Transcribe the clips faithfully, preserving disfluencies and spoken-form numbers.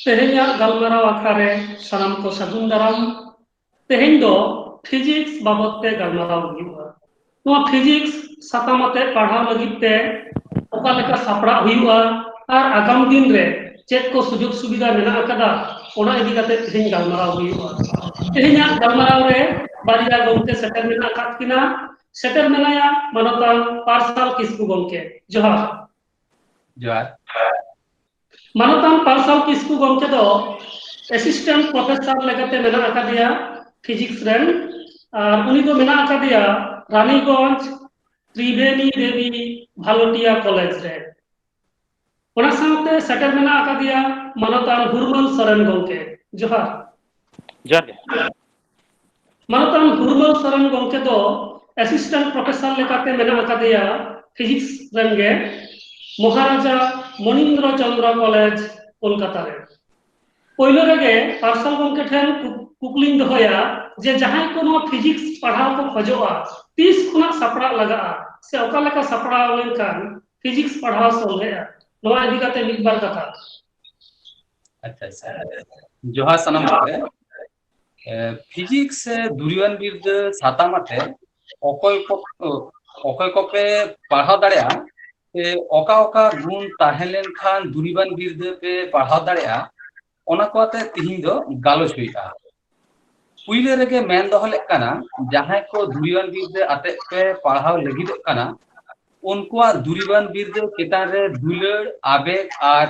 ᱛᱮᱦᱮᱧᱟᱜ ᱜᱟᱞᱢᱟᱨᱟᱣ ᱟᱠᱷᱲᱟ ᱨᱮ ᱥᱟᱱᱟᱢ ᱠᱚ ᱥᱟᱹᱜᱩᱱ ᱫᱟᱨᱟᱢ᱾ ᱛᱮᱦᱮᱧ ᱫᱚ ᱯᱷᱤᱡᱤᱠᱥ ᱵᱟᱵᱚᱫ ᱛᱮ ᱜᱟᱞᱢᱟᱨᱟᱣ ᱦᱩᱭᱩᱜᱼᱟ᱾ ᱱᱚᱣᱟ ᱯᱷᱤᱡᱤᱠᱥ ᱥᱟᱛᱟᱢ ᱟᱛᱮ ᱯᱟᱲᱦᱟᱣ ᱞᱟᱹᱜᱤᱫ ᱛᱮ ᱚᱠᱟ ᱞᱮᱠᱟ ᱥᱟᱯᱲᱟᱜ ᱦᱩᱭᱩᱜᱼᱟ ᱟᱨ ᱟᱜᱟᱢ ᱫᱤᱱ ᱨᱮ ᱪᱮᱫ ᱠᱚ ᱥᱩᱡᱳᱜᱽ ᱥᱩᱵᱤᱫᱷᱟ ᱢᱮᱱᱟᱜ ᱟᱠᱟᱫᱟ, ᱚᱱᱟ ᱤᱫᱤ ᱠᱟᱛᱮ ᱛᱮᱦᱮᱧ ᱜᱟᱞᱢᱟᱨᱟᱣ ᱦᱩᱭᱩᱜᱼᱟ᱾ ᱛᱮᱦᱮᱧᱟᱜ ᱜᱟᱞᱢᱟᱨᱟᱣ ᱨᱮ ᱵᱟᱨᱭᱟ ᱜᱚᱢᱠᱮ ᱥᱮᱴᱮᱨ ᱢᱮᱱᱟᱜ ᱟᱠᱟᱫ ᱠᱤᱱᱟ᱾ ᱥᱮᱴᱮᱨ ᱢᱮᱱᱟᱭᱟ ᱢᱟᱱᱚᱛᱟᱱ ᱯᱟᱨᱥᱟᱞ ᱠᱤᱥᱠᱩ ᱜᱚᱢᱠᱮ᱾ ᱡᱚᱦᱟᱨ᱾ ᱡᱚᱦᱟᱨ᱾ ᱢᱟᱱᱚᱛᱟᱱ ᱯᱟᱨᱥᱟᱞ ᱠᱤᱥᱠᱩ ᱜᱚᱢᱠᱮ ᱫᱚ ᱮᱥᱤᱥᱴᱮᱱᱴ ᱯᱨᱚᱯᱷᱮᱥᱚᱨ ᱞᱮᱠᱟᱛᱮ ᱢᱮᱱᱟᱜ ᱟᱠᱟᱫᱮᱭᱟ ᱯᱷᱤᱡᱤᱠᱥ ᱨᱮᱱ, ᱟᱨ ᱩᱱᱤ ᱫᱚ ᱢᱮᱱᱟᱜ ᱟᱠᱟᱫᱮᱭᱟ ᱨᱟᱱᱤᱜᱚᱸᱡᱽ ᱛᱨᱤᱵᱮᱱᱤ ᱫᱮᱵᱤ ᱵᱷᱟᱞᱚᱴᱤᱭᱟ ᱠᱚᱞᱮᱡᱽ ᱨᱮ᱾ ᱚᱱᱟ ᱥᱟᱶᱛᱮ ᱥᱮᱴᱮᱨ ᱢᱮᱱᱟᱜ ᱟᱠᱟᱫᱮᱭᱟ ᱢᱟᱱᱚᱛᱟᱱ ᱦᱩᱨᱢᱟᱹᱞ ᱥᱚᱨᱮᱱ ᱜᱚᱢᱠᱮ᱾ ᱡᱚᱦᱟᱨ᱾ ᱡᱚᱦᱟᱨ ᱜᱮ᱾ ᱢᱟᱱᱚᱛᱟᱱ ᱦᱩᱨᱢᱟᱹᱞ ᱥᱚᱨᱮᱱ ᱜᱚᱢᱠᱮ ᱫᱚ ᱮᱥᱤᱥᱴᱮᱱᱴ ᱯᱨᱚᱯᱷᱮᱥᱚᱨ ᱞᱮᱠᱟᱛᱮ ᱢᱮᱱᱟᱜ ᱟᱠᱟᱫᱮᱭᱟ ᱯᱷᱤᱡᱤᱠᱥ ᱨᱮᱱ ᱜᱮ ᱢᱚᱦᱟᱨᱟᱡᱟ ᱢᱚᱱᱤᱱᱫᱨᱚ ᱪᱚᱱᱫᱨᱚ ᱠᱚᱞᱮᱡᱽ, ᱠᱳᱞᱠᱟᱛᱟ ᱨᱮ᱾ ᱯᱳᱭᱞᱳ ᱨᱮᱜᱮ ᱯᱟᱨᱥᱟᱞ ᱜᱚᱢᱠᱮ ᱴᱷᱮᱱ ᱠᱩ- ᱠᱩᱠᱞᱤᱧ ᱫᱚᱦᱚᱭᱟ ᱡᱮ ᱡᱟᱦᱟᱸᱭ ᱠᱚ ᱱᱚᱣᱟ ᱯᱷᱤᱡᱤᱠᱥ ᱯᱟᱲᱦᱟᱣ ᱠᱚ ᱠᱷᱚᱡᱚᱜᱼᱟ, ᱛᱤᱥ ᱠᱷᱚᱱᱟᱜ ᱥᱟᱯᱲᱟᱜ ᱞᱟᱜᱟᱜᱼᱟ ᱥᱮ ᱚᱠᱟ ᱞᱮᱠᱟ ᱥᱟᱯᱲᱟᱣ ᱞᱮᱱᱠᱷᱟᱱ ᱯᱷᱤᱡᱤᱠᱥ ᱯᱟᱲᱦᱟᱣ ᱥᱚᱞᱦᱮᱜᱼᱟ? ᱱᱚᱣᱟ ᱤᱫᱤ ᱠᱟᱛᱮ ᱢᱤᱫ ᱵᱟᱨ ᱠᱟᱛᱷᱟ᱾ ᱟᱪᱪᱷᱟ, ᱟᱪᱪᱷᱟ᱾ ᱡᱚᱦᱟᱨ ᱥᱟᱱᱟᱢ ᱠᱚᱜᱮ᱾ ᱮ, ᱯᱷᱤᱡᱤᱠᱥ ᱥᱮ ᱫᱩᱨᱤᱵᱟᱱ ᱵᱤᱨᱫᱟᱹ ᱥᱟᱛᱟᱢ ᱟᱛᱮ ᱚᱠᱚᱭ ᱠᱚ, ᱚᱠᱚᱭ ᱠᱚᱯᱮ ᱯᱟᱲᱦᱟᱣ ᱫᱟᱲᱮᱭᱟᱜᱼᱟ ᱥᱮ ᱚᱠᱟ ᱚᱠᱟ ᱜᱩᱱ ᱛᱟᱦᱮᱸ ᱞᱮᱱᱠᱷᱟᱱ ᱫᱩᱨᱤᱵᱟᱱ ᱵᱤᱨᱫᱟᱹ ᱯᱮ ᱯᱟᱲᱦᱟᱣ ᱫᱟᱲᱮᱭᱟᱜᱼᱟ, ᱚᱱᱟ ᱠᱚ ᱟᱛᱮ ᱛᱤᱦᱤᱧ ᱫᱚ ᱜᱟᱞᱚᱪ ᱦᱩᱭᱩᱜᱼᱟ᱾ ᱯᱩᱭᱞᱟᱹ ᱨᱮᱜᱮ ᱢᱮᱱ ᱫᱚᱦᱚ ᱞᱮᱫ ᱠᱟᱱᱟ, ᱡᱟᱦᱟᱸᱭ ᱠᱚ ᱫᱩᱨᱤᱵᱟᱱ ᱵᱤᱨᱫᱟᱹ ᱟᱛᱮ ᱯᱮ ᱯᱟᱲᱦᱟᱣ ᱞᱟᱹᱜᱤᱫᱚᱜ ᱠᱟᱱᱟ, ᱩᱱᱠᱩᱣᱟᱜ ᱫᱩᱨᱤᱵᱟᱱ ᱵᱤᱨᱫᱟᱹ ᱪᱮᱛᱟᱱ ᱨᱮ ᱫᱩᱞᱟᱹᱲ, ᱟᱵᱮᱜ ᱟᱨ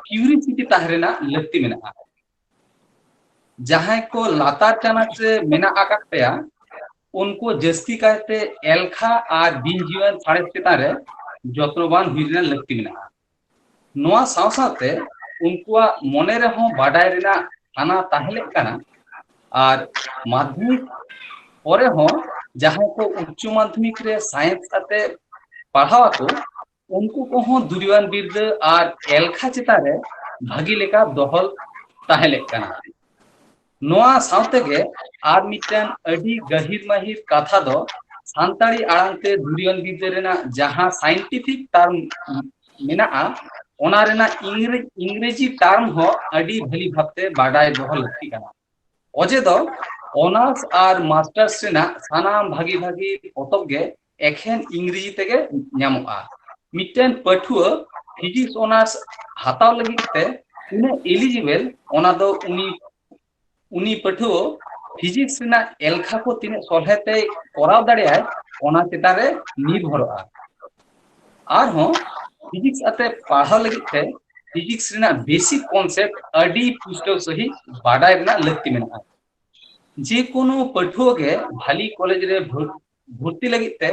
ᱠᱤᱭᱩᱨᱤᱥᱤᱴᱤ ᱛᱟᱦᱮᱸ ᱨᱮᱱᱟᱜ ᱞᱟᱹᱠᱛᱤ ᱢᱮᱱᱟᱜᱼᱟ᱾ ᱡᱟᱦᱟᱸᱭ ᱠᱚ ᱞᱟᱛᱟᱨ ᱪᱟᱱᱟᱪ ᱨᱮ ᱢᱮᱱᱟᱜ ᱟᱠᱟᱫ ᱯᱮᱭᱟ, ᱩᱱᱠᱩ ᱡᱟᱹᱥᱛᱤ ᱠᱟᱭᱛᱮ ᱮᱞᱠᱷᱟ ᱟᱨ ᱵᱤᱱ ᱡᱤᱣᱤᱭᱟᱱ ᱥᱟᱬᱮᱥ ᱪᱮᱛᱟᱱ ᱨᱮ ᱡᱚᱛᱱᱚᱵᱟᱱ ᱦᱩᱭ ᱨᱮᱱᱟᱜ ᱞᱟᱹᱠᱛᱤ ᱢᱮᱱᱟᱜᱼᱟ᱾ ᱱᱚᱣᱟ ᱥᱟᱶ ᱥᱟᱶᱛᱮ ᱩᱱᱠᱩᱣᱟᱜ ᱢᱚᱱᱮ ᱨᱮᱦᱚᱸ ᱵᱟᱰᱟᱭ ᱨᱮᱱᱟᱜ ᱦᱟᱱᱟ ᱛᱟᱦᱮᱸ ᱞᱮᱫ ᱠᱟᱱᱟ, ᱟᱨ ᱢᱟᱫᱽᱫᱷᱚᱢᱤᱠ ᱯᱚᱨᱮ ᱦᱚᱸ ᱡᱟᱦᱟᱸᱭ ᱠᱚ ᱩᱪᱪᱚ ᱢᱟᱫᱽᱫᱷᱚᱢᱤᱠ ᱨᱮ ᱥᱟᱭᱮᱱᱥ ᱟᱛᱮ ᱯᱟᱲᱦᱟᱣ ᱟᱠᱚ, ᱩᱱᱠᱩ ᱠᱚᱦᱚᱸ ᱫᱩᱨᱤᱵᱟᱱ ᱵᱤᱨᱫᱟᱹ ᱟᱨ ᱮᱞᱠᱷᱟ ᱪᱮᱛᱟᱱ ᱨᱮ ᱵᱷᱟᱹᱜᱤ ᱞᱮᱠᱟ ᱫᱚᱦᱚᱞ ᱛᱟᱦᱮᱸ ᱞᱮᱫ ᱠᱟᱱᱟ᱾ ᱱᱚᱣᱟ ᱥᱟᱶ ᱛᱮᱜᱮ ᱟᱨ ᱢᱤᱫᱴᱟᱝ ᱟᱹᱰᱤ ᱜᱟᱹᱦᱤᱨ ᱢᱟᱹᱦᱤᱨ ᱠᱟᱛᱷᱟ ᱫᱚ ᱥᱟᱱᱛᱟᱲᱤ ᱟᱲᱟᱝ ᱛᱮ ᱫᱩᱨᱤᱵᱟᱱ ᱵᱤᱨᱫᱟᱹ ᱨᱮᱱᱟᱜ ᱡᱟᱦᱟᱸ ᱥᱟᱭᱮᱱᱴᱤᱯᱷᱤᱠ ᱴᱟᱨᱢ ᱢᱮᱱᱟᱜᱼᱟ, ᱚᱱᱟ ᱨᱮᱱᱟᱜ ᱤᱝᱨᱮ- ᱤᱝᱨᱮᱡᱤ ᱴᱟᱨᱢ ᱦᱚᱸ ᱟᱹᱰᱤ ᱵᱷᱟᱹᱞᱤ ᱵᱷᱟᱵᱛᱮ ᱵᱟᱰᱟᱭ ᱫᱚᱦᱚ ᱞᱟᱹᱠᱛᱤ ᱠᱟᱱᱟ᱾ ᱚᱡᱮ ᱫᱚ ᱚᱱᱟᱨᱥ ᱟᱨ ᱢᱟᱥᱴᱟᱨᱥ ᱨᱮᱱᱟᱜ ᱥᱟᱱᱟᱢ ᱵᱷᱟᱹᱜᱤ ᱵᱷᱟᱹᱜᱤ ᱯᱚᱛᱚᱵ ᱜᱮ ᱮᱠᱷᱮᱱ ᱤᱝᱨᱮᱡᱤ ᱛᱮᱜᱮ ᱧᱟᱢᱚᱜᱼᱟ᱾ ᱢᱤᱫᱴᱮᱱ ᱯᱟᱹᱴᱷᱩᱣᱟᱹ ᱯᱷᱤᱡᱤᱠᱥ ᱚᱱᱟᱨᱥ ᱦᱟᱛᱟᱣ ᱞᱟᱹᱜᱤᱫ ᱛᱮ ᱛᱤᱱᱟᱹᱜ ᱮᱞᱤᱡᱤᱵᱮᱞ, ᱚᱱᱟ ᱫᱚ ᱩᱱᱤ ᱩᱱᱤ ᱯᱟᱹᱴᱷᱩᱣᱟᱹ ᱯᱷᱤᱡᱤᱠᱥ ᱨᱮᱱᱟᱜ ᱮᱞᱠᱷᱟ ᱠᱚ ᱛᱤᱱᱟᱹᱜ ᱥᱚᱞᱦᱮ ᱛᱮᱭ ᱠᱚᱨᱟᱣ ᱫᱟᱲᱮᱭᱟᱜᱼᱟ, ᱚᱱᱟ ᱪᱮᱛᱟᱱ ᱨᱮ ᱱᱤᱨᱵᱷᱚᱨᱚᱜᱼᱟ᱾ ᱟᱨᱦᱚᱸ ᱯᱷᱤᱡᱤᱠᱥ ᱟᱛᱮ ᱯᱟᱲᱦᱟᱣ ᱞᱟᱹᱜᱤᱫ ᱛᱮ ᱯᱷᱤᱡᱤᱠᱥ ᱨᱮᱱᱟᱜ ᱵᱮᱥᱤᱠ ᱠᱚᱱᱥᱮᱯᱴ ᱟᱹᱰᱤ ᱯᱩᱥᱴᱟᱹᱣ ᱥᱟᱹᱦᱤᱡ ᱵᱟᱰᱟᱭ ᱨᱮᱱᱟᱜ ᱞᱟᱹᱠᱛᱤ ᱢᱮᱱᱟᱜᱼᱟ᱾ ᱡᱮ ᱠᱳᱱᱳ ᱯᱟᱹᱴᱷᱩᱣᱟᱹ ᱜᱮ ᱵᱷᱟᱞᱤ ᱠᱚᱞᱮᱡᱽ ᱨᱮ ᱵᱷᱚᱨ- ᱵᱷᱚᱨᱛᱤ ᱞᱟᱹᱜᱤᱫ ᱛᱮ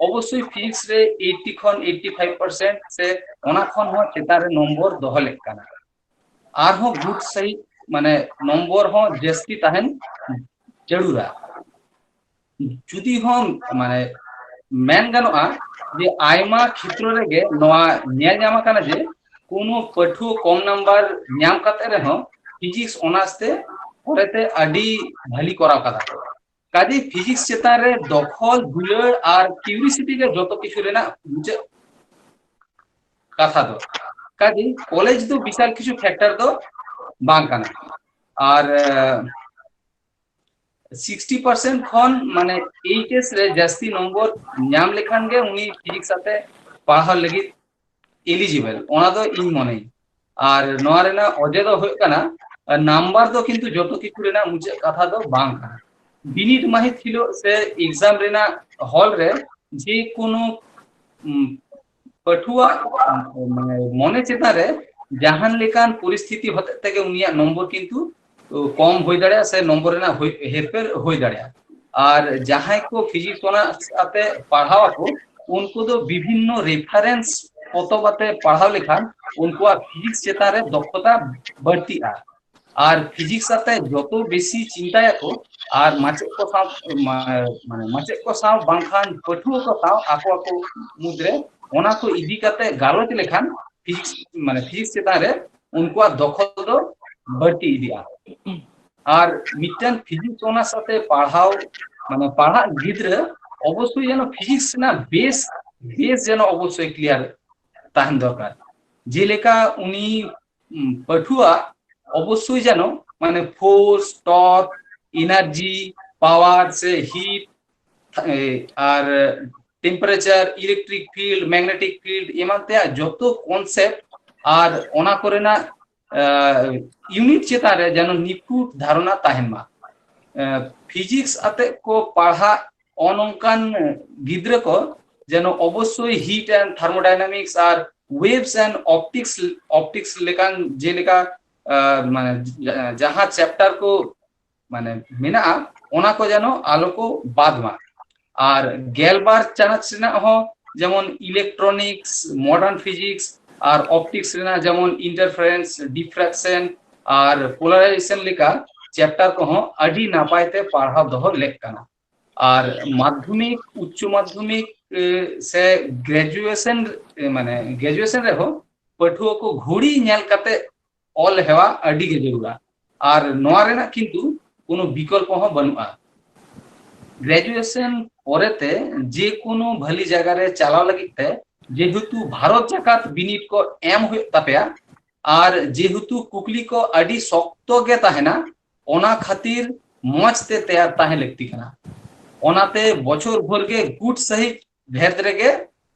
ᱚᱵᱚᱥᱥᱳᱭ ᱯᱷᱤᱡᱤᱠᱥ ᱨᱮ ᱮᱭᱤᱴᱤ ᱠᱷᱚᱱ ᱮᱭᱤᱴᱤ ᱯᱷᱟᱭᱤᱵᱷ ᱯᱟᱨᱥᱮᱱᱴ ᱥᱮ ᱚᱱᱟ ᱠᱷᱚᱱ ᱦᱚᱸ ᱪᱮᱛᱟᱱ ᱨᱮ ᱱᱚᱢᱵᱚᱨ ᱫᱚᱦᱚ ᱞᱮᱠ ᱠᱟᱱᱟ᱾ ᱟᱨᱦᱚᱸ ᱜᱩᱰ ᱥᱟᱹᱦᱤᱡ ᱢᱟᱱᱮ ᱱᱚᱢᱵᱚᱨ ᱦᱚᱸ ᱡᱟᱹᱥᱛᱤ ᱛᱟᱦᱮᱱ ᱡᱟᱹᱨᱩᱲᱟ᱾ ᱡᱩᱫᱤ ᱦᱚᱸ ᱢᱟᱱᱮ ᱢᱮᱱ ᱜᱟᱱᱚᱜᱼᱟ ᱡᱮ ᱟᱭᱢᱟ ᱠᱷᱮᱛᱨᱚ ᱨᱮᱜᱮ ᱱᱚᱣᱟ ᱧᱮᱞ ᱧᱟᱢ ᱟᱠᱟᱱᱟ ᱡᱮ ᱠᱳᱱᱳ ᱯᱟᱹᱴᱷᱩᱣᱟᱹ ᱠᱚᱢ ᱱᱟᱢᱵᱟᱨ ᱧᱟᱢ ᱠᱟᱛᱮ ᱨᱮᱦᱚᱸ ᱯᱷᱤᱡᱤᱠᱥ ᱚᱱᱟᱨᱥ ᱛᱮ ᱯᱚᱨᱮᱛᱮ ᱟᱹᱰᱤ ᱵᱷᱟᱞᱤ ᱠᱚᱨᱟᱣ ᱠᱟᱫᱟ ᱠᱚ᱾ ᱠᱟᱡᱮ ᱯᱷᱤᱡᱤᱠᱥ ᱪᱮᱛᱟᱱ ᱨᱮ ᱫᱚᱠᱷᱚᱞ ᱫᱩᱞᱟᱹᱲ ᱟᱨ ᱠᱤᱭᱩᱨᱤᱥᱤᱴᱤ ᱜᱮ ᱡᱚᱛᱚ ᱠᱤᱪᱷᱩ ᱨᱮᱱᱟᱜ ᱢᱩᱪᱟᱹᱫ ᱠᱟᱛᱷᱟ ᱫᱚ᱾ ᱠᱟᱡᱮ ᱠᱚᱞᱮᱡᱽ ᱫᱚ ᱵᱤᱥᱟᱞ ᱠᱤᱪᱷᱩ ᱯᱷᱮᱠᱴᱚᱨ ᱫᱚ ᱵᱟᱝ ᱠᱟᱱᱟ᱾ ᱟᱨ ᱥᱤᱠᱥᱴᱤ ᱯᱟᱨᱥᱮᱱᱴ ᱠᱷᱚᱱ ᱢᱟᱱᱮ ᱮᱭᱤᱪ ᱮᱥ ᱨᱮ ᱡᱟᱹᱥᱛᱤ ᱱᱚᱢᱵᱚᱨ ᱧᱟᱢ ᱞᱮᱠᱷᱟᱱ ᱜᱮ ᱩᱱᱤ ᱯᱷᱤᱡᱤᱠᱥ ᱟᱛᱮ ᱯᱟᱲᱦᱟᱣ ᱞᱟᱹᱜᱤᱫ ᱮᱞᱤᱡᱤᱵᱮᱞ, ᱚᱱᱟ ᱫᱚ ᱤᱧ ᱢᱚᱱᱮᱧ᱾ ᱟᱨ ᱱᱚᱣᱟ ᱨᱮᱱᱟᱜ ᱚᱡᱮ ᱫᱚ ᱦᱩᱭᱩᱜ ᱠᱟᱱᱟ, ᱱᱟᱢᱵᱟᱨ ᱫᱚ ᱠᱤᱱᱛᱩ ᱡᱚᱛᱚ ᱠᱤᱪᱷᱩ ᱨᱮᱱᱟᱜ ᱢᱩᱪᱟᱹᱫ ᱠᱟᱛᱷᱟ ᱫᱚ ᱵᱟᱝ ᱠᱟᱱᱟ᱾ ᱵᱤᱱᱤᱰ ᱢᱟᱹᱦᱤᱛ ᱦᱤᱞᱳᱜ ᱥᱮ ᱮᱠᱡᱟᱢ ᱨᱮᱱᱟᱜ ᱦᱚᱞ ᱨᱮ ᱡᱮ ᱠᱳᱱᱳ, ᱩᱢ, ᱯᱟᱹᱴᱷᱩᱣᱟᱹ, ᱢᱟᱱᱮ, ᱢᱚᱱᱮ ᱪᱮᱛᱟᱱ ᱨᱮ ᱡᱟᱦᱟᱱ ᱞᱮᱠᱟᱱ ᱯᱚᱨᱤᱥᱛᱷᱤᱛᱤ ᱦᱚᱛᱮᱡ ᱛᱮᱜᱮ ᱩᱱᱤᱭᱟᱜ ᱱᱚᱢᱵᱚᱨ ᱠᱤᱱᱛᱩ ᱠᱚᱢ ᱦᱩᱭ ᱫᱟᱲᱮᱭᱟᱜᱼᱟ ᱥᱮ ᱱᱚᱢᱵᱚᱨ ᱨᱮᱱᱟᱜ ᱦᱩᱭ, ᱦᱮᱨᱯᱷᱮᱨ ᱦᱩᱭ ᱫᱟᱲᱮᱭᱟᱜᱼᱟ᱾ ᱟᱨ ᱡᱟᱦᱟᱸᱭ ᱠᱚ ᱯᱷᱤᱡᱤᱠᱥ ᱚᱱᱟᱨᱥ ᱟᱛᱮ ᱯᱟᱲᱦᱟᱣ ᱟᱠᱚ, ᱩᱱᱠᱩ ᱫᱚ ᱵᱤᱵᱷᱤᱱᱱᱚ ᱨᱮᱯᱷᱟᱨᱮᱱᱥ ᱯᱚᱛᱚᱵ ᱟᱛᱮ ᱯᱟᱲᱦᱟᱣ ᱞᱮᱠᱷᱟᱱ ᱩᱱᱠᱩᱣᱟᱜ ᱯᱷᱤᱡᱤᱠᱥ ᱪᱮᱛᱟᱱ ᱨᱮ ᱫᱚᱠᱷᱚᱛᱟ ᱵᱟᱹᱲᱛᱤᱜᱼᱟ᱾ ᱟᱨ ᱯᱷᱤᱡᱤᱠᱥ ᱟᱛᱮ ᱡᱚᱛᱚ ᱵᱮᱥᱤ ᱪᱤᱱᱛᱟᱭᱟᱠᱚ ᱟᱨ ᱢᱟᱪᱮᱫ ᱠᱚ ᱥᱟᱶ, ᱢᱟ-, ᱢᱟᱱᱮ ᱢᱟᱪᱮᱫ ᱠᱚ ᱥᱟᱶ ᱵᱟᱝᱠᱷᱟᱱ ᱯᱟᱹᱴᱷᱩᱣᱟᱹ ᱠᱚ ᱥᱟᱶ ᱟᱠᱚ ᱟᱠᱚ ᱢᱩᱫᱽᱨᱮ ᱚᱱᱟ ᱠᱚ ᱤᱫᱤ ᱠᱟᱛᱮ ᱜᱟᱞᱚᱪ ᱞᱮᱠᱷᱟᱱ ᱯᱷᱤᱡᱤᱠᱥ, ᱢᱟᱱᱮ ᱯᱷᱤᱡᱤᱠᱥ ᱪᱮᱛᱟᱱ ᱨᱮ ᱩᱱᱠᱩᱣᱟᱜ ᱫᱚᱠᱷᱚᱞ ᱫᱚ ᱵᱟᱹᱲᱛᱤ ᱤᱫᱤᱜᱼᱟ᱾ ᱟᱨ ᱢᱤᱫᱴᱮᱱ ᱯᱷᱤᱡᱤᱠᱥ ᱚᱱᱟᱨᱥ ᱟᱛᱮ ᱯᱟᱲᱦᱟᱣ, ᱢᱟᱱᱮ ᱯᱟᱲᱦᱟᱜ ᱜᱤᱫᱽᱨᱟᱹ ᱚᱵᱚᱥᱥᱳᱭ ᱡᱮᱱᱚ ᱯᱷᱤᱡᱤᱠᱥ ᱨᱮᱱᱟᱜ ᱵᱮᱥ, ᱵᱮᱥ ᱡᱮᱱᱚ ᱚᱵᱚᱥᱥᱳᱭ ᱠᱞᱤᱭᱟᱨ ᱛᱟᱦᱮᱱ ᱫᱚᱨᱠᱟᱨ᱾ ᱡᱮᱞᱮᱠᱟ ᱩᱱᱤ ᱩᱢ, ᱯᱟᱹᱴᱷᱩᱣᱟᱹ ᱚᱵᱚᱥᱥᱳᱭ ᱡᱮᱱᱚ ᱢᱟᱱᱮ force, torque, energy, power ᱥᱮ heat, ᱮ, ᱟᱨ temperature, electric field, magnetic field ᱮᱢᱟᱱ ᱛᱮᱭᱟᱜ ᱡᱚᱛᱚ concept ᱟᱨ ᱚᱱᱟ ᱠᱚᱨᱮᱱᱟᱜ ᱤᱭᱩᱱᱤᱴ ᱪᱮᱛᱟᱱ ᱨᱮ ᱡᱮᱱᱚ ᱱᱤᱯᱷᱩᱴ ᱫᱷᱟᱨᱚᱱᱟ ᱛᱟᱦᱮᱱ ᱢᱟ᱾ ᱯᱷᱤᱡᱤᱠᱥ ᱟᱛᱮ ᱠᱚ ᱯᱟᱲᱦᱟᱜ ᱚᱱᱚᱝᱠᱟᱱ ᱜᱤᱫᱽᱨᱟᱹ ᱠᱚ ᱡᱮᱱᱚ ᱚᱵᱚᱥᱥᱳᱭ heat and thermodynamics R waves and optics, optics ᱞᱮᱠᱟᱱ ᱡᱮᱞᱮᱠᱟ ᱟᱨ ᱢᱟᱱᱮ ᱡᱟ- ᱡᱟᱦᱟᱸ ᱪᱮᱯᱴᱟᱨ ᱠᱚ ᱢᱟᱱᱮ ᱢᱮᱱᱟᱜᱼᱟ, ᱚᱱᱟ ᱠᱚ ᱡᱮᱱᱚ ᱟᱞᱚ ᱠᱚ ᱵᱟᱫ ᱢᱟ᱾ ᱟᱨ ᱜᱮᱞᱵᱟᱨ ᱪᱟᱱᱟᱪ ᱨᱮᱱᱟᱜ ᱦᱚᱸ ᱡᱮᱢᱚᱱ ᱤᱞᱮᱠᱴᱨᱚᱱᱤᱠᱥ, ᱢᱚᱰᱟᱨᱱ ᱯᱷᱤᱡᱤᱠᱥ ᱟᱨ ᱚᱯᱴᱤᱠᱥ ᱨᱮᱱᱟᱜ ᱡᱮᱢᱚᱱ ᱤᱱᱴᱟᱨᱯᱷᱟᱨᱮᱱᱥ, ᱰᱤᱯᱷᱨᱟᱠᱥᱚᱱ ᱟᱨ ᱯᱳᱞᱟᱨᱟᱭᱡᱮᱥᱚᱱ ᱞᱮᱠᱟ ᱪᱮᱯᱴᱟᱨ ᱠᱚᱦᱚᱸ ᱟᱹᱰᱤ ᱱᱟᱯᱟᱭ ᱛᱮ ᱯᱟᱲᱦᱟᱣ ᱫᱚᱦᱚ ᱞᱮᱠ ᱠᱟᱱᱟ᱾ ᱟᱨ ᱢᱟᱫᱽᱫᱷᱚᱢᱤᱠ, ᱩᱪᱪᱚ ᱢᱟᱫᱽᱫᱷᱚᱢᱤᱠ ᱮ, ᱥᱮ ᱜᱨᱮᱡᱩᱭᱮᱥᱚᱱ ᱮ, ᱢᱟᱱᱮ ᱜᱨᱮᱡᱩᱭᱮᱥᱚᱱ ᱨᱮᱦᱚᱸ ᱯᱟᱹᱴᱷᱩᱣᱟᱹ ᱠᱚ ᱜᱷᱩᱲᱤ ᱧᱮᱞ ᱠᱟᱛᱮ ᱚᱞ ᱦᱮᱣᱟ ᱟᱹᱰᱤ ᱜᱮ ᱡᱟᱹᱨᱩᱲᱟ᱾ ᱟᱨ ᱱᱚᱣᱟ ᱨᱮᱱᱟᱜ ᱠᱤᱱᱛᱩ ᱠᱳᱱᱳ ᱵᱤᱠᱚᱞᱯᱚ ᱦᱚᱸ ᱵᱟᱹᱱᱩᱜᱼᱟ᱾ ᱜᱨᱮᱡᱩᱭᱮᱥᱚᱱ ᱯᱚᱨᱮᱛᱮ ᱡᱮ ᱠᱳᱱᱳ ᱵᱷᱟᱹᱞᱤ ᱡᱟᱭᱜᱟ ᱨᱮ ᱪᱟᱞᱟᱣ ᱞᱟᱹᱜᱤᱫ ᱛᱮ ᱡᱮᱦᱮᱛᱩ ᱵᱷᱟᱨᱚᱛ ᱡᱟᱠᱟᱛ ᱵᱤᱱᱤᱰ ᱠᱚ ᱮᱢ ᱦᱩᱭᱩᱜ ᱛᱟᱯᱮᱭᱟ, ᱟᱨ ᱡᱮᱦᱮᱛᱩ ᱠᱩᱠᱞᱤ ᱠᱚ ᱟᱹᱰᱤ ᱥᱚᱠᱛᱚ ᱜᱮ ᱛᱟᱦᱮᱱᱟ, ᱚᱱᱟ ᱠᱷᱟᱹᱛᱤᱨ ᱢᱚᱸᱡᱽ ᱛᱮ ᱛᱮᱭᱟᱨ ᱛᱟᱦᱮᱸ ᱞᱟᱹᱠᱛᱤ ᱠᱟᱱᱟ᱾ ᱚᱱᱟᱛᱮ ᱵᱚᱪᱷᱚᱨ ᱵᱷᱳᱨ ᱜᱮ ᱜᱩᱴ ᱥᱟᱹᱦᱤᱡ ᱵᱷᱮᱫ ᱨᱮᱜᱮ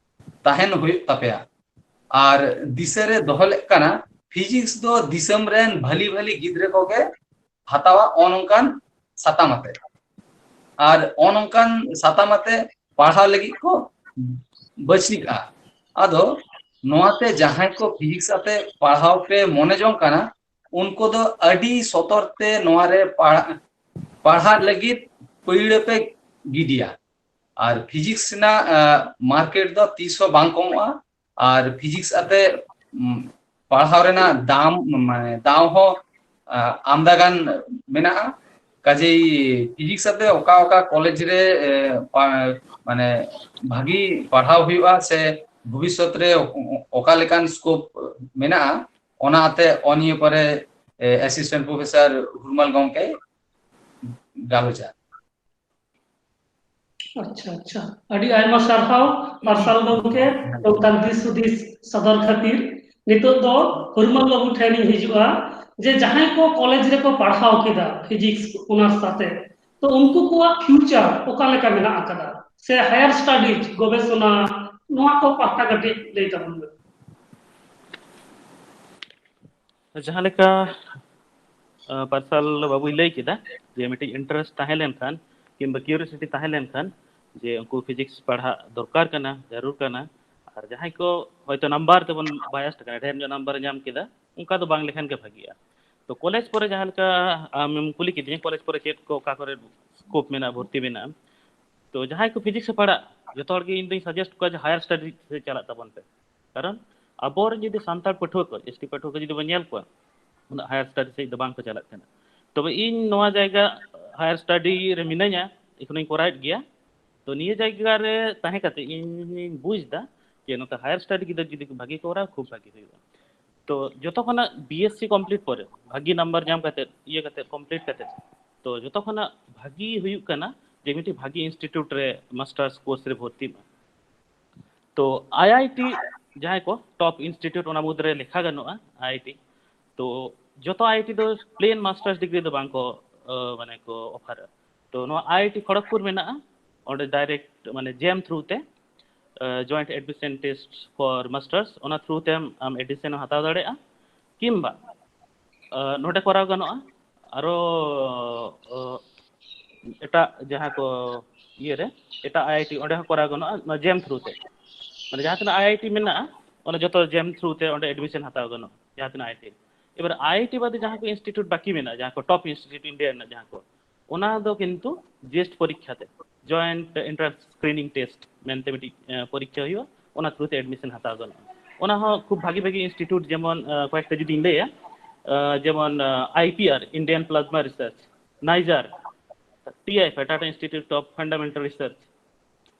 ᱛᱟᱦᱮᱱ ᱦᱩᱭᱩᱜ ᱛᱟᱯᱮᱭᱟ᱾ ᱟᱨ ᱫᱤᱥᱟᱹ ᱨᱮ ᱫᱚᱦᱚ ᱞᱮᱠ ᱠᱟᱱᱟ, ᱯᱷᱤᱡᱤᱠᱥ ᱫᱚ ᱫᱤᱥᱚᱢ ᱨᱮᱱ ᱵᱷᱟᱹᱞᱤ ᱵᱷᱟᱹᱞᱤ ᱜᱤᱫᱽᱨᱟᱹ ᱠᱚᱜᱮ ᱦᱟᱛᱟᱣᱟ ᱚᱱ ᱚᱱᱠᱟᱱ ᱥᱟᱛᱟᱢ ᱟᱛᱮ᱾ ᱟᱨ ᱚᱱ ᱚᱱᱠᱟᱱ ᱥᱟᱛᱟᱢ ᱟᱛᱮ ᱯᱟᱲᱦᱟᱣ ᱞᱟᱹᱜᱤᱫ ᱠᱚ ᱵᱟᱹᱪᱷᱤᱠᱼᱟ᱾ ᱟᱫᱚ ᱱᱚᱣᱟᱛᱮ ᱡᱟᱦᱟᱸᱭ ᱠᱚ ᱯᱷᱤᱡᱤᱠᱥ ᱟᱛᱮ ᱯᱟᱲᱦᱟᱣ ᱯᱮ ᱢᱚᱱᱮ ᱡᱚᱝ ᱠᱟᱱᱟ, ᱩᱱᱠᱩ ᱫᱚ ᱟᱹᱰᱤ ᱥᱚᱛᱚᱨ ᱛᱮ ᱱᱚᱣᱟ ᱨᱮ ᱯᱟᱲ-, ᱯᱟᱲᱦᱟᱜ ᱞᱟᱹᱜᱤᱫ ᱯᱟᱹᱭᱲᱟᱹ ᱯᱮ ᱜᱤᱰᱤᱭᱟ᱾ ᱟᱨ ᱯᱷᱤᱡᱤᱠᱥ ᱨᱮᱱᱟᱜ ᱢᱟᱨᱠᱮᱴ ᱫᱚ ᱛᱤᱥ ᱦᱚᱸ ᱵᱟᱝ ᱠᱚᱢᱚᱜᱼᱟ᱾ ᱟᱨ ᱯᱷᱤᱡᱤᱠᱥ ᱟᱛᱮ ᱩᱢ, ᱯᱟᱲᱦᱟᱣ ᱨᱮᱱᱟᱜ ᱫᱟᱢ, ᱢᱟᱱᱮ ᱫᱟᱣ ᱦᱚᱸ ᱟᱢᱫᱟ ᱜᱟᱱ ᱢᱮᱱᱟᱜᱼᱟ᱾ ᱠᱟᱡᱮᱭ ᱯᱷᱤᱡᱤᱠᱥ ᱟᱛᱮ ᱚᱠᱟ ᱚᱠᱟ ᱠᱚᱞᱮᱡᱽ ᱨᱮ ᱮ, ᱯᱟ- ᱢᱟᱱᱮ ᱵᱷᱟᱹᱜᱤ ᱯᱟᱲᱦᱟᱣ ᱦᱩᱭᱩᱜᱼᱟ ᱥᱮ ᱵᱷᱚᱵᱤᱥᱥᱚᱛ ᱨᱮ ᱚᱠᱟ ᱞᱮᱠᱟᱱ ᱥᱠᱳᱯ ᱢᱮᱱᱟᱜᱼᱟ, ᱚᱱᱟ ᱟᱛᱮ ᱚᱱᱤᱭᱟᱹ ᱯᱚᱨᱮ ᱮᱥᱤᱥᱴᱮᱱᱴ ᱯᱨᱚᱯᱷᱮᱥᱚᱨ ᱦᱩᱨᱢᱟᱞ ᱜᱚᱢᱠᱮ ᱜᱟᱞᱚᱪᱟ᱾ ᱟᱪᱪᱷᱟ ᱟᱪᱪᱷᱟ, ᱟᱹᱰᱤ ᱟᱭᱢᱟ ᱥᱟᱨᱦᱟᱣ ᱢᱟᱨᱥᱟᱞ ᱜᱚᱢᱠᱮ ᱱᱚᱝᱠᱟᱱ ᱫᱤᱥ ᱦᱩᱫᱤᱥ ᱥᱚᱫᱚᱨ ᱠᱷᱟᱹᱛᱤᱨ᱾ ᱱᱤᱛᱚᱜ ᱫᱚ ᱦᱩᱨᱢᱟᱞ ᱵᱟᱹᱵᱩ ᱴᱷᱮᱱ ᱤᱧ ᱦᱤᱡᱩᱜᱼᱟ, ᱡᱮ ᱡᱟᱦᱟᱸᱭ ᱠᱚ ᱠᱚᱞᱮᱡᱽ ᱨᱮᱠᱚ ᱯᱟᱲᱦᱟᱣ ᱠᱮᱫᱟ ᱯᱷᱤᱡᱤᱠᱥ ᱚᱱᱟᱨᱥ ᱟᱛᱮ, ᱛᱚ ᱩᱱᱠᱩ ᱠᱚᱣᱟᱜ ᱯᱷᱤᱭᱩᱪᱟᱨ ᱚᱠᱟ ᱞᱮᱠᱟ ᱢᱮᱱᱟᱜ ᱟᱠᱟᱫᱟ, ᱥᱮ ᱦᱟᱭᱟᱨ ᱥᱴᱟᱰᱤᱡᱽ, ᱜᱚᱵᱮᱥᱚᱱᱟ, ᱱᱚᱣᱟ ᱠᱚ ᱯᱟᱦᱴᱟ ᱠᱟᱹᱴᱤᱡ ᱞᱟᱹᱭ ᱛᱟᱵᱚᱱ ᱢᱮ᱾ ᱡᱟᱦᱟᱸ ᱞᱮᱠᱟ ᱯᱟᱨᱥᱟᱞ ᱵᱟᱹᱵᱩᱭ ᱞᱟᱹᱭ ᱠᱮᱫᱟ, ᱡᱮ ᱢᱤᱫᱴᱤᱡ ᱤᱱᱴᱟᱨᱮᱥᱴ ᱛᱟᱦᱮᱸ ᱞᱮᱱᱠᱷᱟᱱ ᱠᱤᱝᱵᱟ ᱠᱤᱭᱩᱨᱤᱭᱳᱥᱤᱴᱤ ᱛᱟᱦᱮᱸ ᱞᱮᱱᱠᱷᱟᱱ, ᱡᱮ ᱩᱱᱠᱩ ᱯᱷᱤᱡᱤᱠᱥ ᱯᱟᱲᱦᱟᱜ ᱫᱚᱨᱠᱟᱨ ᱠᱟᱱᱟ, ᱡᱟᱹᱨᱩᱲ ᱠᱟᱱᱟ᱾ ᱟᱨ ᱡᱟᱦᱟᱸᱭ ᱠᱚ ᱦᱚᱭᱛᱳ ᱱᱟᱢᱵᱟᱨ ᱛᱮᱵᱚᱱ ᱵᱟᱭᱟᱥ ᱠᱟᱱᱟ, ᱰᱷᱮᱨ ᱧᱚᱜ ᱱᱟᱢᱵᱟᱨ ᱧᱟᱢ ᱠᱮᱫᱟ, ᱚᱱᱠᱟ ᱫᱚ ᱵᱟᱝ ᱞᱮᱠᱷᱟᱱ ᱜᱮ ᱵᱷᱟᱹᱜᱤᱜᱼᱟ᱾ ᱛᱚ ᱠᱚᱞᱮᱡᱽ ᱯᱚᱨᱮ ᱡᱟᱦᱟᱸ ᱞᱮᱠᱟ ᱟᱢᱮᱢ ᱠᱩᱞᱤ ᱠᱤᱫᱤᱧᱟ, ᱠᱚᱞᱮᱡᱽ ᱯᱚᱨᱮ ᱪᱮᱫ ᱠᱚ ᱚᱠᱟ ᱠᱚᱨᱮ ᱥᱠᱳᱯ ᱢᱮᱱᱟᱜᱼᱟ, ᱵᱷᱚᱨᱛᱤ ᱢᱮᱱᱟᱜᱼᱟ, ᱛᱚ ᱡᱟᱦᱟᱸᱭ ᱠᱚ ᱯᱷᱤᱡᱤᱠᱥ ᱮ ᱯᱟᱲᱦᱟᱜ, ᱡᱚᱛᱚ ᱦᱚᱲ ᱜᱮ ᱤᱧ ᱫᱚᱧ ᱥᱟᱡᱮᱥᱴ ᱠᱚᱣᱟ ᱡᱮ ᱦᱟᱭᱟᱨ ᱥᱴᱟᱰᱤ ᱥᱮᱫ ᱪᱟᱞᱟᱜ ᱛᱟᱵᱚᱱ ᱯᱮ᱾ ᱠᱟᱨᱚᱱ ᱟᱵᱚᱨᱮᱱ ᱡᱩᱫᱤ ᱥᱟᱱᱛᱟᱲ ᱯᱟᱹᱴᱷᱩᱣᱟᱹ ᱠᱚ, ᱮᱥᱴᱤ ᱯᱟᱹᱴᱷᱩᱣᱟᱹ ᱠᱚ ᱡᱩᱫᱤ ᱵᱚᱱ ᱧᱮᱞ ᱠᱚᱣᱟ, ᱩᱱᱟᱹᱜ ᱦᱟᱭᱟᱨ ᱥᱴᱟᱰᱤ ᱥᱮᱫ ᱫᱚ ᱵᱟᱝ ᱠᱚ ᱪᱟᱞᱟᱜ ᱠᱟᱱᱟ᱾ ᱛᱚᱵᱮ ᱤᱧ ᱱᱚᱣᱟ ᱡᱟᱭᱜᱟ ᱦᱟᱭᱟᱨ ᱥᱴᱟᱰᱤ ᱨᱮ ᱢᱤᱱᱟᱹᱧᱟ, ᱮᱠᱷᱚᱱᱤᱧ ᱠᱚᱨᱟᱣᱮᱫ ᱜᱮᱭᱟ᱾ ᱛᱚ ᱱᱤᱭᱟᱹ ᱡᱟᱭᱜᱟ ᱨᱮ ᱛᱟᱦᱮᱸ ᱠᱟᱛᱮ ᱤᱧᱤᱧ ᱵᱩᱡᱽ ᱮᱫᱟ ᱡᱮ ᱱᱚᱛᱮ ᱦᱟᱭᱟᱨ ᱥᱴᱟᱰᱤ ᱜᱤᱫᱟᱹᱨ ᱡᱩᱫᱤ ᱠᱚ ᱵᱷᱟᱜᱮ ᱠᱚ ᱠᱚᱨᱟᱣᱟ, ᱠᱷᱩᱵ ᱵᱷᱟᱜᱮ ᱦᱩᱭᱩᱜᱼᱟ᱾ ᱛᱚ ᱡᱚᱛᱚ ᱠᱷᱚᱱᱟᱜ ᱵᱤᱮᱥᱥᱤ ᱠᱚᱢᱯᱞᱤᱴ ᱯᱚᱨᱮ ᱵᱷᱟᱜᱮ ᱱᱟᱢᱵᱟᱨ ᱧᱟᱢ ᱠᱟᱛᱮ, ᱤᱭᱟᱹ ᱠᱟᱛᱮ, ᱠᱚᱢᱯᱞᱤᱴ ᱠᱟᱛᱮ, ᱛᱚ ᱡᱚᱛᱚ ᱠᱷᱚᱱᱟᱜ ᱵᱷᱟᱜᱮ ᱦᱩᱭᱩᱜ ᱠᱟᱱᱟ ᱡᱮ ᱢᱤᱫᱴᱤᱡ ᱵᱷᱟᱜᱮ ᱤᱱᱥᱴᱤᱴᱤᱭᱩᱴ ᱨᱮ ᱢᱟᱥᱴᱟᱨᱥ ᱠᱳᱨᱥ ᱨᱮ ᱵᱷᱚᱨᱛᱤᱜ ᱢᱟ᱾ ᱛᱚ ᱟᱭᱟᱭᱴᱤ, ᱡᱟᱦᱟᱸᱭ ᱠᱚ ᱴᱚᱯ ᱤᱱᱥᱴᱤᱴᱤᱭᱩᱴ, ᱚᱱᱟ ᱢᱩᱫᱽᱨᱮ ᱞᱮᱠᱷᱟ ᱜᱟᱱᱚᱜᱼᱟ ᱟᱭᱟᱭᱴᱤ᱾ ᱛᱚ ᱡᱚᱛᱚ ᱟᱭᱟᱭᱴᱤ ᱫᱚ ᱯᱞᱮᱱ ᱢᱟᱥᱴᱟᱨᱥ ᱰᱤᱜᱽᱨᱤ ᱫᱚ ᱵᱟᱝ ᱠᱚ, ᱟᱸ, ᱢᱟᱱᱮ ᱠᱚ ᱚᱯᱷᱟᱨᱟ᱾ ᱛᱚ ᱱᱚᱣᱟ ᱟᱭᱟᱭᱴᱤ ᱠᱷᱚᱲᱚᱜᱽᱯᱩᱨ ᱢᱮᱱᱟᱜᱼᱟ, ᱚᱸᱰᱮ ᱰᱟᱭᱨᱮᱠᱴ ᱢᱟᱱᱮ ᱡᱮᱢ ᱛᱷᱨᱩ ᱛᱮ, joint admission test for masters, ᱚᱱᱟ ᱛᱷᱨᱩ ᱛᱮ ᱟᱢ ᱮᱰᱢᱤᱥᱚᱱ ᱮᱢ ᱦᱟᱛᱟᱣ ᱫᱟᱲᱮᱭᱟᱜᱼᱟ᱾ ᱠᱤᱢᱵᱟ ᱟᱸ, ᱱᱚᱰᱮ ᱠᱚᱨᱟᱣ ᱜᱟᱱᱚᱜᱼᱟ, ᱟᱨᱚ ᱟᱸ, ᱮᱴᱟᱜ ᱡᱟᱦᱟᱸ ᱠᱚ ᱤᱭᱟᱹᱨᱮ, ᱮᱴᱟᱜ ᱟᱭᱟᱭᱴᱤ, ᱚᱸᱰᱮ ᱦᱚᱸ ᱠᱚᱨᱟᱣ ᱜᱟᱱᱚᱜᱼᱟ, ᱱᱚᱣᱟ ᱡᱮᱢ ᱛᱷᱨᱩ ᱛᱮ᱾ ᱢᱟᱱᱮ ᱡᱟᱦᱟᱸ ᱛᱤᱱᱟᱹᱜ ᱟᱭᱟᱭᱴᱤ ᱢᱮᱱᱟᱜᱼᱟ, ᱚᱱᱟ ᱡᱚᱛᱚ ᱡᱮᱢ ᱛᱷᱨᱩ ᱛᱮ ᱚᱸᱰᱮ ᱮᱰᱢᱤᱥᱚᱱ ᱦᱟᱛᱟᱣ ᱜᱟᱱᱚᱜᱼᱟ, ᱡᱟᱦᱟᱸ ᱛᱤᱱᱟᱹᱜ ᱟᱭᱟᱭᱴᱤ᱾ ᱮᱵᱟᱨ ᱟᱭᱟᱭᱴᱤ ᱵᱟᱫᱮ ᱡᱟᱦᱟᱸ ᱠᱚ ᱤᱱᱥᱴᱤᱴᱤᱭᱩᱴ ᱵᱟᱹᱠᱤ ᱢᱮᱱᱟᱜᱼᱟ, ᱡᱟᱦᱟᱸ ᱠᱚ ᱴᱚᱯ ᱤᱱᱥᱴᱤᱴᱤᱭᱩᱴ ᱤᱱᱰᱤᱭᱟ ᱨᱮᱱᱟᱜ ᱡᱟᱦᱟᱸ ᱠᱚ, ᱚᱱᱟ ᱫᱚ ᱠᱤᱱᱛᱩ ᱡᱮᱥᱴ ᱯᱚᱨᱤᱠᱠᱷᱟ ᱛᱮ, ᱡᱚᱭᱮᱱᱴ ᱮᱱᱴᱨᱟᱱᱥ ᱥᱠᱨᱤᱱᱤᱝ ᱴᱮᱥᱴ ᱢᱮᱱᱛᱮ ᱢᱤᱫᱴᱤᱡ ᱟᱸ, ᱯᱚᱨᱤᱠᱠᱷᱟ ᱦᱩᱭᱩᱜᱼᱟ, ᱚᱱᱟ ᱛᱷᱨᱩ ᱛᱮ ᱮᱰᱢᱤᱥᱚᱱ ᱦᱟᱛᱟᱣ ᱜᱟᱱᱚᱜᱼᱟ᱾ ᱚᱱᱟ ᱦᱚᱸ ᱠᱷᱩᱵ ᱵᱷᱟᱜᱤ ᱵᱷᱟᱜᱤ ᱤᱱᱥᱴᱤᱴᱤᱭᱩᱴ, ᱡᱮᱢᱚᱱ ᱟᱸ, ᱠᱚᱭᱮᱠᱴᱟ ᱡᱩᱫᱤᱧ ᱞᱟᱹᱭᱟ, ᱟᱸ, ᱡᱮᱢᱚᱱ I P R, Indian plasma research, NISER, T I F R, Tata institute of fundamental research,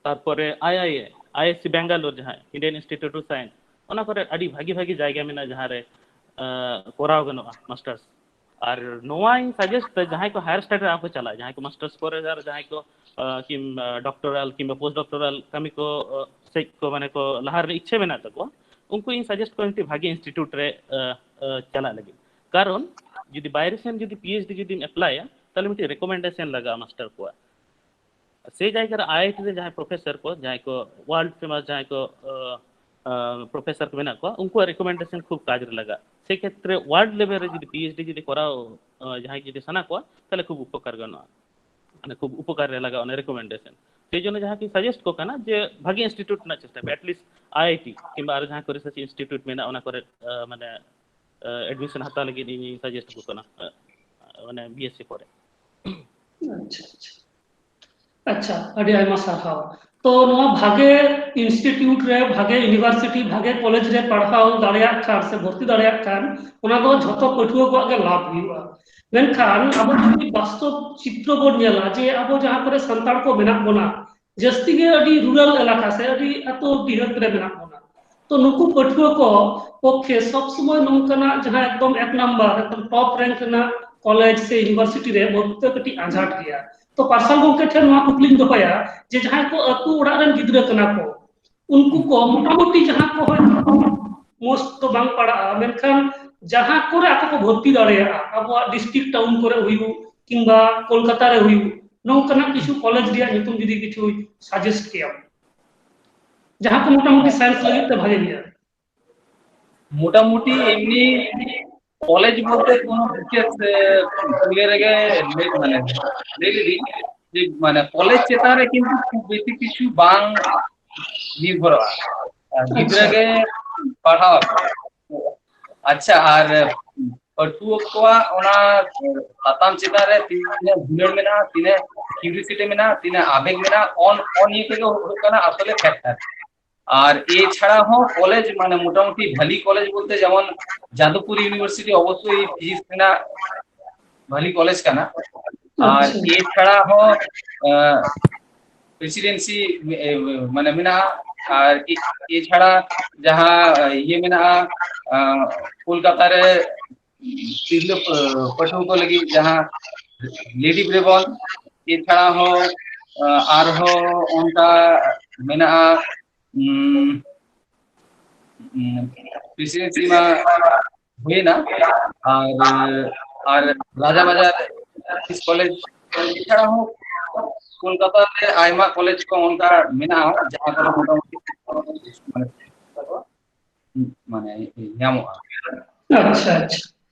ᱛᱟᱨᱯᱚᱨᱮ ᱟᱭᱟᱭᱮ, ᱟᱭᱮᱥᱥᱤ ᱵᱮᱝᱜᱟᱞᱳᱨ, ᱡᱟᱦᱟᱸ ᱤᱱᱰᱤᱭᱟᱱ ᱤᱱᱥᱴᱤᱴᱤᱭᱩᱴ ᱚᱯᱷ ᱥᱟᱭᱮᱱᱥ, ᱚᱱᱟ ᱠᱚᱨᱮ ᱟᱹᱰᱤ ᱵᱷᱟᱜᱤ ᱵᱷᱟᱜᱤ ᱡᱟᱭᱜᱟ ᱢᱮᱱᱟᱜᱼᱟ ᱡᱟᱦᱟᱸ ᱨᱮ ᱟᱸ, ᱠᱚᱨᱟᱣ ᱜᱟᱱᱚᱜᱼᱟ ᱢᱟᱥᱴᱟᱨᱥ᱾ ᱟᱨ ᱱᱚᱣᱟᱧ ᱥᱟᱡᱮᱥᱴ ᱫᱟ ᱡᱟᱦᱟᱸᱭ ᱠᱚ ᱦᱟᱭᱟᱨ ᱥᱴᱟᱰᱤ ᱨᱮ ᱟᱨᱚ ᱠᱚ ᱪᱟᱞᱟᱜᱼᱟ, ᱡᱟᱦᱟᱸᱭ ᱠᱚ ᱢᱟᱥᱴᱟᱨᱥ ᱯᱚᱨᱮ ᱟᱨ ᱡᱟᱦᱟᱸᱭ ᱠᱚ ᱟᱸ, ᱠᱤᱢ ᱰᱚᱠᱴᱚᱨᱟᱞ ᱠᱤᱝᱵᱟ ᱯᱳᱥᱴ ᱰᱚᱠᱴᱚᱨᱟᱞ ᱠᱟᱹᱢᱤ ᱠᱚ ᱟᱸ, ᱥᱮᱫ ᱠᱚ ᱢᱟᱱᱮ ᱠᱚ ᱞᱟᱦᱟ ᱨᱮᱱᱟᱜ ᱤᱪᱪᱷᱟᱹ ᱢᱮᱱᱟᱜ ᱛᱟᱠᱚᱣᱟ, ᱩᱱᱠᱩ ᱤᱧ suggest ᱠᱚᱣᱟ ᱢᱤᱫᱴᱤᱡ ᱵᱷᱟᱜᱮ institute ᱨᱮ ᱪᱟᱞᱟᱜ ᱞᱟᱹᱜᱤᱫ᱾ ᱠᱟᱨᱚᱱ ᱡᱩᱫᱤ ᱵᱟᱭᱨᱮ ᱥᱮᱱ ᱡᱩᱫᱤ PhD ᱡᱩᱫᱤᱢ ᱮᱯᱞᱟᱭᱟ, ᱛᱟᱦᱚᱞᱮ ᱢᱤᱫᱴᱤᱡ recommendation ᱞᱟᱜᱟᱜᱼᱟ ᱢᱟᱥᱴᱟᱨ ᱠᱚᱣᱟᱜ᱾ ᱥᱮ ᱡᱟᱭᱜᱟ ᱨᱮ IIT ᱨᱮ ᱡᱟᱦᱟᱸᱭ ᱯᱨᱚᱯᱷᱮᱥᱚᱨ ᱠᱚ, ᱡᱟᱦᱟᱸᱭ ᱠᱚ world famous, ᱡᱟᱦᱟᱸᱭ ᱠᱚ ᱯᱨᱚᱯᱷᱮᱥᱚᱨ ᱠᱚ ᱢᱮᱱᱟᱜ ᱠᱚᱣᱟ, ᱩᱱᱠᱩᱣᱟᱜ recommendation ᱠᱷᱩᱵ ᱠᱟᱡᱽ ᱨᱮ ᱞᱟᱜᱟᱜᱼᱟ᱾ ᱥᱮ ᱠᱷᱮᱛᱨᱮ world level ᱨᱮ ᱡᱩᱫᱤ PhD ᱡᱩᱫᱤ ᱠᱚᱨᱟᱣ ᱡᱟᱦᱟᱸᱭ ᱡᱩᱫᱤ ᱥᱟᱱᱟ ᱠᱚᱣᱟ, ᱛᱟᱦᱚᱞᱮ ᱠᱷᱩᱵ ᱩᱯᱚᱠᱟᱨ ᱜᱟᱱᱚᱜᱼᱟ᱾ ᱢᱟᱱᱮ ᱠᱷᱩᱵ ᱩᱯᱚᱠᱟᱨ ᱨᱮ ᱞᱟᱜᱟᱜᱼᱟ ᱚᱱᱟ recommendation᱾ ᱥᱮᱭ ᱡᱚᱱᱱᱚ ᱡᱟᱦᱟᱸ ᱠᱤ suggest ᱠᱚ ᱠᱟᱱᱟ ᱡᱮ ᱵᱷᱟᱜᱤ institute ᱨᱮᱱᱟᱜ ᱪᱮᱥᱴᱟ ᱯᱮ, at least IIT ᱠᱤᱝᱵᱟ ᱟᱨ ᱡᱟᱦᱟᱸ ᱠᱚ research institute ᱢᱮᱱᱟᱜᱼᱟ, ᱚᱱᱟ ᱠᱚᱨᱮ ᱢᱟᱱᱮ admission ᱦᱟᱛᱟᱣ ᱞᱟᱹᱜᱤᱫ ᱤᱧ suggest ᱠᱚ ᱠᱟᱱᱟ᱾ ᱢᱟᱱᱮ BSc ᱯᱚᱨᱮ᱾ ᱟᱪᱪᱷᱟ ᱟᱪᱪᱷᱟ ᱟᱪᱪᱷᱟ, ᱟᱹᱰᱤ ᱟᱭᱢᱟ ᱥᱟᱨᱦᱟᱣ᱾ ᱛᱚ ᱱᱚᱣᱟ ᱵᱷᱟᱜᱮ institute ᱨᱮ, ᱵᱷᱟᱜᱮ university, ᱵᱷᱟᱜᱮ college ᱨᱮ ᱯᱟᱲᱦᱟᱣ ᱫᱟᱲᱮᱭᱟᱜ ᱠᱷᱟᱱ ᱥᱮ ᱵᱷᱚᱨᱛᱤ ᱫᱟᱲᱮᱭᱟᱜ ᱠᱷᱟᱱ, ᱚᱱᱟ ᱫᱚ ᱡᱷᱚᱛᱚ ᱯᱟᱹᱴᱷᱩᱣᱟᱹ ᱠᱚᱣᱟᱜ ᱜᱮ ᱞᱟᱵᱷ ᱦᱩᱭᱩᱜᱼᱟ᱾ ᱢᱮᱱᱠᱷᱟᱱ ᱟᱵᱚ ᱡᱩᱫᱤ ᱵᱟᱥᱛᱚᱵ ᱪᱤᱛᱨᱚ ᱵᱚᱱ ᱧᱮᱞᱟ ᱡᱮ ᱟᱵᱚ ᱡᱟᱦᱟᱸ ᱠᱚᱨᱮ ᱥᱟᱱᱛᱟᱲ ᱠᱚ ᱢᱮᱱᱟᱜ ᱵᱚᱱᱟ, ᱡᱟᱹᱥᱛᱤ ᱜᱮ ᱟᱹᱰᱤ rural ᱮᱞᱟᱠᱟ ᱥᱮ ᱟᱹᱰᱤ ᱟᱹᱛᱩ ᱰᱤᱦᱟᱹᱛ ᱨᱮ ᱢᱮᱱᱟᱜ ᱵᱚᱱᱟ᱾ ᱛᱚ ᱱᱩᱠᱩ ᱯᱟᱹᱴᱷᱩᱣᱟᱹ ᱠᱚ ᱯᱚᱠᱠᱷᱮ ᱥᱚᱵ ᱥᱚᱢᱚᱭ ᱱᱚᱝᱠᱟᱱᱟᱜ ᱡᱟᱦᱟᱸ ᱮᱠᱫᱚᱢ ᱮᱠ ᱱᱟᱢᱵᱟᱨ, ᱮᱠᱫᱚᱢ top rank ᱨᱮᱱᱟᱜ college ᱥᱮ university ᱨᱮ ᱵᱷᱚᱨᱛᱤ ᱫᱚ ᱠᱟᱹᱴᱤᱡ ᱟᱡᱷᱟᱴ ᱜᱮᱭᱟ᱾ ᱛᱚ ᱯᱟᱨᱥᱟᱞ ᱜᱚᱢᱠᱮ ᱴᱷᱮᱱ ᱱᱚᱣᱟ ᱠᱩᱠᱞᱤᱧ ᱫᱚᱦᱚᱭᱟ ᱡᱮ ᱡᱟᱦᱟᱸᱭ ᱠᱚ ᱟᱹᱛᱩ ᱚᱲᱟᱜ ᱨᱮᱱ ᱜᱤᱫᱽᱨᱟᱹ ᱠᱟᱱᱟ ᱠᱚ, ᱩᱱᱠᱩ ᱠᱚ ᱢᱚᱴᱟᱢᱩᱴᱤ ᱡᱟᱦᱟᱸ ᱠᱚ ᱦᱚᱭᱛᱳ ᱢᱚᱡᱽ ᱫᱚ ᱵᱟᱝ ᱯᱟᱲᱟᱜᱼᱟ, ᱢᱮᱱᱠᱷᱟᱱ ᱡᱟᱦᱟᱸ ᱠᱚᱨᱮ ᱟᱠᱚ ᱠᱚ ᱵᱷᱚᱨᱛᱤ ᱫᱟᱲᱮᱭᱟᱜᱼᱟ, ᱟᱵᱚᱣᱟᱜ district town ᱠᱚᱨᱮ ᱦᱩᱭᱩᱜ ᱠᱤᱝᱵᱟ ᱠᱳᱞᱠᱟᱛᱟ ᱨᱮ ᱦᱩᱭᱩᱜ, ᱱᱚᱝᱠᱟᱱᱟᱜ ᱠᱤᱪᱷᱩ college ᱨᱮᱭᱟᱜ ᱧᱩᱛᱩᱢ ᱡᱩᱫᱤ ᱠᱤᱪᱷᱩ suggest ᱠᱮᱭᱟᱢ, ᱡᱟᱦᱟᱸ ᱠᱚ ᱢᱚᱴᱟᱢᱩᱴᱤ science ᱞᱟᱹᱜᱤᱫ ᱛᱮ ᱵᱷᱟᱜᱮ ᱜᱮᱭᱟ᱾ ᱢᱚᱴᱟᱢᱩᱴᱤ ᱮᱢᱱᱤ college ᱵᱚᱞᱛᱮ ᱠᱳᱱᱳ ᱵᱤᱥᱮᱥ ᱤᱭᱟᱹ ᱨᱮᱜᱮ ᱞᱟᱹᱭ ᱢᱟᱱᱮ ᱞᱟᱹᱭ ᱞᱤᱫᱤᱧ ᱡᱮ ᱢᱟᱱᱮ college ᱪᱮᱛᱟᱱ ᱨᱮ ᱠᱤᱱᱛᱩ ᱠᱷᱩᱵ ᱵᱮᱥᱤ ᱠᱤᱪᱷᱩ ᱵᱟᱝ ᱱᱤᱨᱵᱷᱚᱨᱚᱜᱼᱟ᱾ ᱜᱤᱫᱽᱨᱟᱹ ᱜᱮ ᱯᱟᱲᱦᱟᱣ ᱟᱠᱚ᱾ ᱟᱪᱪᱷᱟ, ᱟᱨ ᱯᱟᱹᱴᱷᱩᱣᱟᱹ ᱠᱚᱣᱟᱜ ᱚᱱᱟ ᱥᱟᱛᱟᱢ ᱪᱮᱛᱟᱱ ᱨᱮ ᱛᱤᱱᱟᱹᱜ ᱫᱩᱞᱟᱹᱲ ᱢᱮᱱᱟᱜᱼᱟ, ᱛᱤᱱᱟᱹᱜ curiosity ᱢᱮᱱᱟᱜᱼᱟ, ᱛᱤᱱᱟᱹᱜ ᱟᱵᱮᱜᱽ ᱢᱮᱱᱟᱜᱼᱟ, ᱚᱱ ᱚᱱ ᱱᱤᱭᱟᱹ ᱛᱮᱜᱮ ᱦᱩᱭᱩᱜ ᱠᱟᱱᱟ ᱟᱥᱚᱞᱮ factor᱾ ᱟᱨ ᱮᱪᱷᱟᱲᱟ ᱦᱚᱸ college ᱢᱟᱱᱮ ᱢᱚᱴᱟᱢᱩᱴᱤ ᱵᱷᱟᱞᱤ college ᱵᱚᱞᱛᱮ ᱡᱮᱢᱚᱱ ᱡᱟᱫᱩᱯᱩᱨ university ᱚᱵᱚᱥᱥᱳᱭ physics ᱨᱮᱱᱟᱜ ᱵᱷᱟᱞᱤ college ᱠᱟᱱᱟ᱾ ᱟᱨ ᱮᱪᱷᱟᱲᱟ ᱦᱚᱸ presidency ᱢᱟᱱᱮ ᱢᱮᱱᱟᱜᱼᱟ᱾ ᱟᱨ ᱮᱪᱷᱟᱲᱟ ᱡᱟᱦᱟᱸ ᱤᱭᱟᱹ ᱢᱮᱱᱟᱜᱼᱟ ᱠᱳᱞᱠᱟᱛᱟ ᱨᱮ ᱛᱤᱨᱞᱟᱹ ᱯᱟᱹᱴᱷᱩᱣᱟᱹ ᱠᱚ ᱞᱟᱹᱜᱤᱫ ᱡᱟᱦᱟᱸ ᱞᱮᱰᱤ ᱵᱨᱮᱵᱚᱱ, ᱮᱪᱷᱟᱲᱟ ᱦᱚᱸ ᱟᱨᱦᱚᱸ ᱚᱱᱠᱟ ᱢᱮᱱᱟᱜᱼᱟ ᱯᱨᱮᱥᱤᱰᱮᱱᱥᱤ ᱢᱟ ᱦᱩᱭᱮᱱᱟ, ᱟᱨ ᱟᱨ ᱨᱟᱡᱟ ᱵᱟᱡᱟᱨ ᱠᱚᱞᱮᱡᱽ ᱮᱪᱷᱟᱲᱟ ᱦᱚᱸ ᱠᱳᱞᱠᱟᱛᱟ ᱨᱮ ᱟᱭᱢᱟ ᱠᱚᱞᱮᱡᱽ ᱠᱚ ᱚᱱᱠᱟ ᱢᱮᱱᱟᱜᱼᱟ, ᱡᱟᱦᱟᱸ ᱠᱚᱨᱮ ᱢᱚᱴᱟᱢᱩᱴᱤ ᱢᱟᱱᱮ ᱢᱟᱱᱮ ᱧᱟᱢᱚᱜᱼᱟ᱾ ᱟᱪᱪᱷᱟ ᱟᱪᱪᱷᱟ,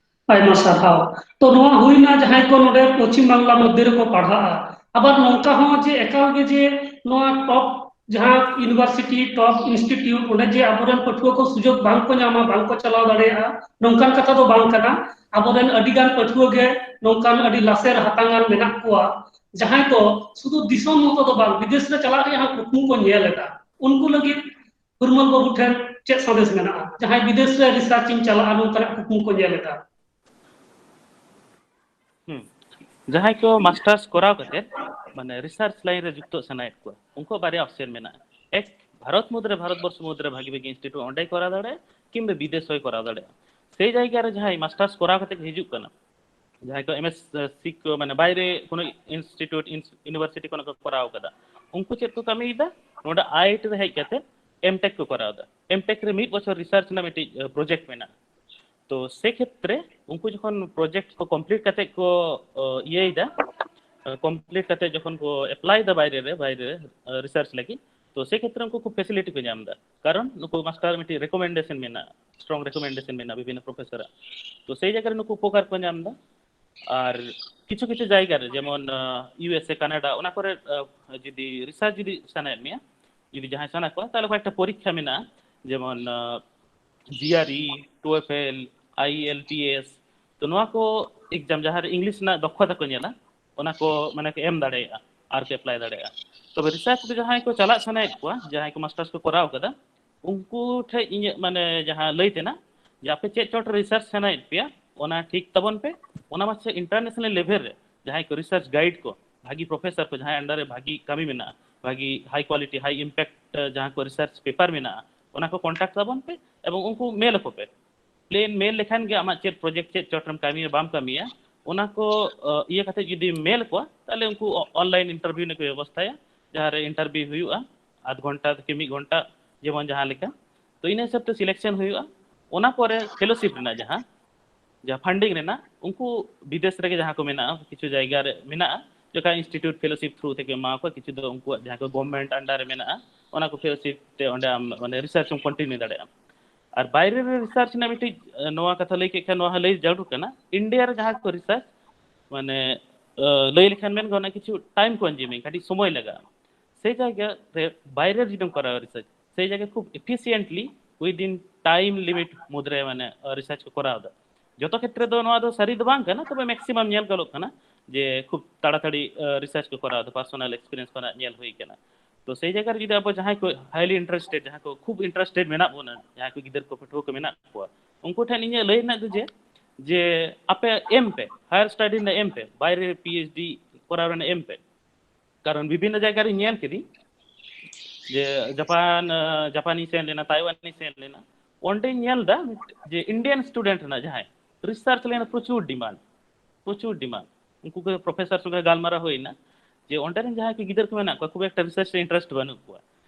ᱟᱭᱢᱟ ᱥᱟᱨᱦᱟᱣ᱾ ᱛᱚ ᱱᱚᱣᱟ ᱦᱩᱭᱱᱟ ᱡᱟᱦᱟᱸᱭ ᱠᱚ ᱱᱚᱰᱮ ᱯᱚᱪᱷᱤᱢ ᱵᱟᱝᱞᱟ ᱢᱚᱫᱽᱫᱷᱮ ᱨᱮᱠᱚ ᱯᱟᱲᱦᱟᱜᱼᱟ᱾ ᱟᱵᱟᱨ ᱱᱚᱝᱠᱟ ᱦᱚᱸ ᱡᱮ ᱮᱠᱟᱞ ᱜᱮ ᱡᱮ ᱱᱚᱣᱟ ᱴᱚᱯ ᱡᱟᱦᱟᱸ ᱤᱭᱩᱱᱤᱵᱷᱟᱨᱥᱤᱴᱤ, ᱴᱚᱯ ᱤᱱᱥᱴᱤᱴᱤᱭᱩᱴ, ᱚᱸᱰᱮ ᱡᱮ ᱟᱵᱚᱨᱮᱱ ᱯᱟᱹᱴᱷᱩᱣᱟᱹ ᱠᱚ ᱥᱩᱡᱳᱜᱽ ᱵᱟᱝ ᱠᱚ ᱧᱟᱢᱟ, ᱵᱟᱝ ᱠᱚ ᱪᱟᱞᱟᱣ ᱫᱟᱲᱮᱭᱟᱜᱼᱟ, ᱱᱚᱝᱠᱟᱱ ᱠᱟᱛᱷᱟ ᱫᱚ ᱵᱟᱝ ᱠᱟᱱᱟ᱾ ᱟᱵᱚᱨᱮᱱ ᱟᱹᱰᱤ ᱜᱟᱱ ᱯᱟᱹᱴᱷᱩᱣᱟᱹ ᱜᱮ ᱱᱚᱝᱠᱟᱱ ᱟᱹᱰᱤ ᱞᱟᱥᱮᱨ ᱦᱟᱛᱟᱝ ᱟᱱ ᱢᱮᱱᱟᱜ ᱠᱚᱣᱟ, ᱡᱟᱦᱟᱸᱭ ᱫᱚ ᱥᱩᱫᱷᱩ ᱫᱤᱥᱚᱢ ᱢᱚᱛᱚ ᱫᱚ ᱵᱟᱝ, ᱵᱤᱫᱮᱥ ᱨᱮ ᱪᱟᱞᱟᱜ ᱨᱮᱭᱟᱜ ᱦᱚᱸ ᱠᱩᱠᱢᱩ ᱠᱚ ᱧᱮᱞ ᱮᱫᱟ᱾ ᱩᱱᱠᱩ ᱞᱟᱹᱜᱤᱫ ᱦᱩᱨᱢᱟᱹᱞ ᱵᱟᱹᱵᱩ ᱴᱷᱮᱱ ᱪᱮᱫ ᱥᱟᱸᱫᱮᱥ ᱢᱮᱱᱟᱜᱼᱟ, ᱡᱟᱦᱟᱸᱭ ᱵᱤᱫᱮᱥ ᱨᱮ ᱨᱤᱥᱟᱨᱪ ᱤᱧ ᱪᱟᱞᱟᱜᱼᱟ ᱱᱚᱝᱠᱟᱱᱟᱜ ᱠᱩᱠᱢᱩ ᱠᱚ ᱧᱮᱞ ᱮᱫᱟ? ᱦᱩᱸ᱾ ᱡᱟᱦᱟᱸᱭ ᱠᱚ ᱢᱟᱥᱴᱟᱨᱥ ᱠᱚᱨᱟᱣ ᱠᱟᱛᱮ ᱢᱟᱱᱮ ᱨᱤᱥᱟᱨᱪ ᱞᱟᱭᱤᱱ ᱨᱮ ᱡᱩᱠᱛᱚᱜ ᱥᱟᱱᱟᱭᱮᱫ ᱠᱚᱣᱟ, ᱩᱱᱠᱩᱣᱟᱜ ᱵᱟᱨᱭᱟ ᱚᱯᱥᱮᱱ ᱢᱮᱱᱟᱜᱼᱟ᱾ ᱮᱠ, ᱵᱷᱟᱨᱚᱛ ᱢᱩᱫᱽᱨᱮ, ᱵᱷᱟᱨᱚᱛ ᱵᱚᱨᱥᱚ ᱢᱩᱫᱽᱨᱮ ᱵᱷᱟᱜᱤ ᱵᱷᱟᱜᱤ ᱤᱱᱥᱴᱤᱴᱤᱭᱩᱴ ᱚᱸᱰᱮ ᱠᱚᱨᱟᱣ ᱫᱟᱲᱮᱭᱟᱜᱼᱟ, ᱠᱤᱝᱵᱟ ᱵᱤᱫᱮᱥ ᱦᱚᱸᱭ ᱠᱚᱨᱟᱣ ᱫᱟᱲᱮᱭᱟᱜᱼᱟ᱾ ᱥᱮᱭ ᱡᱟᱭᱜᱟ ᱨᱮ ᱡᱟᱦᱟᱸᱭ ᱢᱟᱥᱴᱟᱨᱥ ᱠᱚᱨᱟᱣ ᱠᱟᱛᱮ ᱠᱚ ᱦᱤᱡᱩᱜ ᱠᱟᱱᱟ, ᱡᱟᱦᱟᱸᱭ ᱠᱚ ᱮᱢ ᱮᱥ ᱥᱤ ᱠᱚ ᱢᱟᱱᱮ ᱵᱟᱭᱨᱮ ᱠᱳᱱᱳ ᱤᱱᱥᱴᱤᱴᱤᱭᱩᱴ, ᱤᱭᱩᱱᱤᱵᱷᱟᱨᱥᱤᱴᱤ ᱠᱷᱚᱱ ᱠᱚ ᱠᱚᱨᱟᱣ ᱠᱟᱫᱟ, ᱩᱱᱠᱩ ᱪᱮᱫ ᱠᱚ ᱠᱟᱹᱢᱤᱭᱮᱫᱟ? ᱱᱚᱰᱮ ᱟᱭ ᱟᱭ ᱴᱤ ᱨᱮ ᱦᱮᱡ ᱠᱟᱛᱮ ᱮᱢᱴᱮᱠ ᱠᱚ ᱠᱚᱨᱟᱣ ᱮᱫᱟ᱾ ᱮᱢᱴᱮᱠ ᱨᱮ ᱢᱤᱫ ᱵᱚᱪᱷᱚᱨ ᱨᱤᱥᱟᱨᱪ ᱨᱮᱱᱟᱜ ᱢᱤᱫᱴᱤᱡ ᱯᱨᱚᱡᱮᱠᱴ ᱢᱮᱱᱟᱜᱼᱟ᱾ ᱛᱚ ᱥᱮ ᱠᱷᱮᱛᱨᱮ ᱩᱱᱠᱩ ᱡᱚᱠᱷᱚᱱ ᱯᱨᱚᱡᱮᱠᱴ ᱠᱚ ᱠᱚᱢᱯᱞᱤᱴ ᱠᱟᱛᱮ ᱠᱚ ᱤᱭᱟᱹᱭᱮᱫᱟ, ᱠᱚᱢᱯᱞᱤᱴ ᱠᱟᱛᱮ ᱡᱚᱠᱷᱚᱱ ᱠᱚ ᱮᱯᱞᱟᱭ ᱮᱫᱟ ᱵᱟᱭᱨᱮ ᱨᱮ, ᱵᱟᱭᱨᱮ ᱨᱮ ᱨᱤᱥᱟᱨᱪ ᱞᱟᱹᱜᱤᱫ, ᱛᱚ ᱥᱮ ᱠᱷᱮᱛᱨᱮ ᱩᱱᱠᱩ ᱠᱷᱩᱵ ᱯᱷᱮᱥᱤᱞᱤᱴᱤ ᱠᱚ ᱧᱟᱢ ᱮᱫᱟ, ᱠᱟᱨᱚᱱ ᱱᱩᱠᱩ ᱢᱟᱥᱴᱟᱨ ᱢᱤᱫᱴᱤᱡ ᱨᱮᱠᱚᱢᱮᱱᱰᱮᱥᱚᱱ ᱢᱮᱱᱟᱜᱼᱟ, ᱥᱴᱨᱚᱝ ᱨᱮᱠᱚᱢᱮᱱᱰᱮᱥᱚᱱ ᱢᱮᱱᱟᱜᱼᱟ ᱵᱤᱵᱷᱤᱱᱱᱚ ᱯᱨᱚᱯᱷᱮᱥᱚᱨᱟᱜ᱾ ᱛᱚ ᱥᱮᱭ ᱡᱟᱭᱜᱟ ᱨᱮ ᱱᱩᱠᱩ ᱩᱯᱚᱠᱟᱨ ᱠᱚ ᱧᱟᱢ ᱮᱫᱟ᱾ ᱟᱨ ᱠᱤᱪᱷᱩ ᱠᱤᱪᱷᱩ ᱡᱟᱭᱜᱟ ᱨᱮ ᱡᱮᱢᱚᱱ ᱤᱭᱩ ᱮᱥ ᱮ, ᱠᱟᱱᱟᱰᱟ, ᱚᱱᱟ ᱠᱚᱨᱮ ᱡᱩᱫᱤ ᱨᱤᱥᱟᱨᱪ ᱡᱩᱫᱤ ᱥᱟᱱᱟᱭᱮᱫ ᱢᱮᱭᱟ, ᱡᱩᱫᱤ ᱡᱟᱦᱟᱸᱭ ᱥᱟᱱᱟ ᱠᱚᱣᱟ, ᱛᱟᱦᱚᱞᱮ ᱠᱚᱭᱮᱠᱴᱟ ᱯᱚᱨᱤᱠᱠᱷᱟ ᱢᱮᱱᱟᱜᱼᱟ, ᱡᱮᱢᱚᱱ ᱡᱤ ᱟᱨ ᱤ, ᱴᱩᱭᱮᱞᱵᱷ ᱯᱷᱮᱞ, ᱟᱭ ᱤ ᱮᱞ ᱯᱤ ᱮᱥ᱾ ᱛᱚ ᱱᱚᱣᱟ ᱠᱚ ᱮᱠᱡᱟᱢ ᱡᱟᱦᱟᱸ ᱨᱮ ᱤᱝᱞᱤᱥ ᱨᱮᱱᱟᱜ ᱫᱚᱠᱷᱚᱛᱟ ᱠᱚ ᱧᱮᱞᱟ, ᱚᱱᱟ ᱠᱚ ᱢᱟᱱᱮ ᱠᱚ ᱮᱢ ᱫᱟᱲᱮᱭᱟᱜᱼᱟ ᱟᱨ ᱠᱚ ᱮᱯᱞᱟᱭ ᱫᱟᱲᱮᱭᱟᱜᱼᱟ᱾ ᱛᱚᱵᱮ ᱨᱤᱥᱟᱨᱪ ᱨᱮ ᱡᱟᱦᱟᱸᱭ ᱠᱚ ᱪᱟᱞᱟᱜ ᱥᱟᱱᱟᱭᱮᱫ ᱠᱚᱣᱟ, ᱡᱟᱦᱟᱸᱭ ᱠᱚ ᱢᱟᱥᱴᱟᱨᱥ ᱠᱚ ᱠᱚᱨᱟᱣ ᱠᱟᱫᱟ, ᱩᱱᱠᱩ ᱴᱷᱮᱡ ᱤᱧᱟᱹᱜ ᱢᱟᱱᱮ ᱡᱟᱦᱟᱸ ᱞᱟᱹᱭ ᱛᱮᱱᱟᱜ, ᱡᱮ ᱟᱯᱮ ᱪᱮᱫ ᱪᱚᱴ ᱨᱮ ᱨᱤᱥᱟᱨᱪ ᱥᱟᱱᱟᱭᱮᱫ ᱯᱮᱭᱟ, ᱚᱱᱟ ᱴᱷᱤᱠ ᱛᱟᱵᱚᱱ ᱯᱮ᱾ ᱚᱱᱟ ᱢᱟᱥᱮ ᱤᱱᱴᱟᱨᱱᱮᱥᱱᱟᱞ ᱞᱮᱵᱷᱮᱞ ᱨᱮ ᱡᱟᱦᱟᱸᱭ ᱠᱚ ᱨᱤᱥᱟᱨᱪ ᱜᱟᱭᱤᱰ ᱠᱚ, ᱵᱷᱟᱹᱜᱤ ᱯᱨᱚᱯᱷᱮᱥᱚᱨ ᱠᱚ, ᱡᱟᱦᱟᱸᱭ ᱟᱱᱰᱟᱨ ᱨᱮ ᱵᱷᱟᱹᱜᱤ ᱠᱟᱹᱢᱤ ᱢᱮᱱᱟᱜᱼᱟ, ᱵᱷᱟᱹᱜᱤ ᱦᱟᱭ ᱠᱣᱟᱞᱤᱴᱤ, ᱦᱟᱭ ᱤᱢᱯᱮᱠᱴ ᱡᱟᱦᱟᱸ ᱠᱚ ᱨᱤᱥᱟᱨᱪ ᱯᱮᱯᱟᱨ ᱢᱮᱱᱟᱜᱼᱟ, ᱚᱱᱟ ᱠᱚ ᱠᱚᱱᱴᱟᱠᱴ ᱛᱟᱵᱚᱱ ᱯᱮ ᱮᱵᱚᱝ ᱩᱱᱠᱩ ᱢᱮᱞ ᱟᱠᱚ ᱯᱮ᱾ ᱯᱞᱮᱱ ᱢᱮᱞ ᱞᱮᱠᱷᱟᱱ ᱜᱮ ᱟᱢᱟᱜ ᱪᱮᱫ ᱯᱨᱚᱡᱮᱠᱴ, ᱪᱮᱫ ᱪᱚᱴ ᱨᱮᱢ ᱠᱟᱹᱢᱤᱭᱟ, ᱵᱟᱢ ᱠᱟᱹᱢᱤᱭᱟ, ᱚᱱᱟ ᱠᱚ ᱤᱭᱟᱹ ᱠᱟᱛᱮ ᱡᱩᱫᱤ ᱢᱮᱞ ᱠᱚᱣᱟ, ᱛᱟᱦᱚᱞᱮ ᱩᱱᱠᱩ ᱚᱱᱞᱟᱭᱤᱱ ᱤᱱᱴᱟᱨᱵᱷᱤᱭᱩ ᱨᱮᱱᱟᱜ ᱠᱚ ᱵᱮᱵᱚᱥᱛᱷᱟᱭᱟ, ᱡᱟᱦᱟᱸ ᱨᱮ ᱤᱱᱴᱟᱨᱵᱷᱤᱭᱩ ᱦᱩᱭᱩᱜᱼᱟ ᱟᱫᱷ ᱜᱷᱚᱱᱴᱟ ᱛᱷᱮᱠᱮ ᱢᱤᱫ ᱜᱷᱚᱱᱴᱟ, ᱡᱮᱢᱚᱱ ᱡᱟᱦᱟᱸ ᱞᱮᱠᱟ᱾ ᱛᱚ ᱤᱱᱟᱹ ᱦᱤᱥᱟᱹᱵ ᱛᱮ ᱥᱤᱞᱮᱠᱥᱚᱱ ᱦᱩᱭᱩᱜᱼᱟ᱾ ᱚᱱᱟ ᱯᱚᱨᱮ ᱯᱷᱮᱞᱳᱥᱤᱯ ᱨᱮᱱᱟᱜ ᱡᱟᱦᱟᱸ ᱡᱟᱦᱟᱸ ᱯᱷᱟᱱᱰᱤᱝ ᱨᱮᱱᱟᱜ, ᱩᱱᱠᱩ ᱵᱤᱫᱮᱥ ᱨᱮᱜᱮ ᱡᱟᱦᱟᱸ ᱠᱚ ᱢᱮᱱᱟᱜᱼᱟ, ᱠᱤᱪᱷᱩ ᱡᱟᱭᱜᱟ ᱨᱮ ᱢᱮᱱᱟᱜᱼᱟ, ᱡᱚᱠᱷᱚᱱ ᱤᱱᱥᱴᱤᱴᱭᱩᱴ ᱯᱷᱮᱞᱳᱥᱤᱯ ᱛᱷᱨᱩ ᱛᱮᱠᱚ ᱮᱢᱟ ᱠᱚᱣᱟ, ᱠᱤᱪᱷᱩ ᱫᱚ ᱩᱱᱠᱩᱣᱟᱜ ᱡᱟᱦᱟᱸ ᱠᱚ ᱜᱚᱵᱷᱢᱮᱱᱴ ᱟᱱᱰᱟᱨ ᱨᱮ ᱢᱮᱱᱟᱜᱼᱟ, ᱚᱱᱟ ᱠᱚ ᱯᱷᱮᱞᱳᱥᱤᱯ ᱛᱮ ᱚᱸᱰᱮ ᱟᱢ ᱢᱟᱱᱮ ᱨᱤᱥᱟᱨᱪ ᱮᱢ ᱠᱚᱱᱴᱤᱱᱤᱭᱩ ᱫᱟᱲᱮᱭᱟᱜᱼᱟ᱾ ᱟᱨ ᱵᱟᱭᱨᱮ ᱨᱮ ᱨᱤᱥᱟᱨᱪ ᱨᱮᱱᱟᱜ ᱢᱤᱫᱴᱤᱡ ᱱᱚᱣᱟ ᱠᱟᱛᱷᱟ ᱞᱟᱹᱭ ᱠᱮᱫ ᱠᱷᱟᱱ ᱱᱚᱣᱟ ᱦᱚᱸ ᱞᱟᱹᱭ ᱡᱟᱹᱨᱩᱲ ᱠᱟᱱᱟ᱾ ᱤᱱᱰᱤᱭᱟ ᱨᱮ ᱡᱟᱦᱟᱸ ᱠᱚ ᱨᱤᱥᱟᱨᱪ ᱢᱟᱱᱮ ᱞᱟᱹᱭ ᱞᱮᱠᱷᱟᱱ ᱢᱮᱱ ᱜᱟᱱᱚᱜᱼᱟ ᱠᱤᱪᱷᱩ ᱴᱟᱭᱤᱢ ᱠᱚᱱᱡᱤᱭᱩᱢᱤᱝ, ᱠᱟᱹᱴᱤᱡ ᱥᱚᱢᱚᱭ ᱞᱟᱜᱟᱜᱼᱟ᱾ ᱥᱮ ᱡᱟᱭᱜᱟ ᱨᱮ ᱵᱟᱭᱨᱮ ᱨᱮ ᱡᱩᱫᱤᱢ ᱠᱚᱨᱟᱣᱟ ᱨᱤᱥᱟᱨᱪ, ᱥᱮ ᱡᱟᱭᱜᱟ ᱠᱷᱩᱵ ᱮᱯᱷᱤᱥᱤᱭᱮᱱᱴᱞᱤ ᱩᱭᱤᱫᱤᱱ ᱴᱟᱭᱤᱢ ᱞᱤᱢᱤᱴ ᱢᱩᱫᱽᱨᱮ ᱢᱟᱱᱮ ᱨᱤᱥᱟᱨᱪ ᱠᱚ ᱠᱚᱨᱟᱣ ᱮᱫᱟ᱾ ᱡᱚᱛᱚ ᱠᱷᱮᱛᱨᱮ ᱫᱚ ᱱᱚᱣᱟ ᱫᱚ ᱥᱟᱹᱨᱤ ᱫᱚ ᱵᱟᱝ ᱠᱟᱱᱟ, ᱛᱚᱵᱮ ᱢᱮᱠᱥᱤᱢᱟᱢ ᱧᱮᱞ ᱜᱟᱱᱚᱜ ᱠᱟᱱᱟ ᱡᱮ ᱠᱷᱩᱵ ᱛᱟᱲᱟᱛᱟᱲᱤ ᱨᱤᱥᱟᱨᱪ ᱠᱚ ᱠᱚᱨᱟᱣ ᱮᱫᱟ, ᱯᱟᱨᱥᱚᱱᱟᱞ ᱮᱠᱥᱯᱤᱨᱤᱭᱮᱱᱥ ᱠᱷᱚᱱᱟᱜ ᱧᱮᱞ ᱦᱩᱭ ᱠᱟᱱᱟ᱾ ᱛᱚ ᱥᱮᱭ ᱡᱟᱭᱜᱟ ᱨᱮ ᱡᱩᱫᱤ ᱟᱵᱚ ᱡᱟᱦᱟᱸᱭ ᱠᱚ ᱦᱟᱭᱞᱤ ᱤᱱᱴᱟᱨᱮᱥᱴᱮᱰ, ᱡᱟᱦᱟᱸᱭ ᱠᱚ ᱠᱷᱩᱵ ᱤᱱᱴᱟᱨᱮᱥᱴᱮᱰ ᱢᱮᱱᱟᱜ ᱵᱚᱱᱟ, ᱡᱟᱦᱟᱸᱭ ᱠᱚ ᱜᱤᱫᱟᱹᱨ ᱠᱚ ᱯᱟᱹᱴᱷᱩᱣᱟᱹ ᱠᱚ ᱢᱮᱱᱟᱜ ᱠᱚᱣᱟ, ᱩᱱᱠᱩ ᱴᱷᱮᱱ ᱤᱧᱟᱹᱜ ᱞᱟᱹᱭ ᱨᱮᱱᱟᱜ ᱫᱚ ᱡᱮ ᱡᱮ ᱟᱯᱮ ᱮᱢ ᱯᱮ, ᱦᱟᱭᱟᱨ ᱥᱴᱟᱰᱤ ᱨᱮᱱᱟᱜ ᱮᱢ ᱯᱮ, ᱵᱟᱭᱨᱮ ᱯᱤ ᱮᱭᱤᱪ ᱰᱤ ᱠᱚᱨᱟᱣ ᱨᱮᱱᱟᱜ ᱮᱢ ᱯᱮ᱾ ᱠᱟᱨᱚᱱ ᱵᱤᱵᱷᱤᱱᱱᱚ ᱡᱟᱭᱜᱟ ᱨᱤᱧ ᱧᱮᱞ ᱠᱤᱫᱤᱧ ᱡᱮ ᱡᱟᱯᱟᱱ ᱡᱟᱯᱟᱱᱤᱧ ᱥᱮᱱ ᱞᱮᱱᱟ, ᱛᱟᱭᱣᱟᱱᱤᱧ ᱥᱮᱱ ᱞᱮᱱᱟ, ᱚᱸᱰᱮᱧ ᱧᱮᱞ ᱮᱫᱟ ᱡᱮ ᱤᱱᱰᱤᱭᱟᱱ ᱥᱴᱩᱰᱮᱱᱴ ᱨᱮᱱᱟᱜ ᱡᱟᱦᱟᱸᱭ ᱨᱤᱥᱟᱨᱪ ᱞᱟᱭᱤᱱ ᱨᱮ ᱯᱨᱚᱪᱩᱨ ᱰᱤᱢᱟᱱᱰ, ᱯᱨᱚᱪᱩᱨ ᱰᱤᱢᱟᱱᱰ᱾ ᱩᱱᱠᱩ ᱠᱚ ᱯᱨᱚᱯᱷᱮᱥᱚᱨ ᱥᱚᱸᱜᱮ ᱜᱟᱞᱢᱟᱨᱟᱣ ᱦᱩᱭᱱᱟ ᱡᱮ ᱚᱸᱰᱮ ᱨᱮᱱ ᱡᱟᱦᱟᱸᱭ ᱠᱚ ᱜᱤᱫᱟᱹᱨ ᱠᱚ ᱢᱮᱱᱟᱜ ᱠᱚᱣᱟ ᱠᱷᱩᱵ ᱮᱠᱴᱟ ᱨᱤᱥᱟᱨᱪ ᱨᱮ ᱤᱱᱴᱟᱨᱮᱥᱴ ᱵᱟᱹᱱᱩᱜ ᱠᱚᱣᱟ᱾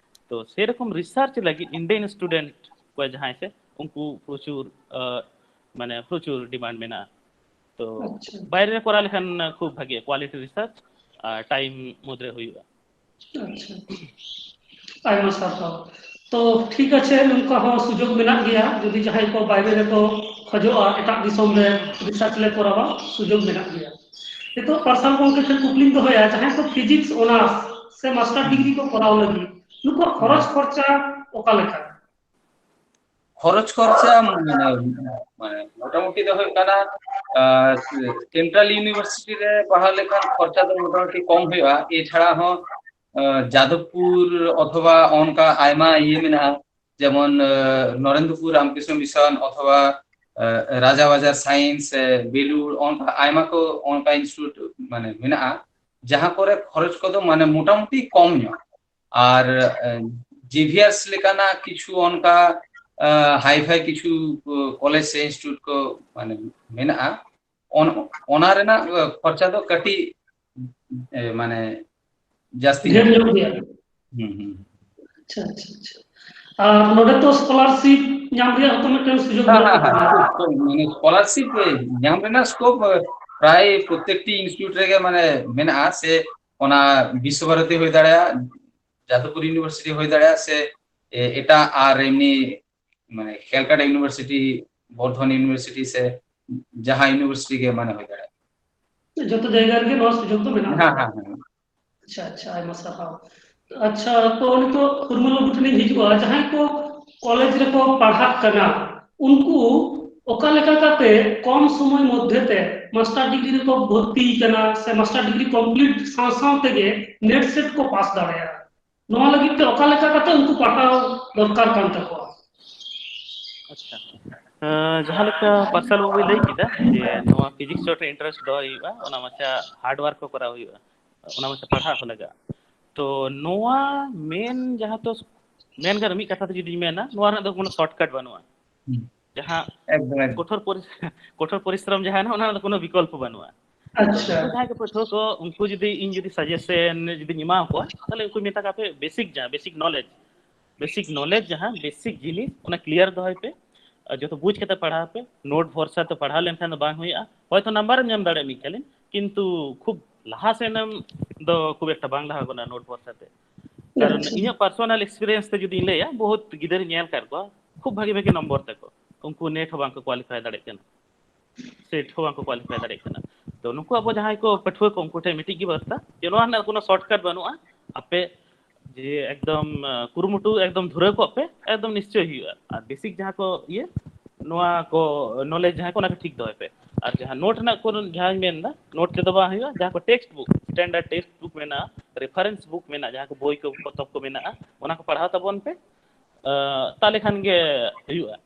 ᱛᱚ ᱥᱮᱨᱚᱠᱚᱢ ᱨᱤᱥᱟᱨᱪ ᱞᱟᱹᱜᱤᱫ ᱤᱱᱰᱤᱭᱟᱱ ᱥᱴᱩᱰᱮᱱᱴ ᱠᱚ ᱡᱟᱦᱟᱸᱭ ᱥᱮ ᱩᱱᱠᱩ ᱯᱨᱚᱪᱩᱨ ᱢᱟᱱᱮ ᱯᱨᱚᱪᱩᱨ ᱰᱤᱢᱟᱱᱰ ᱢᱮᱱᱟᱜᱼᱟ᱾ ᱛᱚ ᱟᱪᱪᱷᱟ᱾ ᱵᱟᱭᱨᱮ ᱨᱮ ᱠᱚᱨᱟᱣ ᱞᱮᱠᱷᱟᱱ ᱠᱷᱩᱵ ᱵᱷᱟᱜᱮ, ᱠᱣᱟᱞᱤᱴᱤ ᱨᱤᱥᱟᱨᱪ ᱟᱨ ᱴᱟᱭᱤᱢ ᱢᱩᱫᱽᱨᱮ ᱦᱩᱭᱩᱜᱼᱟ᱾ ᱟᱪᱪᱷᱟ, ᱟᱭᱢᱟ ᱥᱟᱨᱦᱟᱣ᱾ ᱛᱚ ᱴᱷᱤᱠ ᱟᱪᱷᱮ, ᱱᱚᱝᱠᱟ ᱦᱚᱸ ᱥᱩᱡᱳᱜᱽ ᱢᱮᱱᱟᱜ ᱜᱮᱭᱟ, ᱡᱩᱫᱤ ᱡᱟᱦᱟᱸᱭ ᱠᱚ ᱵᱟᱭᱨᱮ ᱨᱮᱠᱚ ᱠᱷᱚᱡᱚᱜᱼᱟ, ᱮᱴᱟᱜ ᱫᱤᱥᱚᱢ ᱨᱮ ᱨᱤᱥᱟᱨᱪ ᱞᱮ ᱠᱚᱨᱟᱣᱟ, ᱥᱩᱡᱳᱜᱽ ᱢᱮᱱᱟᱜ ᱜᱮᱭᱟ᱾ ᱱᱤᱛᱚᱜ ᱯᱟᱨᱥᱟᱞ ᱜᱚᱢᱠᱮ ᱴᱷᱮᱱ ᱠᱩᱠᱞᱤᱧ ᱫᱚᱦᱚᱭᱟ, ᱡᱟᱦᱟᱸᱭ ᱠᱚ ᱯᱷᱤᱡᱤᱠᱥ ᱚᱱᱟᱨᱥ ᱥᱮ ᱢᱟᱥᱴᱟᱨ ᱰᱤᱜᱽᱨᱤ ᱠᱚ ᱠᱚᱨᱟᱣ ᱞᱟᱹᱜᱤᱫ, ᱱᱩᱠᱩᱣᱟᱜ ᱠᱷᱚᱨᱚᱪ ᱠᱷᱚᱨᱪᱟ ᱚᱠᱟ ᱞᱮᱠᱟ? ᱠᱷᱚᱨᱚᱪ ᱠᱷᱚᱨᱪᱟ ᱢᱟᱱᱮ ᱢᱟᱱᱮ ᱢᱚᱴᱟᱢᱩᱴᱤ ᱫᱚ ᱦᱩᱭᱩᱜ ᱠᱟᱱᱟ ᱥᱮᱱᱴᱨᱟᱞ ᱤᱭᱩᱱᱤᱵᱷᱟᱨᱥᱤᱴᱤ ᱨᱮ ᱯᱟᱲᱦᱟᱣ ᱞᱮᱠᱷᱟᱱ ᱠᱷᱚᱨᱪᱟ ᱫᱚ ᱢᱚᱴᱟᱢᱩᱴᱤ ᱠᱚᱢ ᱦᱩᱭᱩᱜᱼᱟ᱾ ᱮᱪᱷᱟᱲᱟ ᱦᱚᱸ ᱡᱟᱫᱚᱵᱯᱩᱨ ᱚᱛᱷᱚᱵᱟ ᱚᱱᱠᱟ ᱟᱭᱢᱟ ᱤᱭᱟᱹ ᱢᱮᱱᱟᱜᱼᱟ, ᱡᱮᱢᱚᱱ ᱱᱚᱨᱮᱱᱫᱨᱚᱯᱩᱨ ᱨᱟᱢᱠᱨᱤᱥᱱᱚ ᱢᱤᱥᱚᱱ ᱚᱛᱷᱚᱵᱟ ᱨᱟᱡᱟ ᱵᱟᱡᱟᱨ ᱥᱟᱭᱮᱱᱥ ᱥᱮ ᱵᱮᱞᱩᱲ, ᱚᱱᱠᱟ ᱟᱭᱢᱟ ᱠᱚ ᱚᱱᱠᱟ ᱤᱱᱥᱴᱤᱴᱭᱩᱴ ᱢᱟᱱᱮ ᱢᱮᱱᱟᱜᱼᱟ, ᱡᱟᱦᱟᱸ ᱠᱚᱨᱮ ᱠᱷᱚᱨᱚᱪ ᱠᱚᱫᱚ ᱢᱟᱱᱮ ᱢᱚᱴᱟᱢᱩᱴᱤ ᱠᱚᱢ ᱧᱚᱜ᱾ ᱟᱨ ᱡᱤᱵᱷᱤᱭᱟᱨᱥ ᱞᱮᱠᱟᱱᱟᱜ ᱠᱤᱪᱷᱩ ᱚᱱᱠᱟ ᱦᱟᱭᱯᱷᱟᱭ ᱠᱤᱪᱷᱩ ᱠᱚᱞᱮᱡᱽ ᱥᱮ ᱤᱱᱥᱴᱤᱴᱭᱩᱴ ᱠᱚ ᱢᱟᱱᱮ ᱢᱮᱱᱟᱜᱼᱟ, ᱚᱱ- ᱚᱱᱟ ᱨᱮᱱᱟᱜ ᱠᱷᱚᱨᱪᱟ ᱫᱚ ᱠᱟᱹᱴᱤᱡ ᱮ, ᱢᱟᱱᱮ ᱡᱟᱹᱥᱛᱤ ᱰᱷᱮᱨ ᱧᱚᱜ᱾ ᱧᱚᱜ ᱜᱮᱭᱟ᱾ ᱦᱩᱸ, ᱦᱩᱸ᱾ ᱟᱪᱪᱷᱟ, ᱟᱪᱪᱷᱟ, ᱟᱪᱪᱷᱟ᱾ ᱟᱨ ᱱᱚᱰᱮ ᱛᱚ ᱥᱠᱚᱞᱟᱨᱥᱤᱯ ᱧᱟᱢ ᱨᱮᱭᱟᱜ ᱦᱚᱸᱛᱚ ᱢᱤᱫᱴᱮᱱ ᱥᱩᱡᱳᱜᱽ ᱦᱮᱸ, ᱢᱮᱱᱟᱜ ᱦᱮᱸ, ᱛᱟᱵᱚᱱᱟ᱾ ᱦᱮᱸ, ᱢᱟᱱᱮ ᱥᱠᱚᱞᱟᱨᱥᱤᱯ ᱧᱟᱢ ᱨᱮᱱᱟᱜ ᱥᱠᱳᱯ ᱯᱨᱟᱭ ᱯᱨᱚᱛᱮᱠᱴᱤ ᱤᱱᱥᱴᱤᱴᱤᱭᱩᱴ ᱨᱮᱜᱮ ᱢᱟᱱᱮ ᱢᱮᱱᱟᱜᱼᱟ, ᱥᱮ ᱚᱱᱟ ᱵᱤᱥᱥᱚ ᱵᱷᱟᱨᱚᱛᱤ ᱦᱩᱭ ᱫᱟᱲᱮᱭᱟᱜᱼᱟ, ᱡᱟᱫᱚᱵᱯᱩᱨ ᱤᱭᱩᱱᱤᱵᱷᱟᱨᱥᱤᱴᱤ ᱦᱩᱭ ᱫᱟᱲᱮᱭᱟᱜᱼᱟ, ᱥᱮ ᱮ-, ᱮᱴᱟᱜ ᱟᱨ ᱮᱢᱱᱤ ᱢᱟᱱᱮ ᱠᱮᱞᱠᱟᱴᱟ ᱤᱭᱩᱱᱤᱵᱷᱟᱨᱥᱤᱴᱤ, ᱵᱚᱨᱫᱷᱚᱢᱟᱱ ᱤᱭᱩᱱᱤᱵᱷᱟᱨᱥᱤᱴᱤ ᱥᱮ ᱡᱟᱦᱟᱸ ᱤᱭᱩᱱᱤᱵᱷᱟᱨᱥᱤᱴᱤ ᱜᱮ ᱢᱟᱱᱮ ᱦᱩᱭ ᱫᱟᱲᱮᱭᱟᱜᱼᱟ᱾ ᱡᱚᱛᱚ ᱡᱟᱭᱜᱟ ᱨᱮᱜᱮ ᱱᱚᱣᱟ ᱥᱩᱡᱳᱜᱽ ᱫᱚ ᱢᱮᱱᱟᱜᱼᱟ᱾ ᱦᱮᱸ, ᱦᱮᱸ, ᱦᱮᱸ᱾ ᱟᱪᱪᱷᱟ, ᱟᱪᱪᱷᱟ, ᱟᱭᱢᱟ ᱥᱟᱨᱦᱟᱣ᱾ ᱟᱪᱪᱷᱟ, ᱛᱚ ᱱᱤᱛᱚᱜ ᱦᱩᱨᱢᱟᱹᱞ ᱵᱟᱹᱵᱩ ᱴᱷᱮᱱᱤᱧ ᱦᱤᱡᱩᱜᱼᱟ, ᱡᱟᱦᱟᱸᱭ ᱠᱚ ᱠᱚᱞᱮᱡᱽ ᱨᱮᱠᱚ ᱯᱟᱲᱦᱟᱜ ᱠᱟᱱᱟ, ᱩᱱᱠᱩ ᱚᱠᱟ ᱞᱮᱠᱟ ᱠᱟᱛᱮ ᱠᱚᱢ ᱥᱚᱢᱚᱭ ᱢᱚᱫᱽᱫᱷᱮ ᱛᱮ ᱢᱟᱥᱴᱟᱨ ᱰᱤᱜᱽᱨᱤ ᱨᱮᱠᱚ ᱵᱷᱚᱨᱛᱤ ᱠᱟᱱᱟ ᱥᱮ ᱢᱟᱥᱴᱟᱨ ᱰᱤᱜᱽᱨᱤ ᱠᱚᱢᱯᱞᱤᱴ ᱥᱟᱶ ᱥᱟᱶ ᱛᱮᱜᱮ ᱱᱮᱴ ᱥᱮᱴ ᱠᱚ ᱯᱟᱥ ᱫᱟᱲᱮᱭᱟᱜᱼᱟ, ᱱᱚᱣᱟ ᱞᱟᱹᱜᱤᱫ ᱛᱮ ᱚᱠᱟ ᱞᱮᱠᱟ ᱠᱟᱛᱮ ᱩᱱᱠᱩ ᱯᱟᱲᱦᱟᱣ ᱫᱚᱨᱠᱟᱨ ᱠᱟᱱ ᱛᱟᱠᱚᱣᱟ? ᱟᱪᱪᱷᱟ, ᱟᱸ, ᱡᱟᱦᱟᱸ ᱞᱮᱠᱟ ᱯᱟᱨᱥᱟᱞ ᱵᱟᱹᱵᱩᱭ ᱞᱟᱹᱭ ᱠᱮᱫᱟ ᱡᱮ ᱱᱚᱣᱟ ᱯᱷᱤᱡᱤᱠᱥ ᱪᱚᱨᱪᱟ ᱤᱱᱴᱟᱨᱮᱥᱴ ᱫᱚᱦᱚᱭ ᱦᱩᱭᱩᱜᱼᱟ, ᱚᱱᱟ ᱢᱟᱪᱷᱟ ᱦᱟᱨᱰ ᱣᱟᱨᱠ ᱠᱚ ᱠᱚᱨᱟᱣ ᱦᱩᱭᱩᱜᱼᱟ, ᱚᱱᱟ ᱢᱟᱪᱷᱟ ᱯᱟᱲᱦᱟᱜ ᱦᱚᱸ ᱞᱟᱜᱟᱜᱼᱟ᱾ ᱛᱚ ᱱᱚᱣᱟ ᱢᱮᱱ ᱡᱟᱦᱟᱸ ᱛᱚ ᱢᱮᱱ ᱜᱟᱱᱚᱜ ᱢᱤᱫ ᱠᱟᱛᱷᱟ ᱛᱮ ᱡᱩᱫᱤᱧ ᱢᱮᱱᱟ, ᱱᱚᱣᱟ ᱨᱮᱱᱟᱜ ᱫᱚ ᱠᱳᱱᱳ ᱥᱚᱨᱴᱠᱟᱴ ᱵᱟᱹᱱᱩᱜᱼᱟ᱾ ᱦᱩᱸ᱾ ᱡᱟᱦᱟᱸ ᱮᱠᱫᱚᱢ, ᱮᱠᱫᱚᱢ᱾ ᱠᱚᱴᱷᱳᱨ ᱯᱚᱨᱤ-, ᱠᱚᱴᱷᱳᱨ ᱯᱚᱨᱤᱥᱨᱚᱢ ᱡᱟᱦᱟᱸ ᱦᱮᱱᱟᱜᱼᱟ, ᱚᱱᱟ ᱨᱮᱱᱟᱜ ᱫᱚ ᱠᱳᱱᱳ ᱵᱤᱠᱚᱞᱯᱚ ᱵᱟᱹᱱᱩᱜᱼᱟ᱾ ᱛᱚ ᱟᱪᱪᱷᱟ᱾ ᱩᱱᱠᱩ ᱡᱟᱦᱟᱸᱭ ᱠᱚ ᱯᱟᱹᱴᱷᱩᱣᱟᱹ ᱠᱚ, ᱩᱱᱠᱩ ᱡᱩᱫᱤ ᱤᱧ ᱡᱩᱫᱤ ᱥᱟᱡᱮᱥᱚᱱ ᱡᱩᱫᱤᱧ ᱮᱢᱟ ᱠᱚᱣᱟ, ᱛᱟᱦᱞᱮ ᱩᱱᱠᱩ ᱢᱮᱛᱟ ᱠᱚᱣᱟ ᱯᱮ ᱵᱮᱥᱤᱠ ᱡᱟᱦᱟᱸ ᱵᱮᱥᱤᱠ ᱱᱚᱞᱮᱡᱽ, ᱵᱮᱥᱤᱠ ᱱᱚᱞᱮᱡᱽ ᱡᱟᱦᱟᱸ ᱵᱮᱥᱤᱠ ᱡᱤᱱᱤᱥ, ᱚᱱᱟ ᱠᱞᱤᱭᱟᱨ ᱫᱚᱦᱚᱭ ᱯᱮ᱾ ᱟᱨ ᱡᱚᱛᱚ ᱵᱩᱡᱽ ᱠᱟᱛᱮ ᱯᱟᱲᱦᱟᱣ ᱯᱮ᱾ ᱱᱳᱴ ᱵᱷᱚᱨᱥᱟ ᱛᱮ ᱯᱟᱲᱦᱟᱣ ᱞᱮᱱᱠᱷᱟᱱ ᱫᱚ ᱵᱟᱝ ᱦᱩᱭᱩᱜᱼᱟ᱾ ᱦᱚᱭᱛᱚ ᱱᱟᱢᱵᱟᱨ ᱮᱢ ᱧᱟᱢ ᱫᱟᱲᱮᱭᱟᱜᱼᱟ ᱢᱤᱫ ᱠᱷᱟᱹᱞᱤ, ᱠᱤᱱᱛᱩ ᱠᱷᱩᱵ ᱞᱟᱦᱟ ᱥᱮᱱ ᱮᱢ ᱫᱚ ᱠᱷᱩᱵ ᱮᱠᱴᱟ ᱵᱟᱝ ᱞᱟᱦᱟ ᱠᱟᱱᱟ ᱱᱳᱴ ᱵᱷᱚᱨᱥᱟ ᱛᱮ᱾ ᱠᱟᱨᱚᱱ ᱟᱪᱪᱷᱟ᱾ ᱤᱧᱟᱹᱜ ᱯᱟᱨᱥᱚᱱᱟᱞ ᱮᱠᱥᱯᱤᱨᱤᱭᱮᱱᱥ ᱛᱮ ᱡᱩᱫᱤᱧ ᱞᱟᱹᱭᱟ, ᱵᱚᱦᱩᱛ ᱜᱤᱫᱟᱹᱨ ᱧᱮᱞ ᱠᱟᱫ ᱠᱚᱣᱟ, ᱠᱷᱩᱵ ᱵᱷᱟᱜᱤ ᱵᱷᱟᱜᱤ ᱱᱚᱢᱵᱚᱨ ᱛᱟᱠᱚ, ᱩᱱᱠᱩ ᱱᱮᱴ ᱦᱚᱸ ᱵᱟᱝ ᱠᱚ ᱠᱳᱣᱟᱞᱤᱯᱷᱟᱭ ᱫᱟᱲᱮᱭᱟᱜ ᱠᱟᱱᱟ, ᱥᱮᱴ ᱦᱚᱸ ᱵᱟᱝ ᱠᱚ ᱠᱳᱣᱟᱞᱤᱯᱷᱟᱭ ᱫᱟᱲᱮᱭᱟᱜ ᱠᱟᱱᱟ᱾ ᱛᱚ ᱱᱩᱠᱩ ᱟᱵᱚ ᱡᱟᱦᱟᱸᱭ ᱠᱚ ᱯᱟᱹᱴᱷᱩᱣᱟᱹ ᱠᱚ, ᱩᱱᱠᱩ ᱴᱷᱮᱱ ᱢᱤᱫᱴᱤᱡ ᱜᱮ ᱵᱟᱨᱛᱟ ᱡᱮ ᱱᱚᱣᱟ ᱨᱮᱱᱟᱜ ᱠᱳᱱᱳ ᱥᱚᱨᱴᱠᱟᱴ ᱵᱟᱹᱱᱩᱜᱼᱟ᱾ ᱟᱯᱮ ᱡᱮ ᱮᱠᱫᱚᱢ, ᱟᱸ, ᱠᱩᱨᱩᱢᱩᱴᱩ ᱮᱠᱫᱚᱢ ᱫᱷᱩᱨᱟᱹᱣ ᱠᱚᱜ ᱯᱮ, ᱮᱠᱫᱚᱢ ᱱᱤᱥᱪᱚᱭ ᱦᱩᱭᱩᱜᱼᱟ᱾ ᱟᱨ ᱵᱮᱥᱤᱠ ᱡᱟᱦᱟᱸ ᱠᱚ ᱤᱭᱟᱹ, ᱱᱚᱣᱟ ᱠᱚ ᱱᱚᱞᱮᱡᱽ ᱡᱟᱦᱟᱸ ᱠᱚ, ᱚᱱᱟ ᱠᱚ ᱴᱷᱤᱠ ᱫᱚᱦᱚᱭ ᱯᱮ᱾ ᱟᱨ ᱡᱟᱦᱟᱸ ᱱᱳᱴ ᱨᱮᱱᱟᱜ ᱠᱳᱱᱳ, ᱡᱟᱦᱟᱸᱧ ᱢᱮᱱᱫᱟ, ᱱᱳᱴ ᱛᱮᱫᱚ ᱵᱟᱝ ᱦᱩᱭᱩᱜᱼᱟ᱾ ᱡᱟᱦᱟᱸ ᱠᱚ text book, standard text book ᱢᱮᱱᱟᱜᱼᱟ, ᱨᱮᱯᱷᱟᱨᱮᱱᱥ ᱵᱩᱠ ᱢᱮᱱᱟᱜᱼᱟ, ᱡᱟᱦᱟᱸ ᱠᱚ ᱵᱳᱭ ᱠᱚ, ᱯᱚᱛᱚᱵ ᱠᱚ ᱢᱮᱱᱟᱜᱼᱟ, ᱚᱱᱟ ᱠᱚ ᱯᱟᱲᱦᱟᱣ ᱛᱟᱵᱚᱱ ᱯᱮ᱾ ᱟᱸ, ᱛᱟᱦᱞᱮ ᱠᱷᱟᱱ ᱜᱮ ᱦᱩᱭᱩᱜᱼᱟ᱾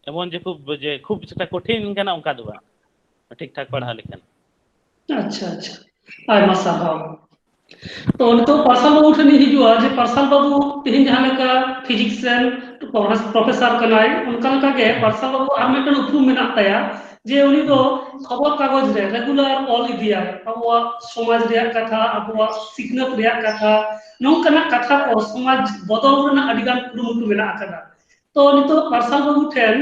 ᱮᱢᱚᱱ ᱡᱮ ᱠᱷᱩᱵ, ᱡᱮ ᱠᱷᱩᱵ ᱥᱮᱴᱟ ᱠᱚᱴᱷᱤᱱ ᱠᱟᱱᱟ, ᱚᱱᱠᱟ ᱫᱚ ᱵᱟᱝ, ᱴᱷᱤᱠ ᱴᱷᱟᱠ ᱯᱟᱲᱦᱟᱣ ᱞᱮᱠᱷᱟᱱ᱾ ᱟᱪᱪᱷᱟ, ᱟᱪᱪᱷᱟ, ᱟᱭᱢᱟ ᱥᱟᱨᱦᱟᱣ᱾ ᱛᱚ ᱱᱤᱛᱚᱜ ᱯᱟᱨᱥᱟᱞ ᱵᱟᱹᱵᱩ ᱴᱷᱮᱱ ᱤᱧ ᱦᱤᱡᱩᱜᱼᱟ, ᱡᱮ ᱯᱟᱨᱥᱟᱞ ᱵᱟᱹᱵᱩ ᱛᱮᱦᱮᱧ ᱡᱟᱦᱟᱸ ᱞᱮᱠᱟ ᱯᱷᱤᱡᱤᱠᱥ ᱨᱮᱱ ᱯᱨᱚᱯᱷᱮᱥᱚᱨ ᱠᱟᱱᱟᱭ, ᱚᱱᱠᱟ ᱞᱮᱠᱟ ᱜᱮ ᱯᱟᱨᱥᱟᱞ ᱵᱟᱹᱵᱩ ᱟᱨ ᱢᱤᱫᱴᱮᱱ ᱩᱯᱨᱩᱢ ᱢᱮᱱᱟᱜ ᱛᱟᱭᱟ, ᱡᱮ ᱩᱱᱤ ᱫᱚ ᱠᱷᱚᱵᱚᱨ ᱠᱟᱜᱚᱡᱽ ᱨᱮ ᱨᱮᱜᱩᱞᱟᱨ ᱚᱞ ᱤᱫᱤᱭᱟᱭ, ᱟᱵᱚᱣᱟᱜ ᱥᱚᱢᱟᱡᱽ ᱨᱮᱭᱟᱜ ᱠᱟᱛᱷᱟ, ᱟᱵᱚᱣᱟᱜ ᱥᱤᱠᱷᱱᱟᱹᱛ ᱨᱮᱭᱟᱜ ᱠᱟᱛᱷᱟ, ᱱᱚᱝᱠᱟᱱᱟᱜ ᱠᱟᱛᱷᱟ ᱠᱚ ᱥᱚᱢᱟᱡᱽ ᱵᱚᱫᱚᱞ ᱨᱮᱱᱟᱜ ᱟᱹᱰᱤ ᱜᱟᱱ ᱠᱩᱨᱩᱢᱩᱴᱩ ᱢᱮᱱᱟᱜ ᱟᱠᱟᱫᱟ᱾ ᱛᱚ ᱱᱤᱛᱚᱜ ᱯᱟᱨᱥᱟᱞ ᱵᱟᱹᱵᱩ ᱴᱷᱮᱱ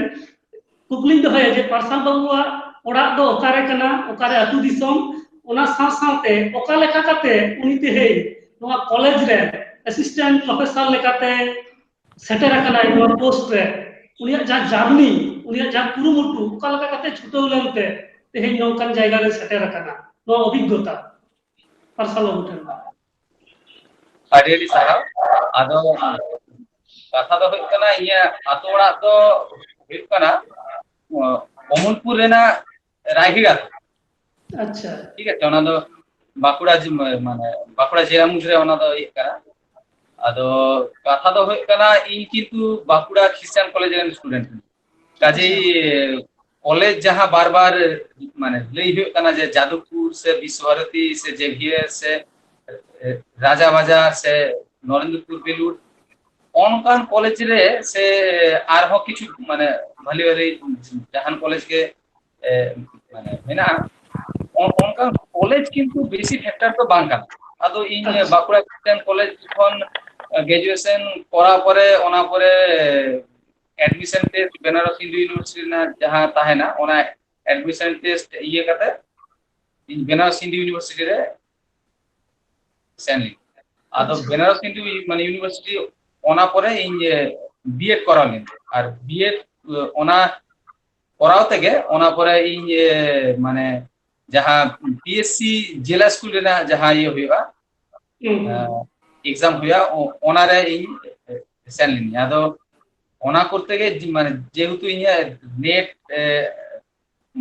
ᱠᱩᱠᱞᱤᱧ ᱫᱚᱦᱚᱭᱟ ᱡᱮ ᱯᱟᱨᱥᱟᱞ ᱵᱟᱹᱵᱩᱣᱟᱜ ᱚᱲᱟᱜ ᱫᱚ ᱚᱠᱟᱨᱮ ᱠᱟᱱᱟ, ᱚᱠᱟᱨᱮ ᱟᱹᱛᱩ ᱫᱤᱥᱚᱢ, ᱚᱱᱟ ᱥᱟᱶ ᱥᱟᱶᱛᱮ ᱚᱠᱟ ᱞᱮᱠᱟ ᱠᱟᱛᱮ ᱩᱱᱤ ᱛᱮᱦᱮᱧ ᱱᱚᱣᱟ ᱠᱚᱞᱮᱡᱽ ᱨᱮ ᱮᱥᱤᱥᱴᱮᱱᱴ ᱯᱨᱚᱯᱷᱮᱥᱚᱨ ᱞᱮᱠᱟᱛᱮ ᱥᱮᱴᱮᱨ ᱟᱠᱟᱱᱟᱭ ᱱᱚᱣᱟ ᱯᱳᱥᱴ ᱨᱮ, ᱩᱱᱤᱭᱟᱜ ᱡᱟᱦᱟᱸ ᱡᱟᱨᱱᱤ, ᱩᱱᱤᱭᱟᱜ ᱡᱟᱦᱟᱸ ᱠᱩᱨᱩᱢᱩᱴᱩ, ᱚᱠᱟ ᱞᱮᱠᱟ ᱠᱟᱛᱮ ᱪᱷᱩᱴᱟᱹᱣ ᱞᱮᱱᱛᱮ ᱛᱮᱦᱮᱧ ᱱᱚᱝᱠᱟᱱ ᱡᱟᱭᱜᱟ ᱨᱮ ᱥᱮᱴᱮᱨ ᱟᱠᱟᱱᱟ, ᱱᱚᱣᱟ ᱚᱵᱷᱤᱜᱽᱜᱚᱛᱟ ᱯᱟᱨᱥᱟᱞ ᱵᱟᱹᱵᱩ ᱴᱷᱮᱱ᱾ ᱟᱹᱰᱤ ᱟᱹᱰᱤ ᱥᱟᱨᱦᱟᱣ᱾ ᱟᱫᱚ ᱠᱟᱛᱷᱟ ᱫᱚ ᱦᱩᱭᱩᱜ ᱠᱟᱱᱟ, ᱤᱧᱟᱹᱜ ᱟᱛᱳ ᱚᱲᱟᱜ ᱫᱚ ᱦᱩᱭᱩᱜ ᱠᱟᱱᱟ ᱚᱢᱚᱱᱯᱩᱨ ᱨᱮᱱᱟᱜ ᱨᱟᱭᱦᱤᱲ ᱟᱛᱳ᱾ ᱟᱪᱪᱷᱟ᱾ ᱴᱷᱤᱠ ᱟᱪᱷᱮ, ᱚᱱᱟ ᱫᱚ ᱵᱟᱸᱠᱩᱲᱟ ᱡᱮ-, ᱢᱟᱱᱮ ᱵᱟᱸᱠᱩᱲᱟ ᱡᱮᱞᱟ ᱢᱩᱫᱽ ᱨᱮ ᱚᱱᱟ ᱫᱚ ᱤᱭᱟᱹᱜ ᱠᱟᱱᱟ᱾ ᱟᱫᱚ ᱠᱟᱛᱷᱟ ᱫᱚ ᱦᱩᱭᱩᱜ ᱠᱟᱱᱟ, ᱤᱧ ᱠᱤᱱᱛᱩ ᱵᱟᱸᱠᱩᱲᱟ ᱠᱷᱨᱤᱥᱴᱟᱱ ᱠᱚᱞᱮᱡᱽ ᱨᱮᱱ ᱥᱴᱩᱰᱮᱱᱴ ᱠᱟᱱᱟᱹᱧ᱾ ᱠᱟᱡᱮᱭ ᱠᱚᱞᱮᱡᱽ ᱡᱟᱦᱟᱸ ᱵᱟᱨ ᱵᱟᱨ ᱢᱟᱱᱮ ᱞᱟᱹᱭ ᱦᱩᱭᱩᱜ ᱠᱟᱱᱟ ᱡᱮ ᱡᱟᱫᱚᱵᱽᱯᱩᱨ ᱥᱮ ᱵᱤᱥᱥᱚ ᱵᱷᱟᱨᱚᱛᱤ ᱥᱮ ᱡᱮ ᱵᱷᱤ ᱮᱥ ᱥᱮ ᱨᱟᱡᱟ ᱵᱟᱡᱟᱨ ᱥᱮ ᱱᱚᱨᱮᱱᱫᱨᱚᱯᱩᱨ ᱵᱮᱞᱩᱨ, ᱚᱱᱠᱟᱱ ᱠᱚᱞᱮᱡᱽ ᱨᱮ ᱥᱮ ᱟᱨᱦᱚᱸ ᱠᱤᱪᱷᱩ ᱢᱟᱱᱮ ᱵᱷᱟᱞᱤ ᱵᱷᱟᱞᱤ ᱡᱟᱦᱟᱱ ᱠᱚᱞᱮᱡᱽ ᱜᱮ ᱮ, ᱢᱟᱱᱮ ᱢᱮᱱᱟᱜᱼᱟ, ᱚᱱ-, ᱚᱱᱠᱟᱱ ᱠᱚᱞᱮᱡᱽ ᱠᱤᱱᱛᱩ ᱵᱮᱥᱤ ᱯᱷᱮᱠᱴᱟᱨ ᱫᱚ ᱵᱟᱝ ᱠᱟᱱᱟ᱾ ᱟᱫᱚ ᱤᱧ ᱟᱪᱪᱷᱟ᱾ ᱵᱟᱸᱠᱩᱲᱟ ᱠᱷᱨᱤᱥᱴᱟᱱ ᱠᱚᱞᱮᱡᱽ ᱠᱷᱚᱱ ᱜᱨᱮᱡᱩᱭᱮᱥᱚᱱ ᱠᱚᱨᱟᱣ ᱯᱚᱨᱮ, ᱚᱱᱟ ᱯᱚᱨᱮ admission test Benaras Hindu university ᱨᱮᱱᱟᱜ ᱡᱟᱦᱟᱸ ᱛᱟᱦᱮᱱᱟ, ᱚᱱᱟ ᱮᱰᱢᱤᱥᱚᱱ ᱴᱮᱥᱴ ᱤᱭᱟᱹ ᱠᱟᱛᱮ ᱤᱧ ᱵᱮᱱᱟᱨᱚᱥ ᱦᱤᱱᱫᱩ ᱤᱭᱩᱱᱤᱵᱷᱟᱨᱥᱤᱴᱤ ᱨᱮ ᱥᱮᱱ ᱞᱤᱧ᱾ ᱟᱫᱚ ᱟᱪᱪᱷᱟ᱾ ᱵᱮᱱᱟᱨᱚᱥ ᱦᱤᱱᱫᱩ ᱢᱟᱱᱮ ᱤᱭᱩᱱᱤᱵᱷᱟᱨᱥᱤᱴᱤ, ᱚᱱᱟ ᱯᱚᱨᱮ ᱤᱧ ᱵᱤ ᱮᱰ ᱠᱚᱨᱟᱣ ᱞᱤᱧ᱾ ᱟᱨ ᱵᱤ ᱮᱰ ᱚᱱᱟ ᱠᱚᱨᱟᱣ ᱛᱮᱜᱮ, ᱚᱱᱟ ᱯᱚᱨᱮ ᱤᱧ ᱮ, ᱢᱟᱱᱮ ᱡᱟᱦᱟᱸ ᱯᱤ ᱮᱥ ᱥᱤ ᱡᱮᱞᱟ ᱥᱠᱩᱞ ᱨᱮᱱᱟᱜ ᱡᱟᱦᱟᱸ ᱤᱭᱟᱹ ᱦᱩᱭᱩᱜᱼᱟ, ᱦᱩᱸ᱾ ᱮᱠᱡᱟᱢ ᱦᱩᱭᱩᱜᱼᱟ, ᱚ-, ᱚᱱᱟᱨᱮ ᱤᱧ ᱥᱮᱱ ᱞᱤᱱᱟᱹᱧ᱾ ᱟᱫᱚ ᱚᱱᱟ ᱠᱚᱨᱛᱮ ᱜᱮ ᱡᱮ-, ᱢᱟᱱᱮ ᱡᱮᱦᱮᱛᱩ ᱤᱧᱟᱹᱜ ᱱᱮᱴ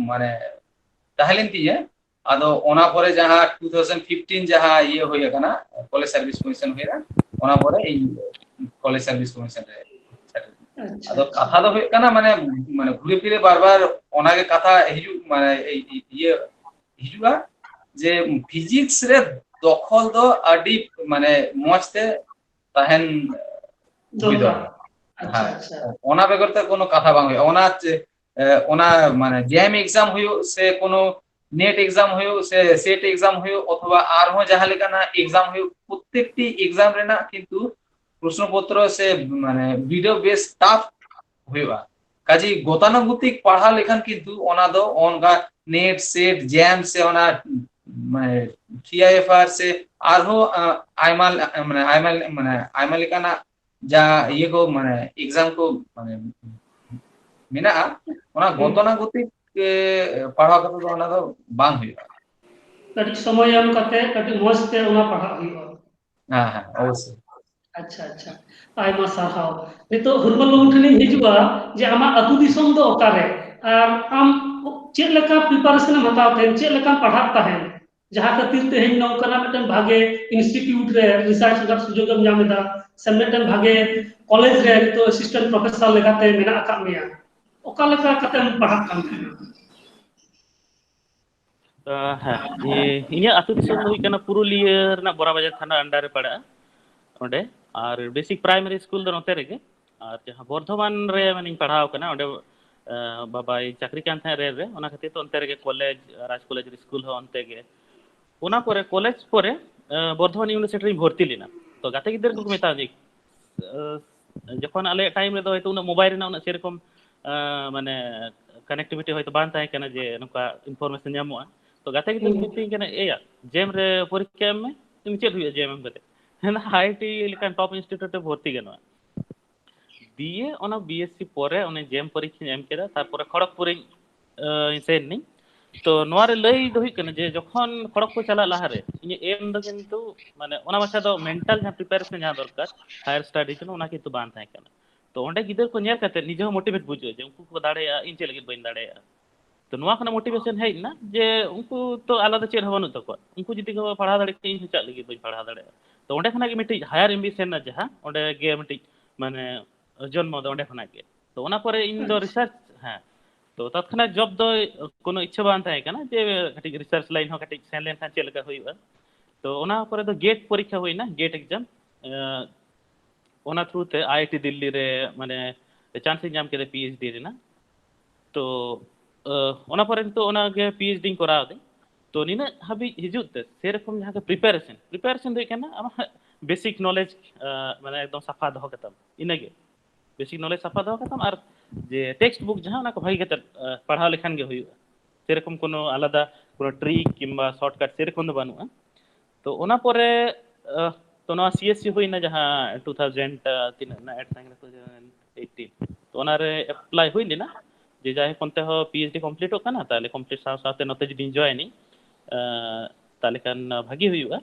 ᱢᱟᱱᱮ ᱛᱟᱦᱮᱸ ᱞᱮᱱ ᱛᱤᱧᱟᱹ, ᱟᱫᱚ ᱚᱱᱟ ᱯᱚᱨᱮ ᱡᱟᱦᱟᱸ ᱴᱩ ᱛᱷᱟᱣᱡᱮᱱᱰ ᱯᱷᱤᱯᱴᱤᱱ ᱡᱟᱦᱟᱸ ᱤᱭᱟᱹ ᱦᱩᱭ ᱟᱠᱟᱱᱟ, ᱠᱚᱞᱮᱡᱽ ᱥᱟᱨᱵᱷᱤᱥ ᱠᱚᱢᱤᱥᱚᱱ ᱦᱩᱭ ᱮᱱᱟ, ᱚᱱᱟ ᱯᱚᱨᱮ ᱤᱧ ᱠᱚᱞᱮᱡᱽ ᱥᱟᱨᱵᱷᱤᱥ ᱠᱚᱢᱤᱥᱚᱱ ᱨᱮ ᱥᱮᱴᱮᱨ ᱮᱱᱟ᱾ ᱟᱪᱪᱷᱟ, ᱟᱫᱚ ᱟᱪᱪᱷᱟ᱾ ᱠᱟᱛᱷᱟ ᱫᱚ ᱦᱩᱭᱩᱜ ᱠᱟᱱᱟ, ᱢᱟᱱᱮ, ᱢᱟᱱᱮ ᱜᱷᱩᱨᱮ ᱯᱷᱤᱨᱮ ᱵᱟᱨ ᱵᱟᱨ ᱚᱱᱟᱜᱮ ᱠᱟᱛᱷᱟ ᱦᱤᱡᱩᱜ, ᱢᱟᱱᱮ ᱤᱭᱟᱹ ᱦᱤᱡᱩᱜᱼᱟ ᱡᱮ ᱯᱷᱤᱡᱤᱠᱥ ᱨᱮ ᱫᱚᱠᱷᱚᱞ ᱫᱚ ᱟᱹᱰᱤ, ᱢᱟᱱᱮ, ᱢᱚᱸᱡᱽ ᱛᱮ ᱛᱟᱦᱮᱱ ᱦᱩᱭ ᱫᱚᱨᱠᱟᱨ᱾ ᱟᱪᱪᱷᱟ, ᱦᱮᱸ᱾ ᱟᱪᱪᱷᱟ᱾ ᱚᱱᱟ ᱵᱮᱜᱚᱨ ᱛᱮ ᱠᱳᱱᱳ ᱠᱟᱛᱷᱟ ᱵᱟᱝ ᱦᱩᱭᱩᱜᱼᱟ᱾ ᱚᱱᱟ ᱪᱮ-, ᱚᱱᱟ ᱢᱟᱱᱮ ᱡᱮᱢ ᱮᱠᱡᱟᱢ ᱦᱩᱭᱩᱜ ᱥᱮ ᱠᱳᱱᱳ ᱱᱮᱴ ᱮᱠᱡᱟᱢ ᱦᱩᱭᱩᱜ ᱥᱮ ᱥᱮᱴ ᱮᱠᱡᱟᱢ ᱦᱩᱭᱩᱜ ᱚᱛᱷᱚᱵᱟ ᱟᱨᱦᱚᱸ ᱡᱟᱦᱟᱸ ᱞᱮᱠᱟᱱᱟᱜ ᱮᱠᱡᱟᱢ ᱦᱩᱭᱩᱜ, ᱯᱨᱚᱛᱮᱠᱴᱤ ᱮᱠᱡᱟᱢ ᱨᱮᱱᱟᱜ ᱠᱤᱱᱛᱩ ᱯᱨᱚᱥᱱᱚ ᱯᱚᱛᱨᱚ ᱥᱮ ᱢᱟᱱᱮ ᱵᱤᱰᱟᱹᱣ ᱵᱮᱥ ᱴᱟᱯ ᱦᱩᱭᱩᱜᱼᱟ᱾ ᱠᱟᱡᱮ ᱜᱚᱛᱟᱱᱩᱜᱚᱛᱤᱠ ᱯᱟᱲᱦᱟᱣ ᱞᱮᱠᱷᱟᱱ ᱠᱤᱱᱛᱩ ᱚᱱᱟ ᱫᱚ ᱚᱱᱠᱟ ᱱᱮᱴ ᱥᱮᱴ ᱡᱮᱢ ᱥᱮ ᱚᱱᱟ ᱢᱟᱱᱮ ᱴᱤ ᱟᱭ ᱮᱯᱷ ᱟᱨ ᱥᱮ ᱟᱨᱦᱚᱸ ᱟᱭᱢᱟ ᱢᱟᱱᱮ ᱟᱭᱢᱟ ᱢᱟᱱᱮ ᱟᱭᱢᱟ ᱞᱮᱠᱟᱱᱟᱜ ᱡᱟ ᱤᱭᱟᱹ ᱠᱚ ᱢᱟᱱᱮ ᱮᱠᱡᱟᱢ ᱠᱚ ᱢᱟᱱᱮ ᱢᱮᱱᱟᱜᱼᱟ, ᱚᱱᱟ ᱜᱚᱛᱟᱱᱩᱜᱚᱛᱤᱠ ᱯᱟᱲᱦᱟᱣ ᱠᱟᱛᱮ ᱫᱚ ᱚᱱᱟ ᱫᱚ ᱵᱟᱝ ᱦᱩᱭᱩᱜᱼᱟ᱾ ᱠᱟᱹᱴᱤᱡ ᱥᱚᱢᱚᱭ ᱮᱢ ᱠᱟᱛᱮ ᱠᱟᱹᱴᱤᱡ ᱢᱚᱸᱡᱽ ᱛᱮ ᱚᱱᱟ ᱯᱟᱲᱦᱟᱜ ᱦᱩᱭᱩᱜᱼᱟ᱾ ᱦᱮᱸ ᱦᱮᱸ, ᱚᱵᱚᱥᱥᱳᱭ᱾ ᱟᱪᱪᱷᱟ ᱟᱪᱪᱷᱟ, ᱟᱭᱢᱟ ᱥᱟᱨᱦᱟᱣ᱾ ᱱᱤᱛᱚᱜ ᱦᱩᱨᱢᱟᱞ ᱵᱟᱹᱵᱩ ᱴᱷᱮᱱᱤᱧ ᱦᱤᱡᱩᱜᱼᱟ ᱡᱮ ᱟᱢᱟᱜ ᱟᱹᱛᱩ ᱫᱤᱥᱚᱢ ᱫᱚ ᱚᱠᱟᱨᱮ ᱟᱨ ᱟᱢ ᱪᱮᱫ ᱞᱮᱠᱟ ᱯᱨᱤᱯᱟᱨᱮᱥᱚᱱ ᱮᱢ ᱦᱟᱛᱟᱣ ᱛᱟᱦᱮᱸᱱ, ᱪᱮᱫ ᱞᱮᱠᱟᱢ ᱯᱟᱲᱦᱟᱜ ᱛᱟᱦᱮᱸᱱ, ᱡᱟᱦᱟᱸ ᱠᱷᱟᱹᱛᱤᱨ ᱛᱮᱦᱮᱧ ᱱᱚᱝᱠᱟᱱᱟᱜ ᱢᱤᱫᱴᱮᱱ ᱵᱷᱟᱜᱮ ᱤᱱᱥᱴᱤᱴᱤᱭᱩᱴ ᱨᱮ ᱨᱤᱥᱟᱨᱪ ᱨᱮᱱᱟᱜ ᱥᱩᱡᱳᱜᱽ ᱮᱢ ᱧᱟᱢ ᱮᱫᱟ, ᱥᱮ ᱢᱤᱫᱴᱮᱱ ᱵᱷᱟᱜᱮ ᱠᱚᱞᱮᱡᱽ ᱨᱮ ᱱᱤᱛᱚᱜ ᱮᱥᱤᱥᱴᱮᱱᱴ ᱯᱨᱚᱯᱷᱮᱥᱚᱨ ᱞᱮᱠᱟᱛᱮ ᱢᱮᱱᱟᱜ ᱟᱠᱟᱫ ᱢᱮᱭᱟ, ᱚᱠᱟ ᱞᱮᱠᱟ ᱠᱟᱛᱮᱢ ᱯᱟᱲᱦᱟᱜ ᱠᱟᱱ ᱛᱟᱦᱮᱸᱱᱟ? ᱦᱮᱸ, ᱤᱧᱟᱹᱜ ᱟᱹᱛᱩ ᱫᱤᱥᱚᱢ ᱫᱚ ᱦᱩᱭᱩᱜ ᱠᱟᱱᱟ ᱯᱩᱨᱩᱞᱤᱭᱟᱹ ᱨᱮᱱᱟᱜ ᱵᱚᱨᱟ ᱵᱟᱡᱟᱨ ᱛᱷᱟᱱᱟ under ᱨᱮ ᱯᱟᱲᱟᱜᱼᱟ ᱚᱸᱰᱮ᱾ ᱟᱨ ᱵᱮᱥᱤᱠ ᱯᱨᱟᱭᱢᱟᱨᱤ ᱥᱠᱩᱞ ᱫᱚ ᱱᱚᱛᱮ ᱨᱮᱜᱮ᱾ ᱟᱨ ᱡᱟᱦᱟᱸ ᱵᱚᱨᱫᱷᱚᱢᱟᱱ ᱨᱮ ᱢᱟᱱᱮᱧ ᱯᱟᱲᱦᱟᱣ ᱠᱟᱱᱟ, ᱚᱸᱰᱮ ᱵᱟᱵᱟᱭ ᱪᱟᱹᱠᱨᱤ ᱠᱟᱱ ᱛᱟᱦᱮᱸᱫ ᱨᱮᱞ ᱨᱮ, ᱚᱱᱟ ᱠᱷᱟᱹᱛᱤᱨ ᱛᱮ ᱚᱱᱛᱮ ᱨᱮᱜᱮ ᱠᱚᱞᱮᱡᱽ, ᱨᱟᱡᱽ ᱠᱚᱞᱮᱡᱽ ᱥᱠᱩᱞ ᱦᱚᱸ ᱚᱱᱛᱮ ᱜᱮ᱾ ᱚᱱᱟ ᱯᱚᱨᱮ ᱠᱚᱞᱮᱡᱽ ᱯᱚᱨᱮ ᱵᱚᱨᱫᱷᱚᱢᱟᱱ ᱤᱭᱩᱱᱤᱵᱷᱟᱨᱥᱤᱴᱤ ᱨᱤᱧ ᱵᱷᱚᱨᱛᱤ ᱞᱮᱱᱟ᱾ ᱛᱚ ᱜᱟᱛᱮ ᱜᱤᱫᱽᱨᱟᱹ ᱠᱚᱠᱚ ᱢᱮᱛᱟᱣ ᱫᱤᱧ, ᱡᱚᱠᱷᱚᱱ ᱟᱞᱮᱭᱟᱜ ᱴᱟᱭᱤᱢ ᱨᱮᱫᱚ ᱦᱚᱭᱛᱳ ᱩᱱᱟᱹᱜ ᱢᱳᱵᱟᱭᱤᱞ ᱨᱮᱱᱟᱜ ᱩᱱᱟᱹᱜ ᱥᱮᱨᱚᱠᱚᱢ ᱢᱟᱱᱮ ᱠᱟᱱᱮᱠᱴᱤᱵᱷᱤᱴᱤ ᱦᱚᱭᱛᱳ ᱵᱟᱝ ᱛᱟᱦᱮᱸ ᱠᱟᱱᱟ ᱡᱮ ᱱᱚᱝᱠᱟ ᱤᱱᱯᱷᱚᱨᱢᱮᱥᱚᱱ ᱧᱟᱢᱚᱜᱼᱟ᱾ ᱛᱚ ᱜᱟᱛᱮ ᱜᱤᱫᱽᱨᱟᱹ ᱠᱚ ᱢᱤᱛᱟᱹᱧ ᱠᱟᱱᱟ, "ᱮᱭᱟ, ᱡᱮᱢ ᱨᱮ ᱯᱚᱨᱤᱠᱠᱷᱟ ᱮᱢ ᱢᱮ, ᱪᱮᱫ ᱦᱩᱭᱩᱜᱼᱟ ᱡᱮᱢ ᱮᱢ ᱠᱟᱛᱮ?" ᱢᱮᱱᱫᱟ, "ᱟᱭ ᱟᱭ ᱴᱤ ᱞᱮᱠᱟᱱ ᱴᱚᱯ ᱤᱱᱥᱴᱤᱴᱤᱭᱩᱴ ᱨᱮ ᱵᱷᱚᱨᱛᱤ ᱜᱟᱱᱚᱜᱼᱟ᱾" ᱫᱤᱭᱮ ᱚᱱᱟ ᱵᱤ ᱮᱥ ᱥᱤ ᱯᱚᱨᱮ ᱚᱱᱮ ᱡᱮᱢ ᱯᱚᱨᱤᱠᱠᱷᱟᱧ ᱮᱢ ᱠᱮᱫᱟ, ᱛᱟᱨᱯᱚᱨᱮ ᱠᱷᱚᱲᱚᱜᱽᱯᱩᱨᱤᱧ ᱥᱮᱱ ᱱᱟᱹᱧ᱾ ᱛᱚ ᱱᱚᱣᱟ ᱨᱮ ᱞᱟᱹᱭ ᱫᱚ ᱦᱩᱭᱩᱜ ᱠᱟᱱᱟ ᱡᱮ ᱡᱚᱠᱷᱚᱱ ᱠᱷᱚᱲᱚᱜᱽᱯᱩᱨ ᱪᱟᱞᱟᱜ ᱞᱟᱦᱟᱨᱮ ᱤᱧᱟᱹᱜ ᱮᱢ ᱫᱚ ᱠᱤᱱᱛᱩ ᱢᱟᱱᱮ ᱚᱱᱟ ᱢᱟᱪᱷᱟ ᱫᱚ ᱢᱮᱱᱴᱟᱞ ᱡᱟᱦᱟᱸ ᱯᱨᱤᱯᱟᱨᱮᱥᱚᱱ ᱡᱟᱦᱟᱸ ᱫᱚᱨᱠᱟᱨ ᱦᱟᱭᱟᱨ ᱥᱴᱟᱰᱤ ᱡᱚᱱᱱᱚ, ᱚᱱᱟ ᱠᱤᱱᱛᱩ ᱵᱟᱝ ᱛᱟᱦᱮᱸ ᱠᱟᱱᱟ᱾ ᱛᱚ ᱚᱸᱰᱮ ᱜᱤᱫᱟᱹᱨ ᱠᱚ ᱧᱮᱞ ᱠᱟᱛᱮ ᱱᱤᱡᱮ ᱦᱚᱸ ᱢᱳᱴᱤᱵᱷᱮᱴ ᱵᱩᱡᱷᱟᱹᱜᱼᱟ ᱡᱮ ᱩᱱᱠᱩ ᱠᱚ ᱫᱟᱲᱮᱭᱟᱜᱼᱟ, ᱤᱧ ᱪᱮᱫ ᱞᱟᱹᱜᱤᱫ ᱵᱟᱹᱧ ᱫᱟᱲᱮᱭᱟᱜᱼᱟ᱾ ᱛᱚ ᱱᱚᱣᱟ ᱠᱷᱚᱱᱟᱜ ᱢᱳᱴᱤᱵᱷᱮᱥᱚᱱ ᱦᱮᱡ ᱮᱱᱟ ᱡᱮ ᱩᱱᱠᱩ ᱛᱚ ᱟᱞᱟᱫᱟ ᱪᱮᱫ ᱦᱚᱸ ᱵᱟᱹᱱᱩᱜ ᱛᱟᱠᱚᱣᱟ, ᱩᱱᱠᱩ ᱡᱩᱫᱤ ᱠᱚ ᱯᱟᱲᱦᱟᱣ ᱫᱟᱲᱮᱭᱟᱜ ᱠᱷᱟᱱ ᱤᱧ ᱦᱚᱸ ᱪᱮᱫ ᱞᱟᱹᱜᱤᱫ ᱵᱟᱹᱧ ᱯᱟᱲᱦᱟᱣ ᱫᱟᱲᱮᱭᱟᱜᱼᱟ᱾ ᱛᱚ ᱚᱸᱰᱮ ᱠᱷᱚᱱᱟᱜ ᱜᱮ ᱢᱤᱫᱴᱤᱡ ᱦᱟᱭᱟᱨ ᱮᱢᱵᱤᱥᱚᱱ ᱨᱮᱱᱟᱜ ᱡᱟᱦᱟᱸ ᱚᱸᱰᱮ ᱜᱮ ᱢᱤᱫᱴᱤᱡ ᱢᱟᱱᱮ ᱡᱚᱱᱢᱚ ᱫᱚ ᱚᱸᱰᱮ ᱠᱷᱚᱱᱟᱜ ᱜᱮ᱾ ᱛᱚ ᱚᱱᱟ ᱯᱚᱨᱮ ᱤᱧ ᱫᱚ ᱨᱤᱥᱟᱨᱪ, ᱦᱮᱸ, ᱛᱚ ᱛᱚᱛᱠᱷᱚᱱᱟᱜ ᱡᱚᱵ ᱫᱚ ᱠᱳᱱᱳ ᱤᱪᱪᱷᱟᱹ ᱵᱟᱝ ᱛᱟᱦᱮᱸ ᱠᱟᱱᱟ ᱡᱮ ᱠᱟᱹᱴᱤᱡ ᱨᱤᱥᱟᱨᱪ ᱞᱟᱭᱤᱱ ᱦᱚᱸ ᱠᱟᱹᱴᱤᱡ ᱥᱮᱱ ᱞᱮᱱᱠᱷᱟᱱ ᱪᱮᱫ ᱞᱮᱠᱟ ᱦᱩᱭᱩᱜᱼᱟ᱾ ᱛᱚ ᱚᱱᱟ ᱯᱚᱨᱮ ᱫᱚ ᱜᱮᱴ ᱯᱚᱨᱤᱠᱠᱷᱟ ᱦᱩᱭᱱᱟ, ᱜᱮᱴ ᱮᱠᱡᱟᱢ, ᱚᱱᱟ ᱛᱷᱨᱩ ᱛᱮ ᱟᱭ ᱟᱭ ᱴᱤ ᱫᱤᱞᱞᱤ ᱨᱮ ᱢᱟᱱᱮ ᱪᱟᱱᱥ ᱤᱧ ᱧᱟᱢ ᱠᱮᱫᱟ ᱯᱤ ᱮᱭᱤᱪ ᱰᱤ ᱨᱮᱱᱟᱜ᱾ ᱛᱚ ᱚᱱᱟ ᱯᱚᱨᱮ ᱱᱤᱛᱚᱜ ᱚᱱᱟᱜᱮ ᱯᱤ ᱮᱭᱤᱪ ᱰᱤ ᱠᱚᱨᱟᱣ ᱫᱟᱹᱧ᱾ ᱛᱚ ᱱᱤᱱᱟᱹᱜ ᱦᱟᱹᱵᱤᱡ ᱦᱤᱡᱩᱜ ᱛᱮ ᱥᱮᱨᱚᱠᱚᱢ ᱡᱟᱦᱟᱸ ᱜᱮ ᱯᱨᱤᱯᱟᱨᱮᱥᱚᱱ ᱯᱨᱤᱯᱟᱨᱮᱥᱚᱱ ᱫᱚ ᱦᱩᱭᱩᱜ ᱠᱟᱱᱟ ᱟᱢᱟᱜ ᱵᱮᱥᱤᱠ ᱱᱚᱞᱮᱡᱽ ᱢᱟᱱᱮ ᱮᱠᱫᱚᱢ ᱥᱟᱯᱷᱟ ᱫᱚᱦᱚ ᱠᱟᱛᱟᱢ, ᱤᱱᱟᱹᱜᱮ ᱵᱮᱥᱤᱠ ᱱᱚᱞᱮᱡᱽ ᱥᱟᱯᱷᱟ ᱫᱚᱦᱚ ᱠᱟᱛᱟᱢ᱾ ᱟᱨ ᱡᱮ ᱴᱮᱠᱥᱴ ᱵᱩᱠ ᱡᱟᱦᱟᱸ, ᱚᱱᱟ ᱠᱚ ᱵᱷᱟᱜᱤ ᱠᱟᱛᱮ ᱯᱟᱲᱦᱟᱣ ᱞᱮᱠᱷᱟᱱ ᱜᱮ ᱦᱩᱭᱩᱜᱼᱟ᱾ ᱥᱮᱨᱚᱠᱚᱢ ᱠᱳᱱᱳ ᱟᱞᱟᱫᱟ ᱠᱳᱱᱳ ᱴᱨᱤᱠ ᱠᱤᱝᱵᱟ ᱥᱚᱨᱴᱠᱟᱴ ᱥᱮᱨᱚᱠᱚᱢ ᱫᱚ ᱵᱟᱹᱱᱩᱜᱼᱟ᱾ ᱛᱚ ᱚᱱᱟ ᱯᱚᱨᱮ ᱛᱚ ᱱᱚᱣᱟ ᱥᱤ ᱮᱥ ᱥᱤ ᱦᱩᱭᱱᱟ, ᱡᱟᱦᱟᱸ ᱴᱩ ᱛᱷᱟᱣᱡᱮᱱᱰ ᱛᱤᱱᱟᱹᱜ ᱨᱮᱱᱟᱜ ᱮᱰ ᱛᱟᱦᱮᱸ ᱠᱟᱱᱟ, ᱴᱩ ᱛᱷᱟᱣᱡᱮᱱᱰ ᱮᱭᱤᱴᱤᱱ᱾ ᱛᱚ ᱚᱱᱟᱨᱮ ᱮᱯᱞᱟᱭ ᱦᱩᱭ ᱞᱮᱱᱟ, ᱡᱮ ᱡᱟᱭᱦᱳᱠ ᱚᱱᱛᱮ ᱦᱚᱸ ᱯᱤ ᱮᱭᱤᱪ ᱰᱤ ᱠᱚᱢᱯᱞᱤᱴᱚᱜ ᱠᱟᱱᱟ, ᱛᱟᱦᱚᱞᱮ ᱠᱚᱢᱯᱞᱤᱴ ᱥᱟᱶ ᱥᱟᱶᱛᱮ ᱱᱚᱛᱮ ᱡᱩᱫᱤᱧ ᱡᱚᱭᱮᱱᱤᱧ, ᱛᱟᱦᱚᱞᱮ ᱠᱷᱟᱱ ᱵᱷᱟᱜᱤ ᱦᱩᱭᱩᱜᱼᱟ᱾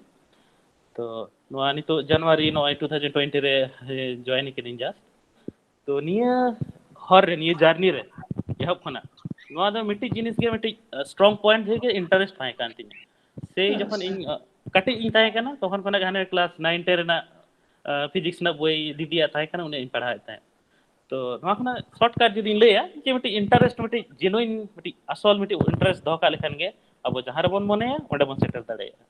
ᱛᱚ ᱱᱚᱣᱟ ᱱᱤᱛᱚᱜ ᱡᱟᱱᱩᱣᱟᱨᱤ ᱱᱚᱜᱼᱚᱭ ᱴᱩ ᱛᱷᱟᱣᱡᱮᱱᱰ ᱴᱩᱭᱮᱱᱴᱤ ᱨᱮ ᱡᱚᱭᱮᱱ ᱠᱟᱹᱱᱟᱹᱧ ᱡᱟᱥᱴ᱾ ᱛᱚ ᱱᱤᱭᱟᱹ ᱦᱚᱨ ᱨᱮ, ᱱᱤᱭᱟᱹ ᱡᱟᱨᱱᱤ ᱨᱮ ᱮᱦᱚᱵ ᱠᱷᱚᱱᱟᱜ ᱱᱚᱣᱟ ᱫᱚ ᱢᱤᱫᱴᱤᱡ ᱡᱤᱱᱤᱥ ᱜᱮ, ᱢᱤᱫᱴᱤᱡ ᱥᱴᱨᱚᱝ ᱯᱚᱭᱮᱱᱴ ᱜᱮ ᱤᱱᱴᱟᱨᱮᱥᱴ ᱛᱟᱦᱮᱸ ᱠᱟᱱ ᱛᱤᱧᱟᱹ᱾ ᱥᱮᱭ ᱡᱚᱠᱷᱚᱱ ᱤᱧ ᱠᱟᱹᱴᱤᱡ ᱤᱧ ᱛᱟᱦᱮᱸ ᱠᱟᱱᱟ, ᱛᱚᱠᱷᱚᱱ ᱠᱷᱚᱱᱟᱜ ᱜᱮ ᱦᱟᱱᱮ ᱠᱞᱟᱥ ᱱᱟᱭᱤᱱ ᱴᱮᱱ ᱨᱮᱱᱟᱜ ᱯᱷᱤᱡᱤᱠᱥ ᱨᱮᱱᱟᱜ ᱵᱳᱭ ᱫᱤᱫᱤᱭᱟᱜ ᱛᱟᱦᱮᱸ ᱠᱟᱱᱟ, ᱩᱱᱤ ᱤᱧ ᱯᱟᱲᱦᱟᱣᱮᱫ ᱛᱟᱦᱮᱸᱫ᱾ ᱛᱚ ᱱᱚᱣᱟ ᱠᱷᱚᱱᱟᱜ ᱥᱚᱨᱴᱠᱟᱴ ᱡᱩᱫᱤᱧ ᱞᱟᱹᱭᱟ, ᱡᱮ ᱢᱤᱫᱴᱤᱡ ᱤᱱᱴᱟᱨᱮᱥᱴ, ᱢᱤᱫᱴᱤᱡ ᱡᱮᱱᱩᱭᱤᱱ, ᱢᱤᱫᱴᱤᱡ ᱟᱥᱚᱞ ᱢᱤᱫᱴᱤᱡ ᱤᱱᱴᱟᱨᱮᱥᱴ ᱫᱚᱦᱚ ᱠᱟᱜ ᱞᱮᱠᱷᱟᱱ ᱜᱮ ᱟᱵᱚ ᱡᱟᱦᱟᱸ ᱨᱮᱵᱚᱱ ᱢᱚᱱᱮᱭᱟ ᱚᱸᱰᱮ ᱵᱚᱱ ᱥᱮᱴᱮᱨ ᱫᱟᱲᱮᱭᱟᱜᱼᱟ᱾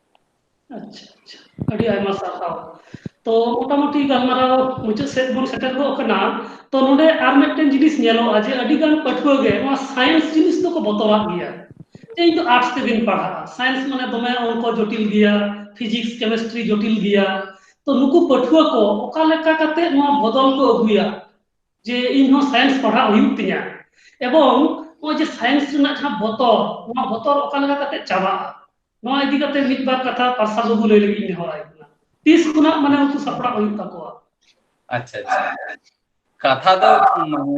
ᱟᱪᱪᱷᱟ, ᱟᱪᱪᱷᱟ, ᱟᱹᱰᱤ ᱟᱭᱢᱟ ᱥᱟᱨᱦᱟᱣ᱾ ᱛᱚ ᱢᱚᱴᱟᱢᱩᱴᱤ ᱜᱟᱞᱢᱟᱨᱟᱣ ᱢᱩᱪᱟᱹᱫ ᱥᱮᱫ ᱵᱚᱱ ᱥᱮᱴᱮᱨ ᱜᱚᱫ ᱠᱟᱱᱟ᱾ ᱛᱚ ᱱᱚᱰᱮ ᱟᱨ ᱢᱤᱫᱴᱮᱱ ᱡᱤᱱᱤᱥ ᱧᱮᱞᱚᱜᱼᱟ ᱡᱮ ᱟᱹᱰᱤ ᱜᱟᱱ ᱯᱟᱹᱴᱷᱩᱣᱟᱹ ᱜᱮ ᱱᱚᱣᱟ ᱥᱟᱭᱮᱱᱥ ᱡᱤᱱᱤᱥ ᱫᱚᱠᱚ ᱵᱚᱛᱚᱨᱟᱜ ᱜᱮᱭᱟ, ᱡᱮ ᱤᱧ ᱫᱚ ᱟᱨᱴᱥ ᱛᱮᱜᱤᱧ ᱯᱟᱲᱦᱟᱜᱼᱟ, ᱥᱟᱭᱮᱱᱥ ᱢᱟᱱᱮ ᱫᱚᱢᱮ ᱚᱝᱠᱚ ᱡᱚᱴᱤᱞ ᱜᱮᱭᱟ, ᱯᱷᱤᱡᱤᱠᱥ ᱠᱮᱢᱮᱥᱴᱨᱤ ᱡᱚᱴᱤᱞ ᱜᱮᱭᱟ᱾ ᱛᱚ ᱱᱩᱠᱩ ᱯᱟᱹᱴᱷᱩᱣᱟᱹ ᱠᱚ ᱚᱠᱟ ᱞᱮᱠᱟ ᱠᱟᱛᱮ ᱱᱚᱣᱟ ᱵᱚᱫᱚᱞ ᱠᱚ ᱟᱹᱜᱩᱭᱟ ᱡᱮ ᱤᱧ ᱦᱚᱸ ᱥᱟᱭᱮᱱᱥ ᱯᱟᱲᱦᱟᱜ ᱦᱩᱭᱩᱜ ᱛᱤᱧᱟ, ᱮᱵᱚᱝ ᱱᱚᱜᱼᱚᱭ ᱡᱮ ᱥᱟᱭᱮᱱᱥ ᱨᱮᱱᱟᱜ ᱡᱟᱦᱟᱸ ᱵᱚᱛᱚᱨ, ᱱᱚᱣᱟ ᱵᱚᱛᱚᱨ ᱚᱠᱟ ᱞᱮᱠᱟ ᱠᱟᱛᱮ ᱪᱟᱵᱟᱜᱼᱟ? ᱱᱚᱣᱟ ᱤᱫᱤ ᱠᱟᱛᱮ ᱢᱤᱫ ᱵᱟᱨ ᱠᱟᱛᱷᱟ ᱯᱟᱨᱥᱟᱞ ᱵᱟᱹᱵᱩ ᱞᱟᱹᱭ ᱞᱟᱹᱜᱤᱫ ᱤᱧ ᱱᱮᱦᱚᱨᱟᱭ ᱠᱟᱱᱟ᱾ ᱛᱤᱥ ᱠᱷᱚᱱᱟᱜ ᱢᱟᱱᱮ ᱩᱱᱠᱩ ᱥᱟᱯᱲᱟᱜ ᱦᱩᱭᱩᱜ ᱛᱟᱠᱚᱣᱟ? ᱟᱪᱪᱷᱟ, ᱟᱪᱪᱷᱟ᱾ ᱠᱟᱛᱷᱟ ᱫᱚ ᱢᱟᱱᱮ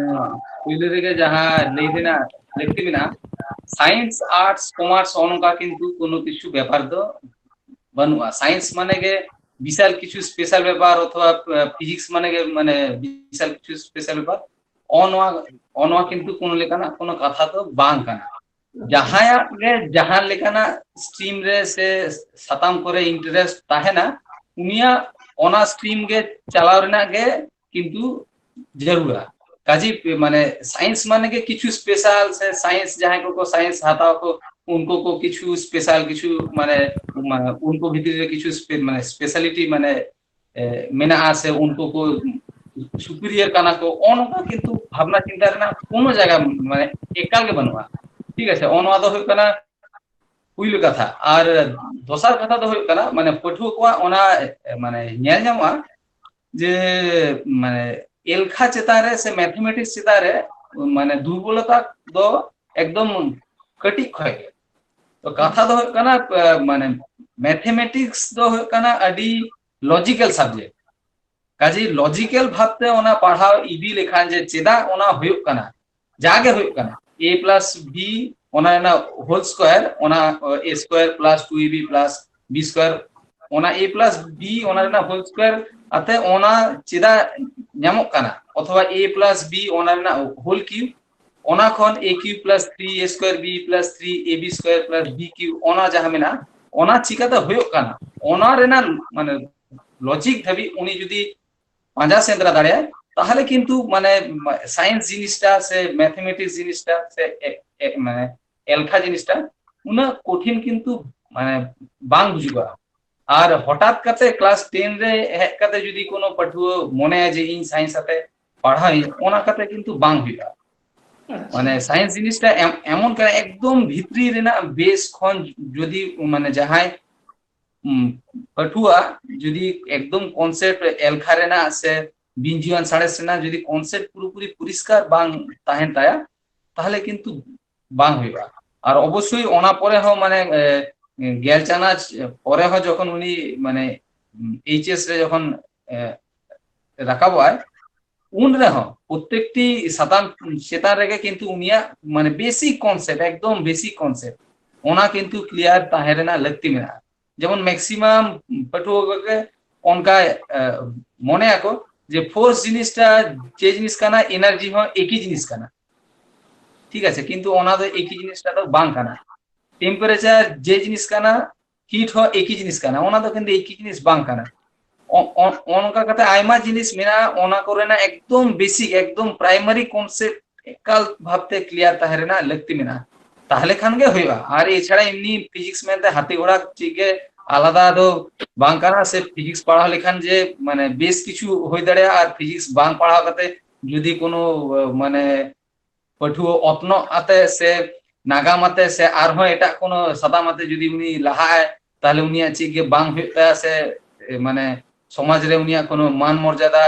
ᱯᱩᱭᱞᱩ ᱨᱮᱜᱮ ᱡᱟᱦᱟᱸ ᱞᱟᱹᱭ ᱨᱮᱱᱟᱜ ᱞᱟᱹᱠᱛᱤ ᱢᱮᱱᱟᱜᱼᱟ, ᱥᱟᱭᱮᱱᱥ, ᱟᱨᱴᱥ, ᱠᱚᱢᱟᱨᱥ ᱱᱚᱜᱼᱚ ᱱᱚᱝᱠᱟ ᱠᱤᱱᱛᱩ ᱠᱳᱱᱳ ᱠᱤᱪᱷᱩ ᱵᱮᱯᱟᱨ ᱫᱚ ᱵᱟᱹᱱᱩᱜᱼᱟ᱾ ᱥᱟᱭᱮᱱᱥ ᱢᱟᱱᱮ ᱜᱮ ᱵᱤᱥᱟᱞ ᱠᱤᱪᱷᱩ ᱥᱯᱮᱥᱟᱞ ᱵᱮᱯᱟᱨ, ᱚᱛᱷᱚᱵᱟ ᱯᱷᱤᱡᱤᱠᱥ ᱢᱟᱱᱮ ᱜᱮ ᱢᱟᱱᱮ ᱵᱤᱥᱟᱞ ᱠᱤᱪᱷᱩ ᱥᱯᱮᱥᱟᱞ ᱵᱮᱯᱟᱨ᱾ ᱚ ᱱᱚᱣᱟ ᱚ ᱱᱚᱣᱟ ᱠᱤᱱᱛᱩ ᱠᱳᱱᱳ ᱞᱮᱠᱟᱱᱟᱜ ᱠᱳᱱᱳ ᱠᱟᱛᱷᱟ ᱫᱚ ᱵᱟᱝ ᱠᱟᱱᱟ᱾ ᱡᱟᱦᱟᱸᱭᱟᱜ ᱜᱮ ᱡᱟᱦᱟᱸ ᱞᱮᱠᱟᱱᱟᱜ ᱥᱴᱨᱤᱢ ᱨᱮ ᱥᱮ ᱥᱟᱛᱟᱢ ᱠᱚᱨᱮ ᱤᱱᱴᱟᱨᱮᱥᱴ ᱛᱟᱦᱮᱱᱟ, ᱩᱱᱤᱭᱟᱜ ᱚᱱᱟ ᱥᱴᱨᱤᱢ ᱜᱮ ᱪᱟᱞᱟᱣ ᱨᱮᱱᱟᱜ ᱜᱮ ᱠᱤᱱᱛᱩ ᱡᱟᱹᱨᱩᱲᱟ᱾ ᱠᱟᱡᱮ ᱢᱟᱱᱮ ᱥᱟᱭᱮᱱᱥ ᱢᱟᱱᱮ ᱜᱮ ᱠᱤᱪᱷᱩ ᱥᱯᱮᱥᱟᱞ, ᱥᱮ ᱥᱟᱭᱮᱱᱥ ᱡᱟᱦᱟᱸᱭ ᱠᱚᱠᱚ ᱥᱟᱭᱮᱱᱥ ᱦᱟᱛᱟᱣ ᱠᱚ, ᱩᱱᱠᱩ ᱠᱚ ᱠᱤᱪᱷᱩ ᱥᱯᱮᱥᱟᱞ ᱠᱤᱪᱷᱩ ᱢᱟᱱᱮ, ᱢᱟᱱᱮ ᱩᱱᱠᱩ ᱵᱷᱤᱛᱨᱤ ᱨᱮ ᱠᱤᱪᱷᱩ ᱥᱯᱮ-, ᱢᱟᱱᱮ ᱥᱯᱮᱥᱟᱞᱤᱴᱤ ᱢᱟᱱᱮ ᱮ, ᱢᱮᱱᱟᱜᱼᱟ, ᱥᱮ ᱩᱱᱠᱩ ᱠᱚ ᱥᱩᱯᱤᱨᱤᱭᱟᱨ ᱠᱟᱱᱟ ᱠᱚ, ᱚᱱᱠᱟ ᱠᱤᱱᱛᱩ ᱵᱷᱟᱵᱽᱱᱟ ᱪᱤᱱᱛᱟ ᱨᱮᱱᱟᱜ ᱠᱳᱱᱳ ᱡᱟᱭᱜᱟ ᱢᱟᱱᱮ ᱮᱠᱟᱞ ᱜᱮ ᱵᱟᱹᱱᱩᱜᱼᱟ᱾ ᱴᱷᱤᱠ ᱟᱪᱷᱮ, ᱚᱱᱟ ᱫᱚ ᱦᱩᱭᱩᱜ ᱠᱟᱱᱟ ᱯᱩᱭᱞᱩ ᱠᱟᱛᱷᱟ᱾ ᱟᱨ ᱫᱚᱥᱟᱨ ᱠᱟᱛᱷᱟ ᱫᱚ ᱦᱩᱭᱩᱜ ᱠᱟᱱᱟ ᱢᱟᱱᱮ ᱯᱟᱹᱴᱷᱩᱣᱟᱹ ᱠᱚᱣᱟᱜ ᱚᱱᱟ ᱢᱟᱱᱮ ᱧᱮᱞ ᱧᱟᱢᱚᱜᱼᱟ ᱡᱮ ᱢᱟᱱᱮ ᱮᱞᱠᱷᱟ ᱪᱮᱛᱟᱱ ᱨᱮ ᱥᱮ ᱢᱮᱛᱷᱮᱢᱮᱴᱤᱠᱥ ᱪᱮᱛᱟᱱ ᱨᱮ ᱢᱟᱱᱮ ᱫᱩᱨᱵᱚᱞᱚᱛᱟ ᱫᱚ ᱮᱠᱫᱚᱢ ᱠᱟᱹᱴᱤᱡ ᱠᱷᱚᱱ ᱜᱮ᱾ ᱛᱚ ᱠᱟᱛᱷᱟ ᱫᱚ ᱦᱩᱭᱩᱜ ᱠᱟᱱᱟ ᱢᱟᱱᱮ ᱢᱮᱛᱷᱮᱢᱮᱴᱤᱠᱥ ᱫᱚ ᱦᱩᱭᱩᱜ ᱠᱟᱱᱟ ᱟᱹᱰᱤ ᱞᱚᱡᱤᱠᱟᱞ ᱥᱟᱵᱡᱮᱠᱴ᱾ ᱠᱟᱡᱮ ᱞᱚᱡᱤᱠᱟᱞ ᱵᱷᱟᱵᱛᱮ ᱚᱱᱟ ᱯᱟᱲᱦᱟᱣ ᱤᱫᱤ ᱞᱮᱠᱷᱟᱱ ᱡᱮ ᱪᱮᱫᱟᱜ ᱚᱱᱟ ᱦᱩᱭᱩᱜ ᱠᱟᱱᱟ, ᱡᱟᱜᱮ ᱦᱩᱭᱩᱜ ᱠᱟᱱᱟ, a plus b ᱚᱱᱟ ᱨᱮᱱᱟᱜ ᱦᱳᱞ ᱥᱠᱚᱭᱟᱨ, ᱚᱱᱟ a square plus two a b plus b square, ᱚᱱᱟ a plus b ᱚᱱᱟ ᱨᱮᱱᱟᱜ ᱦᱳᱞ ᱥᱠᱚᱭᱟᱨ ᱟᱛᱮ ᱚᱱᱟ ᱪᱮᱫᱟᱜ ᱧᱟᱢᱚᱜ ᱠᱟᱱᱟ, ᱚᱛᱷᱚᱵᱟ a plus b ᱚᱱᱟ ᱨᱮᱱᱟᱜ ᱦᱳᱞ ᱠᱤᱭᱩᱵ, ᱚᱱᱟ ᱠᱷᱚᱱ a cube plus three a square b plus three a b square plus b cube ᱚᱱᱟ ᱡᱟᱦᱟᱸ ᱢᱮᱱᱟᱜᱼᱟ, ᱚᱱᱟ ᱪᱤᱠᱟᱹᱛᱮ ᱦᱩᱭᱩᱜ ᱠᱟᱱᱟ, ᱚᱱᱟ ᱨᱮᱱᱟᱜ ᱢᱟᱱᱮ ᱞᱚᱡᱤᱠ ᱫᱷᱟᱹᱵᱤᱡ ᱩᱱᱤ ᱡᱩᱫᱤ ᱯᱟᱸᱡᱟ ᱥᱮᱸᱫᱽᱨᱟ ᱫᱟᱲᱮᱭᱟᱜᱼᱟ, ᱛᱟᱦᱚᱞᱮ ᱠᱤᱱᱛᱩ ᱢᱟᱱᱮ ᱥᱟᱭᱮᱱᱥ ᱡᱤᱱᱤᱥᱴᱟ ᱥᱮ ᱢᱮᱛᱷᱮᱢᱮᱴᱤᱠᱥ ᱡᱤᱱᱤᱥᱴᱟ ᱥᱮ ᱮ-, ᱮ-, ᱢᱟᱱᱮ ᱮᱞᱠᱷᱟ ᱡᱤᱱᱤᱥᱴᱟ ᱩᱱᱟᱹᱜ ᱠᱚᱴᱷᱤᱱ ᱠᱤᱱᱛᱩ ᱢᱟᱱᱮ ᱵᱟᱝ ᱵᱩᱡᱩᱜᱚᱜᱼᱟ᱾ ᱟᱨ ᱦᱚᱴᱟᱛ ᱠᱟᱛᱮ ᱠᱞᱟᱥ ᱴᱮᱱ ᱨᱮ ᱦᱮᱡ ᱠᱟᱛᱮ ᱡᱩᱫᱤ ᱠᱳᱱᱳ ᱯᱟᱹᱴᱷᱩᱣᱟᱹ ᱢᱚᱱᱮᱭᱟ ᱡᱮ ᱤᱧ ᱥᱟᱭᱮᱱᱥ ᱟᱛᱮ ᱯᱟᱲᱦᱟᱣ ᱤᱧ, ᱚᱱᱟ ᱠᱟᱛᱮ ᱠᱤᱱᱛᱩ ᱵᱟᱝ ᱦᱩᱭᱩᱜᱼᱟ᱾ ᱟᱪᱪᱷᱟ᱾ ᱢᱟᱱᱮ ᱥᱟᱭᱮᱱᱥ ᱡᱤᱱᱤᱥᱴᱟ ᱮᱢ-, ᱮᱢᱚᱱ ᱠᱟᱱᱟ ᱮᱠᱫᱚᱢ ᱵᱷᱤᱛᱨᱤ ᱨᱮᱱᱟᱜ ᱵᱮᱥ ᱠᱷᱚᱱ ᱡᱩᱫᱤ ᱢᱟᱱᱮ ᱡᱟᱦᱟᱸᱭ, ᱩᱢ, ᱯᱟᱹᱴᱷᱩᱣᱟᱹ ᱡᱩᱫᱤ ᱮᱠᱫᱚᱢ ᱠᱚᱱᱥᱮᱯᱴ ᱮᱞᱠᱷᱟ ᱨᱮᱱᱟᱜ ᱥᱮ ᱵᱤᱧᱡᱩᱣᱟᱱ ᱥᱟᱬᱮᱥ ᱨᱮᱱᱟᱜ ᱡᱩᱫᱤ ᱠᱚᱱᱥᱮᱯᱴ ᱯᱩᱨᱟᱹᱯᱩᱨᱤ ᱯᱚᱨᱤᱥᱠᱟᱨ ᱵᱟᱝ ᱛᱟᱦᱮᱱ ᱛᱟᱭᱟ, ᱛᱟᱦᱚᱞᱮ ᱠᱤᱱᱛᱩ ᱵᱟᱝ ᱦᱩᱭᱩᱜᱼᱟ᱾ ᱟᱨ ᱚᱵᱚᱥᱥᱳᱭ ᱚᱱᱟ ᱯᱚᱨᱮ ᱦᱚᱸ ᱢᱟᱱᱮ, ᱮ, ᱜᱮᱞ ᱪᱟᱱᱟᱪ ᱯᱚᱨᱮ ᱦᱚᱸ ᱡᱚᱠᱷᱚᱱ ᱩᱱᱤ ᱢᱟᱱᱮ, ᱩᱢ, ᱮᱭᱤᱪ ᱮᱥ ᱨᱮ ᱡᱚᱠᱷᱚᱱ, ᱮ, ᱨᱟᱠᱟᱵᱚᱜᱼᱟᱭ, ᱩᱱ ᱨᱮᱦᱚᱸ ᱯᱨᱚᱛᱮᱠᱴᱤ ᱥᱟᱛᱟᱢ ᱪᱮᱛᱟᱱ ᱨᱮᱜᱮ ᱠᱤᱱᱛᱩ ᱩᱱᱤᱭᱟᱜ ᱢᱟᱱᱮ ᱵᱮᱥᱤᱠ ᱠᱚᱱᱥᱮᱯᱴ, ᱮᱠᱫᱚᱢ ᱵᱮᱥᱤᱠ ᱠᱚᱱᱥᱮᱯᱴ, ᱚᱱᱟ ᱠᱤᱱᱛᱩ ᱠᱞᱤᱭᱟᱨ ᱛᱟᱦᱮᱸ ᱨᱮᱱᱟᱜ ᱞᱟᱹᱠᱛᱤ ᱢᱮᱱᱟᱜᱼᱟ᱾ ᱡᱮᱢᱚᱱ ᱢᱮᱠᱥᱤᱢᱟᱢ ᱯᱟᱹᱴᱷᱩᱣᱟᱹ ᱠᱚᱜᱮ ᱚᱱᱠᱟ, ᱮ, ᱢᱚᱱᱮᱭᱟᱠᱚ ᱡᱮ ᱯᱷᱳᱨᱥ ᱡᱤᱱᱤᱥᱴᱟ ᱡᱮ ᱡᱤᱱᱤᱥ ᱠᱟᱱᱟ, ᱮᱱᱟᱨᱡᱤ ᱦᱚᱸ ᱮᱠᱤ ᱡᱤᱱᱤᱥ ᱠᱟᱱᱟ᱾ ᱴᱷᱤᱠ ᱟᱪᱷᱮ, ᱠᱤᱱᱛᱩ ᱚᱱᱟ ᱫᱚ ᱮᱠᱤ ᱡᱤᱱᱤᱥᱴᱟ ᱫᱚ ᱵᱟᱝ ᱠᱟᱱᱟ᱾ ᱴᱮᱢᱯᱟᱨᱮᱪᱟᱨ ᱡᱮ ᱡᱤᱱᱤᱥ ᱠᱟᱱᱟ, ᱦᱤᱴ ᱦᱚᱸ ᱮᱠᱤ ᱡᱤᱱᱤᱥ ᱠᱟᱱᱟ, ᱚᱱᱟ ᱫᱚ ᱠᱤᱱᱛᱩ ᱮᱠᱤ ᱡᱤᱱᱤᱥ ᱵᱟᱝ ᱠᱟᱱᱟ᱾ ᱚ-, ᱚ-, ᱚᱱᱠᱟ ᱠᱟᱛᱮ ᱟᱭᱢᱟ ᱡᱤᱱᱤᱥ ᱢᱮᱱᱟᱜᱼᱟ, ᱚᱱᱟ ᱠᱚᱨᱮᱱᱟᱜ ᱮᱠᱫᱚᱢ ᱵᱮᱥᱤᱠ, ᱮᱠᱫᱚᱢ ᱯᱨᱟᱭᱢᱟᱨᱤ ᱠᱚᱱᱥᱮᱯᱴ ᱮᱠᱟᱞ ᱵᱷᱟᱵᱛᱮ ᱠᱞᱤᱭᱟᱨ ᱛᱟᱦᱮᱸ ᱨᱮᱱᱟᱜ ᱞᱟᱹᱠᱛᱤ ᱢᱮᱱᱟᱜᱼᱟ, ᱛᱟᱦᱞᱮ ᱠᱷᱟᱱ ᱜᱮ ᱦᱩᱭᱩᱜᱼᱟ᱾ ᱟᱨ ᱮᱪᱷᱟᱲᱟ ᱮᱢᱱᱤ ᱯᱷᱤᱡᱤᱠᱥ ᱢᱮᱱᱛᱮ ᱦᱟᱹᱛᱤ ᱜᱷᱚᱲᱟ ᱪᱮᱫ ᱜᱮ ᱟᱞᱟᱫᱟ ᱫᱚ ᱵᱟᱝ ᱠᱟᱱᱟ᱾ ᱥᱮ ᱯᱷᱤᱡᱤᱠᱥ ᱯᱟᱲᱦᱟᱣ ᱞᱮᱠᱷᱟᱱ ᱡᱮ ᱢᱟᱱᱮ ᱵᱮᱥ ᱠᱤᱪᱷᱩ ᱦᱩᱭ ᱫᱟᱲᱮᱭᱟᱜᱼᱟ, ᱟᱨ ᱯᱷᱤᱡᱤᱠᱥ ᱵᱟᱝ ᱯᱟᱲᱦᱟᱣ ᱠᱟᱛᱮ ᱡᱩᱫᱤ ᱠᱳᱱᱳ ᱢᱟᱱᱮ ᱯᱟᱹᱴᱷᱩᱣᱟᱹ ᱚᱛᱱᱚᱜ ᱟᱛᱮ ᱥᱮ ᱱᱟᱜᱟᱢ ᱟᱛᱮ ᱥᱮ ᱟᱨᱦᱚᱸ ᱮᱴᱟᱜ ᱠᱳᱱᱳ ᱥᱟᱛᱟᱢ ᱟᱛᱮ ᱡᱩᱫᱤ ᱩᱱᱤ ᱞᱟᱦᱟᱜᱼᱟᱭ, ᱛᱟᱦᱚᱞᱮ ᱩᱱᱤᱭᱟᱜ ᱪᱮᱫ ᱜᱮ ᱵᱟᱝ ᱦᱩᱭᱩᱜ ᱛᱟᱭᱟ᱾ ᱥᱮ ᱮ, ᱢᱟᱱᱮ ᱥᱚᱢᱟᱡᱽ ᱨᱮ ᱩᱱᱤᱭᱟᱜ ᱠᱳᱱᱳ ᱢᱟᱱ ᱢᱚᱨᱡᱟᱫᱟ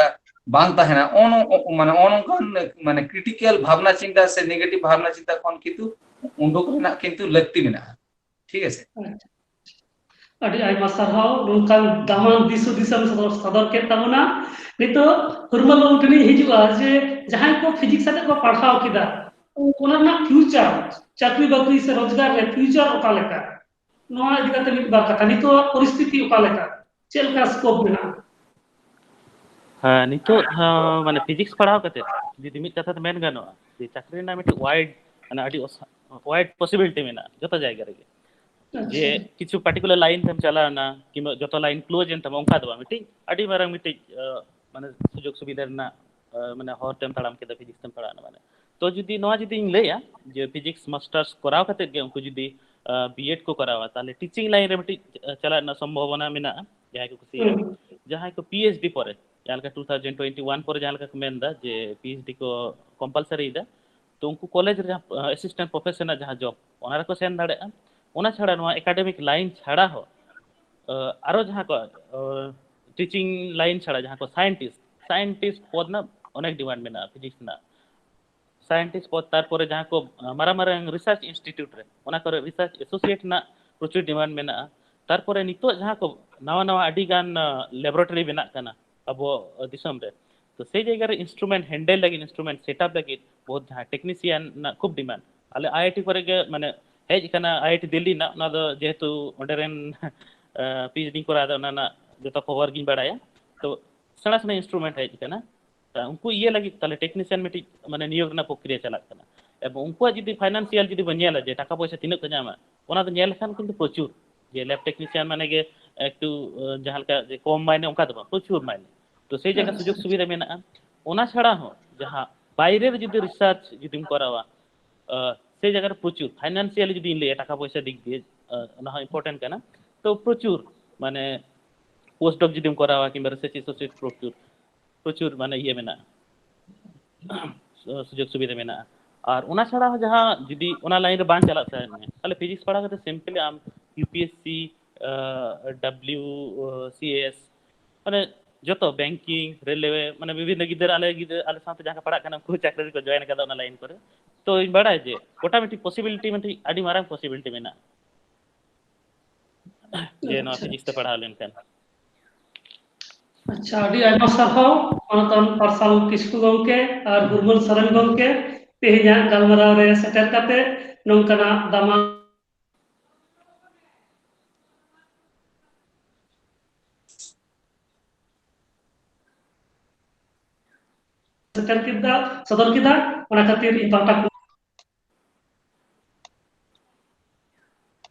ᱵᱟᱝ ᱛᱟᱦᱮᱱᱟ᱾ ᱚᱱ-, ᱚ-, ᱢᱟᱱᱮ ᱚᱱ ᱚᱱᱠᱟᱱ ᱢᱟᱱᱮ ᱠᱨᱤᱴᱤᱠᱟᱞ ᱵᱷᱟᱵᱽᱱᱟ ᱪᱤᱱᱛᱟ ᱥᱮ ᱱᱮᱜᱮᱴᱤᱵᱷ ᱵᱷᱟᱵᱽᱱᱟ ᱪᱤᱱᱛᱟ ᱠᱷᱚᱱ ᱠᱤᱱᱛᱩ ᱩᱰᱩᱠ ᱨᱮᱱᱟᱜ ᱠᱤᱱᱛᱩ ᱞᱟᱹᱠᱛᱤ ᱢᱮᱱᱟᱜᱼᱟ᱾ ᱴᱷᱤᱠ ᱟᱪᱷᱮ? ᱟᱹᱰᱤ ᱟᱭᱢᱟ ᱥᱟᱨᱦᱟᱣ ᱱᱚᱝᱠᱟᱱ ᱫᱟᱢᱟᱱ ᱫᱤᱥ ᱦᱩᱫᱤᱥ ᱮᱢ ᱥᱚᱫᱚᱨ, ᱥᱚᱫᱚᱨ ᱠᱮᱫ ᱛᱟᱵᱚᱱᱟ᱾ ᱱᱤᱛᱚᱜ ᱦᱩᱨᱢᱟᱹᱞ ᱵᱟᱹᱵᱩ ᱴᱷᱮᱱᱤᱧ ᱦᱤᱡᱩᱜᱼᱟ ᱡᱮ ᱡᱟᱦᱟᱸᱭ ᱠᱚ ᱯᱷᱤᱡᱤᱠᱥ ᱟᱛᱮ ᱠᱚ ᱯᱟᱲᱦᱟᱣ ᱠᱮᱫᱟ, ᱚᱱᱟ ᱨᱮᱱᱟᱜ ᱯᱷᱤᱭᱩᱪᱟᱨ, ᱪᱟᱹᱠᱨᱤ ᱵᱟᱹᱠᱨᱤ ᱥᱮ ᱨᱳᱡᱽᱜᱟᱨ ᱨᱮ ᱯᱷᱤᱭᱩᱪᱟᱨ ᱚᱠᱟ ᱞᱮᱠᱟ? ᱱᱚᱣᱟ ᱤᱫᱤ ᱠᱟᱛᱮ ᱢᱤᱫ ᱵᱟᱨ ᱠᱟᱛᱷᱟ, ᱱᱤᱛᱚᱜ ᱯᱚᱨᱤᱥᱛᱷᱤᱛᱤ ᱚᱠᱟ ᱞᱮᱠᱟ, ᱪᱮᱫ ᱞᱮᱠᱟ ᱥᱠᱳᱯ ᱢᱮᱱᱟᱜᱼᱟ? ᱦᱮᱸ, ᱱᱤᱛᱚᱜ ᱦᱚᱸ ᱢᱟᱱᱮ ᱯᱷᱤᱡᱤᱠᱥ ᱯᱟᱲᱦᱟᱣ ᱠᱟᱛᱮ ᱡᱩᱫᱤ ᱢᱤᱫ ᱠᱟᱛᱷᱟ ᱛᱮ ᱢᱮᱱ ᱜᱟᱱᱚᱜᱼᱟ ᱡᱮ ᱪᱟᱹᱠᱨᱤ ᱨᱮᱱᱟᱜ ᱢᱤᱫᱴᱤᱡ ᱣᱟᱭᱤᱰ, ᱢᱟᱱᱮ ᱟᱹᱰᱤ ᱚᱥ-, ᱣᱟᱭᱤᱰ ᱯᱚᱥᱤᱵᱤᱞᱤᱴᱤ ᱢᱮᱱᱟᱜᱼᱟ ᱡᱚᱛᱚ ᱡᱟᱭᱜᱟ ᱨᱮᱜᱮ᱾ ᱡᱮ ᱟᱪᱪᱷᱟ᱾ ᱠᱤᱪᱷᱩ ᱯᱟᱨᱴᱤᱠᱩᱞᱟᱨ ᱞᱟᱭᱤᱱ ᱛᱮᱢ ᱪᱟᱞᱟᱣ ᱮᱱᱟ, ᱠᱤᱝᱵᱟ ᱡᱚᱛᱚ ᱞᱟᱭᱤᱱ ᱠᱞᱳᱡᱽ ᱮᱱ ᱛᱟᱢᱟ, ᱚᱱᱠᱟ ᱫᱚ ᱵᱟᱝ᱾ ᱢᱤᱫᱴᱤᱡ ᱟᱹᱰᱤ ᱢᱟᱨᱟᱝ ᱢᱤᱫᱴᱤᱡ, ᱟᱸ, ᱢᱟᱱᱮ ᱥᱩᱡᱳᱜᱽ ᱥᱩᱵᱤᱫᱷᱟ ᱨᱮᱱᱟᱜ, ᱟᱸ, ᱢᱟᱱᱮ ᱦᱚᱨ ᱛᱮᱢ ᱛᱟᱲᱟᱢ ᱠᱮᱫᱟ ᱯᱷᱤᱡᱤᱠᱥ ᱛᱮᱢ ᱯᱟᱲᱦᱟᱣ ᱮᱱᱟ ᱢᱟᱱᱮ᱾ ᱛᱚ ᱡᱩᱫᱤ ᱱᱚᱣᱟ ᱡᱩᱫᱤᱧ ᱞᱟᱹᱭᱟ ᱡᱮ ᱯᱷᱤᱡᱤᱠᱥ ᱢᱟᱥᱴᱟᱨᱥ ᱠᱚᱨᱟᱣ ᱠᱟᱛᱮ ᱜᱮ ᱩᱱᱠᱩ ᱡᱩᱫᱤ, ᱟᱸ, ᱵᱤᱭᱮᱰ ᱠᱚ ᱠᱚᱨᱟᱣᱟ, ᱛᱟᱦᱚᱞᱮ ᱴᱤᱪᱤᱝ ᱞᱟᱭᱤᱱ ᱨᱮ ᱢᱤᱫᱴᱤᱡ, ᱟᱸ, ᱪᱟᱞᱟᱜ ᱨᱮᱱᱟᱜ ᱥᱚᱢᱵᱷᱚᱵᱚᱱᱟ ᱢᱮᱱᱟᱜᱼᱟ, ᱡᱟᱦᱟᱸᱭ ᱠᱚ ᱠᱩᱥᱤᱭᱟᱜᱼᱟ᱾ ᱦᱩᱸ᱾ ᱡᱟᱦᱟᱸᱭ ᱠᱚ ᱯᱤ ᱮᱭᱤᱪ ᱰᱤ ᱯᱚᱨᱮ, ᱡᱟᱦᱟᱸ ᱞᱮᱠᱟ ᱴᱩ ᱛᱷᱟᱣᱡᱮᱱᱰ ᱴᱩᱭᱮᱱᱴᱤ ᱣᱟᱱ ᱯᱚᱨᱮ ᱡᱟᱦᱟᱸ ᱞᱮᱠᱟ ᱠᱚ ᱢᱮᱱ ᱮᱫᱟ ᱡᱮ ᱯᱤ ᱮᱭᱤᱪ ᱰᱤ ᱠᱚ ᱠᱚᱢᱯᱟᱞᱥᱟᱨᱤ ᱮᱫᱟ, ᱛᱚ ᱩᱱᱠᱩ ᱠᱚᱞᱮᱡᱽ ᱨᱮ ᱡᱟᱦᱟᱸ, ᱟᱸ, ᱮᱥᱤᱥᱴᱮᱱᱴ ᱯᱨᱚᱯᱷᱮᱥᱚᱨ ᱨᱮᱱᱟᱜ ᱡᱟᱦᱟᱸ ᱡᱚᱵ, ᱚᱱᱟ ᱨᱮᱠᱚ ᱥᱮᱱ ᱫᱟᱲᱮᱭᱟᱜᱼᱟ᱾ ᱚᱱᱟ ᱪᱷᱟᱲᱟ ᱱᱚᱣᱟ ᱮᱠᱟᱰᱮᱢᱤᱠ ᱞᱟᱭᱤᱱ ᱪᱷᱟᱲᱟ ᱦᱚᱸ, ᱟᱸ, ᱟᱨᱚ ᱡᱟᱦᱟᱸ ᱠᱚ, ᱟᱸ, ᱴᱤᱪᱤᱝ ᱞᱟᱭᱤᱱ ᱪᱷᱟᱲᱟ ᱡᱟᱦᱟᱸ ᱠᱚ ᱥᱟᱭᱮᱱᱴᱤᱥᱴ, ᱥᱟᱭᱮᱱᱴᱤᱥᱴ ᱯᱚᱫ ᱨᱮᱱᱟᱜ ᱚᱱᱮᱠ ᱰᱤᱢᱟᱱᱰ ᱢᱮᱱᱟᱜᱼᱟ ᱯᱷᱤᱡᱤᱠᱥ ᱨᱮᱱᱟᱜ᱾ ᱥᱟᱭᱮᱱᱴᱤᱥᱴ ᱯᱚᱫ, ᱛᱟᱨᱯᱚᱨᱮ ᱡᱟᱦᱟᱸ ᱠᱚ, ᱟᱸ, ᱢᱟᱨᱟᱝ ᱢᱟᱨᱟᱝ ᱨᱤᱥᱟᱨᱪ ᱤᱱᱥᱴᱤᱴᱤᱭᱩᱴ ᱨᱮ, ᱚᱱᱟ ᱠᱚᱨᱮ ᱨᱤᱥᱟᱨᱪ ᱮᱥᱳᱥᱤᱭᱮᱴ ᱨᱮᱱᱟᱜ ᱯᱨᱚᱪᱩᱨ ᱰᱤᱢᱟᱱᱰ ᱢᱮᱱᱟᱜᱼᱟ᱾ ᱛᱟᱨᱯᱚᱨᱮ ᱱᱤᱛᱚᱜ ᱡᱟᱦᱟᱸ ᱠᱚ ᱱᱟᱣᱟ ᱱᱟᱣᱟ ᱟᱹᱰᱤ ᱜᱟᱱ, ᱟᱸ, ᱞᱮᱵᱚᱨᱮᱴᱚᱨᱤ ᱵᱮᱱᱟᱜ ᱠᱟᱱᱟ ᱟᱵᱚ, ᱟᱸ, ᱫᱤᱥᱚᱢ ᱨᱮ, ᱛᱚ ᱥᱮᱭ ᱡᱟᱭᱜᱟ ᱨᱮ ᱤᱱᱥᱴᱨᱩᱢᱮᱱᱴ ᱦᱮᱱᱰᱮᱞ ᱞᱟᱹᱜᱤᱫ, ᱤᱱᱥᱴᱨᱩᱢᱮᱱᱴ ᱥᱮᱴᱟᱯ ᱞᱟᱹᱜᱤᱫ ᱵᱚᱦᱩᱛ ᱡᱟᱦᱟᱸ ᱴᱮᱠᱱᱤᱥᱤᱭᱟᱱ ᱨᱮᱱᱟᱜ ᱠᱷᱩᱵ ᱰᱤᱢᱟᱱᱰ᱾ ᱟᱞᱮ ᱟᱭ ᱟᱭ ᱴᱤ ᱠᱚᱨᱮ ᱜᱮ ᱢᱟᱱᱮ ᱦᱮᱡ ᱟᱠᱟᱱᱟ, ᱟᱭ ᱟᱭ ᱴᱤ ᱫᱤᱞᱞᱤ ᱨᱮᱱᱟᱜ, ᱚᱱᱟ ᱫᱚ ᱡᱮᱦᱮᱛᱩ ᱚᱸᱰᱮ ᱨᱮᱱ, ᱟᱸ, ᱯᱤ ᱮᱭᱤᱪ ᱰᱤ ᱠᱚᱨᱟᱣ ᱮᱫᱟ, ᱚᱱᱟ ᱨᱮᱱᱟᱜ ᱡᱚᱛᱚ ᱠᱷᱚᱵᱚᱨ ᱜᱤᱧ ᱵᱟᱲᱟᱭᱟ᱾ ᱛᱚ ᱥᱮᱬᱟ ᱥᱮᱬᱟ ᱤᱱᱥᱴᱨᱩᱢᱮᱱᱴ ᱦᱮᱡ ᱟᱠᱟᱱᱟ᱾ ᱛᱚ ᱩᱱᱠᱩ ᱤᱭᱟᱹ ᱞᱟᱹᱜᱤᱫ ᱛᱟᱦᱞᱮ ᱴᱮᱠᱱᱤᱥᱤᱭᱟᱱ ᱢᱤᱫᱴᱤᱡ ᱢᱟᱱᱮ ᱱᱤᱭᱳᱜ ᱨᱮᱱᱟᱜ ᱯᱨᱚᱠᱨᱤᱭᱟ ᱪᱟᱞᱟᱜ ᱠᱟᱱᱟ᱾ ᱮᱵᱚᱝ ᱩᱱᱠᱩᱣᱟᱜ ᱡᱩᱫᱤ ᱯᱷᱟᱭᱱᱟᱱᱥᱤᱭᱟᱞ ᱡᱩᱫᱤ ᱵᱚᱱ ᱧᱮᱞᱟ ᱡᱮ ᱴᱟᱠᱟ ᱯᱚᱭᱥᱟ ᱛᱤᱱᱟᱹᱜ ᱠᱚ ᱧᱟᱢᱟ, ᱚᱱᱟ ᱫᱚ ᱧᱮᱞ ᱞᱮᱠᱷᱟᱱ ᱠᱤᱱᱛᱩ ᱯᱨᱚᱪᱩᱨ, ᱡᱮ ᱞᱮᱵ ᱴᱮᱠᱱᱤᱥᱤᱭᱟᱱ ᱢᱟᱱᱮ ᱜᱮ ᱮᱠᱴᱩ, ᱟᱸ, ᱡᱟᱦᱟᱸ ᱞᱮᱠᱟ ᱡᱮ ᱠᱚᱢ ᱢᱟᱭᱱᱮ, ᱚᱱᱠᱟ ᱫᱚ ᱵᱟᱝ, ᱯᱨᱚᱪᱩᱨ ᱢᱟᱭᱱᱮ᱾ ᱛᱚ ᱥᱮᱭ ᱡᱟᱭᱜᱟ ᱟᱪᱪᱷᱟ᱾ ᱥᱩᱡᱳᱜᱽ ᱥᱩᱵᱤᱫᱷᱟ ᱢᱮᱱᱟᱜᱼᱟ᱾ ᱚᱱᱟ ᱪᱷᱟᱲᱟ ᱦᱚᱸ ᱡᱟᱦᱟᱸ ᱵᱟᱭᱨᱮ ᱨᱮ ᱡᱩᱫᱤ ᱨᱤᱥᱟᱨᱪ ᱡᱩᱫᱤᱢ ᱠᱚᱨᱟᱣᱟ, ᱟᱸ, ᱥᱮ ᱡᱟᱭᱜᱟ ᱨᱮ ᱯᱨᱚᱪᱩᱨ ᱯᱷᱟᱭᱱᱟᱱᱥᱤᱭᱟᱞᱤ ᱡᱩᱫᱤᱧ ᱞᱟᱹᱭᱟ, ᱴᱟᱠᱟ ᱯᱚᱭᱥᱟ ᱫᱤᱠ ᱫᱤᱭᱮ, ᱟᱸ, ᱚᱱᱟ ᱦᱚᱸ ᱤᱢᱯᱚᱨᱴᱮᱱᱴ ᱠᱟᱱᱟ᱾ ᱛᱚ ᱯᱨᱚᱪᱩᱨ ᱢᱟᱱᱮ ᱯᱳᱥᱴ ᱰᱚᱠ ᱡᱩᱫᱤᱢ ᱠᱚᱨᱟᱣᱟ ᱠᱤᱝᱵᱟ ᱨᱤᱥᱟᱨᱪ ᱮᱥᱳᱥᱤᱭᱮᱴ, ᱯᱨᱚᱪᱩᱨ ᱯᱨᱚᱪᱩᱨ ᱢᱟᱱᱮ ᱤᱭᱟᱹ ᱢᱮᱱᱟᱜᱼᱟ, ᱥᱩᱡᱳᱜᱽ ᱥᱩᱵᱤᱫᱷᱟ ᱢᱮᱱᱟᱜᱼᱟ᱾ ᱟᱨ ᱚᱱᱟ ᱪᱷᱟᱲᱟ ᱦᱚᱸ ᱡᱟᱦᱟᱸ ᱡᱩᱫᱤ ᱚᱱᱟ ᱞᱟᱭᱤᱱ ᱨᱮ ᱵᱟᱝ ᱪᱟᱞᱟᱜ ᱥᱟᱱᱟᱭᱮᱫ ᱢᱮᱭᱟ, ᱛᱟᱦᱚᱞᱮ ᱯᱷᱤᱡᱤᱠᱥ ᱯᱟᱲᱦᱟᱣ ᱠᱟᱛᱮ ᱥᱤᱢᱯᱞᱤ ᱟᱢ U P S C, W C S, ᱢᱟᱱᱮ ᱡᱚᱛᱚ ᱵᱮᱝᱠᱤᱝ, ᱨᱮᱞᱣᱮ, ᱢᱟᱱᱮ ᱵᱤᱵᱷᱤᱱᱱᱚ ᱜᱤᱫᱽᱨᱟᱹ, ᱟᱞᱮ ᱜᱤᱫᱽᱨᱟᱹ ᱟᱞᱮ ᱥᱟᱶᱛᱮ ᱡᱟᱦᱟᱸ ᱠᱚ ᱯᱟᱲᱦᱟᱜ ᱠᱟᱱᱟ ᱩᱱᱠᱩ ᱪᱟᱹᱠᱨᱤ ᱨᱮᱠᱚ ᱡᱚᱭᱮᱱ ᱠᱟᱫᱟ ᱚᱱᱟ ᱞᱟᱭᱤᱱ ᱠᱚᱨᱮ᱾ ᱛᱚ ᱤᱧ ᱵᱟᱲᱟᱭᱟ ᱡᱮ ᱜᱚᱴᱟ ᱢᱤᱫᱴᱤᱡ ᱯᱚᱥᱤᱵᱤᱞᱤᱴᱤ, ᱢᱤᱫᱴᱤᱡ ᱟᱹᱰᱤ ᱢᱟᱨᱟᱝ ᱯᱚᱥᱤᱵᱤᱞᱤᱴᱤ ᱢᱮᱱᱟᱜᱼᱟ᱾ ᱡᱮ ᱱᱚᱣᱟ ᱟᱪᱪᱷᱟ, ᱯᱷᱤᱡᱤᱠᱥ ᱛᱮ ᱯᱟᱲᱦᱟᱣ ᱞᱮᱱᱠᱷᱟᱱ᱾ ᱟᱪᱪᱷᱟ, ᱟᱹᱰᱤ ᱟᱭᱢᱟ ᱥᱟᱨᱦᱟᱣ ᱢᱟᱱᱚᱛᱟᱱ ᱯᱟᱨᱥᱟᱞ ᱠᱤᱥᱠᱩ ᱜᱚᱢᱠᱮ ᱟᱨ ᱜᱩᱨᱢᱟᱹᱞ ᱥᱚᱨᱮᱱ ᱜᱚᱢᱠᱮ, ᱛᱮᱦᱮᱧᱟᱜ ᱜᱟᱞᱢᱟᱨᱟᱣ ᱨᱮ ᱥᱮᱴᱮᱨ ᱠᱟᱛᱮ ᱱᱚᱝᱠᱟᱱᱟᱜ ᱫᱟᱢᱟᱱ ᱥᱮᱴᱮᱨ ᱠᱮᱫᱟ, ᱥᱚᱫᱚᱨ ᱠᱮᱫᱟ᱾ ᱚᱱᱟ ᱠᱷᱟᱹᱛᱤᱨ ᱤᱧ ᱯᱟᱦᱴᱟ ᱠᱷᱚᱱ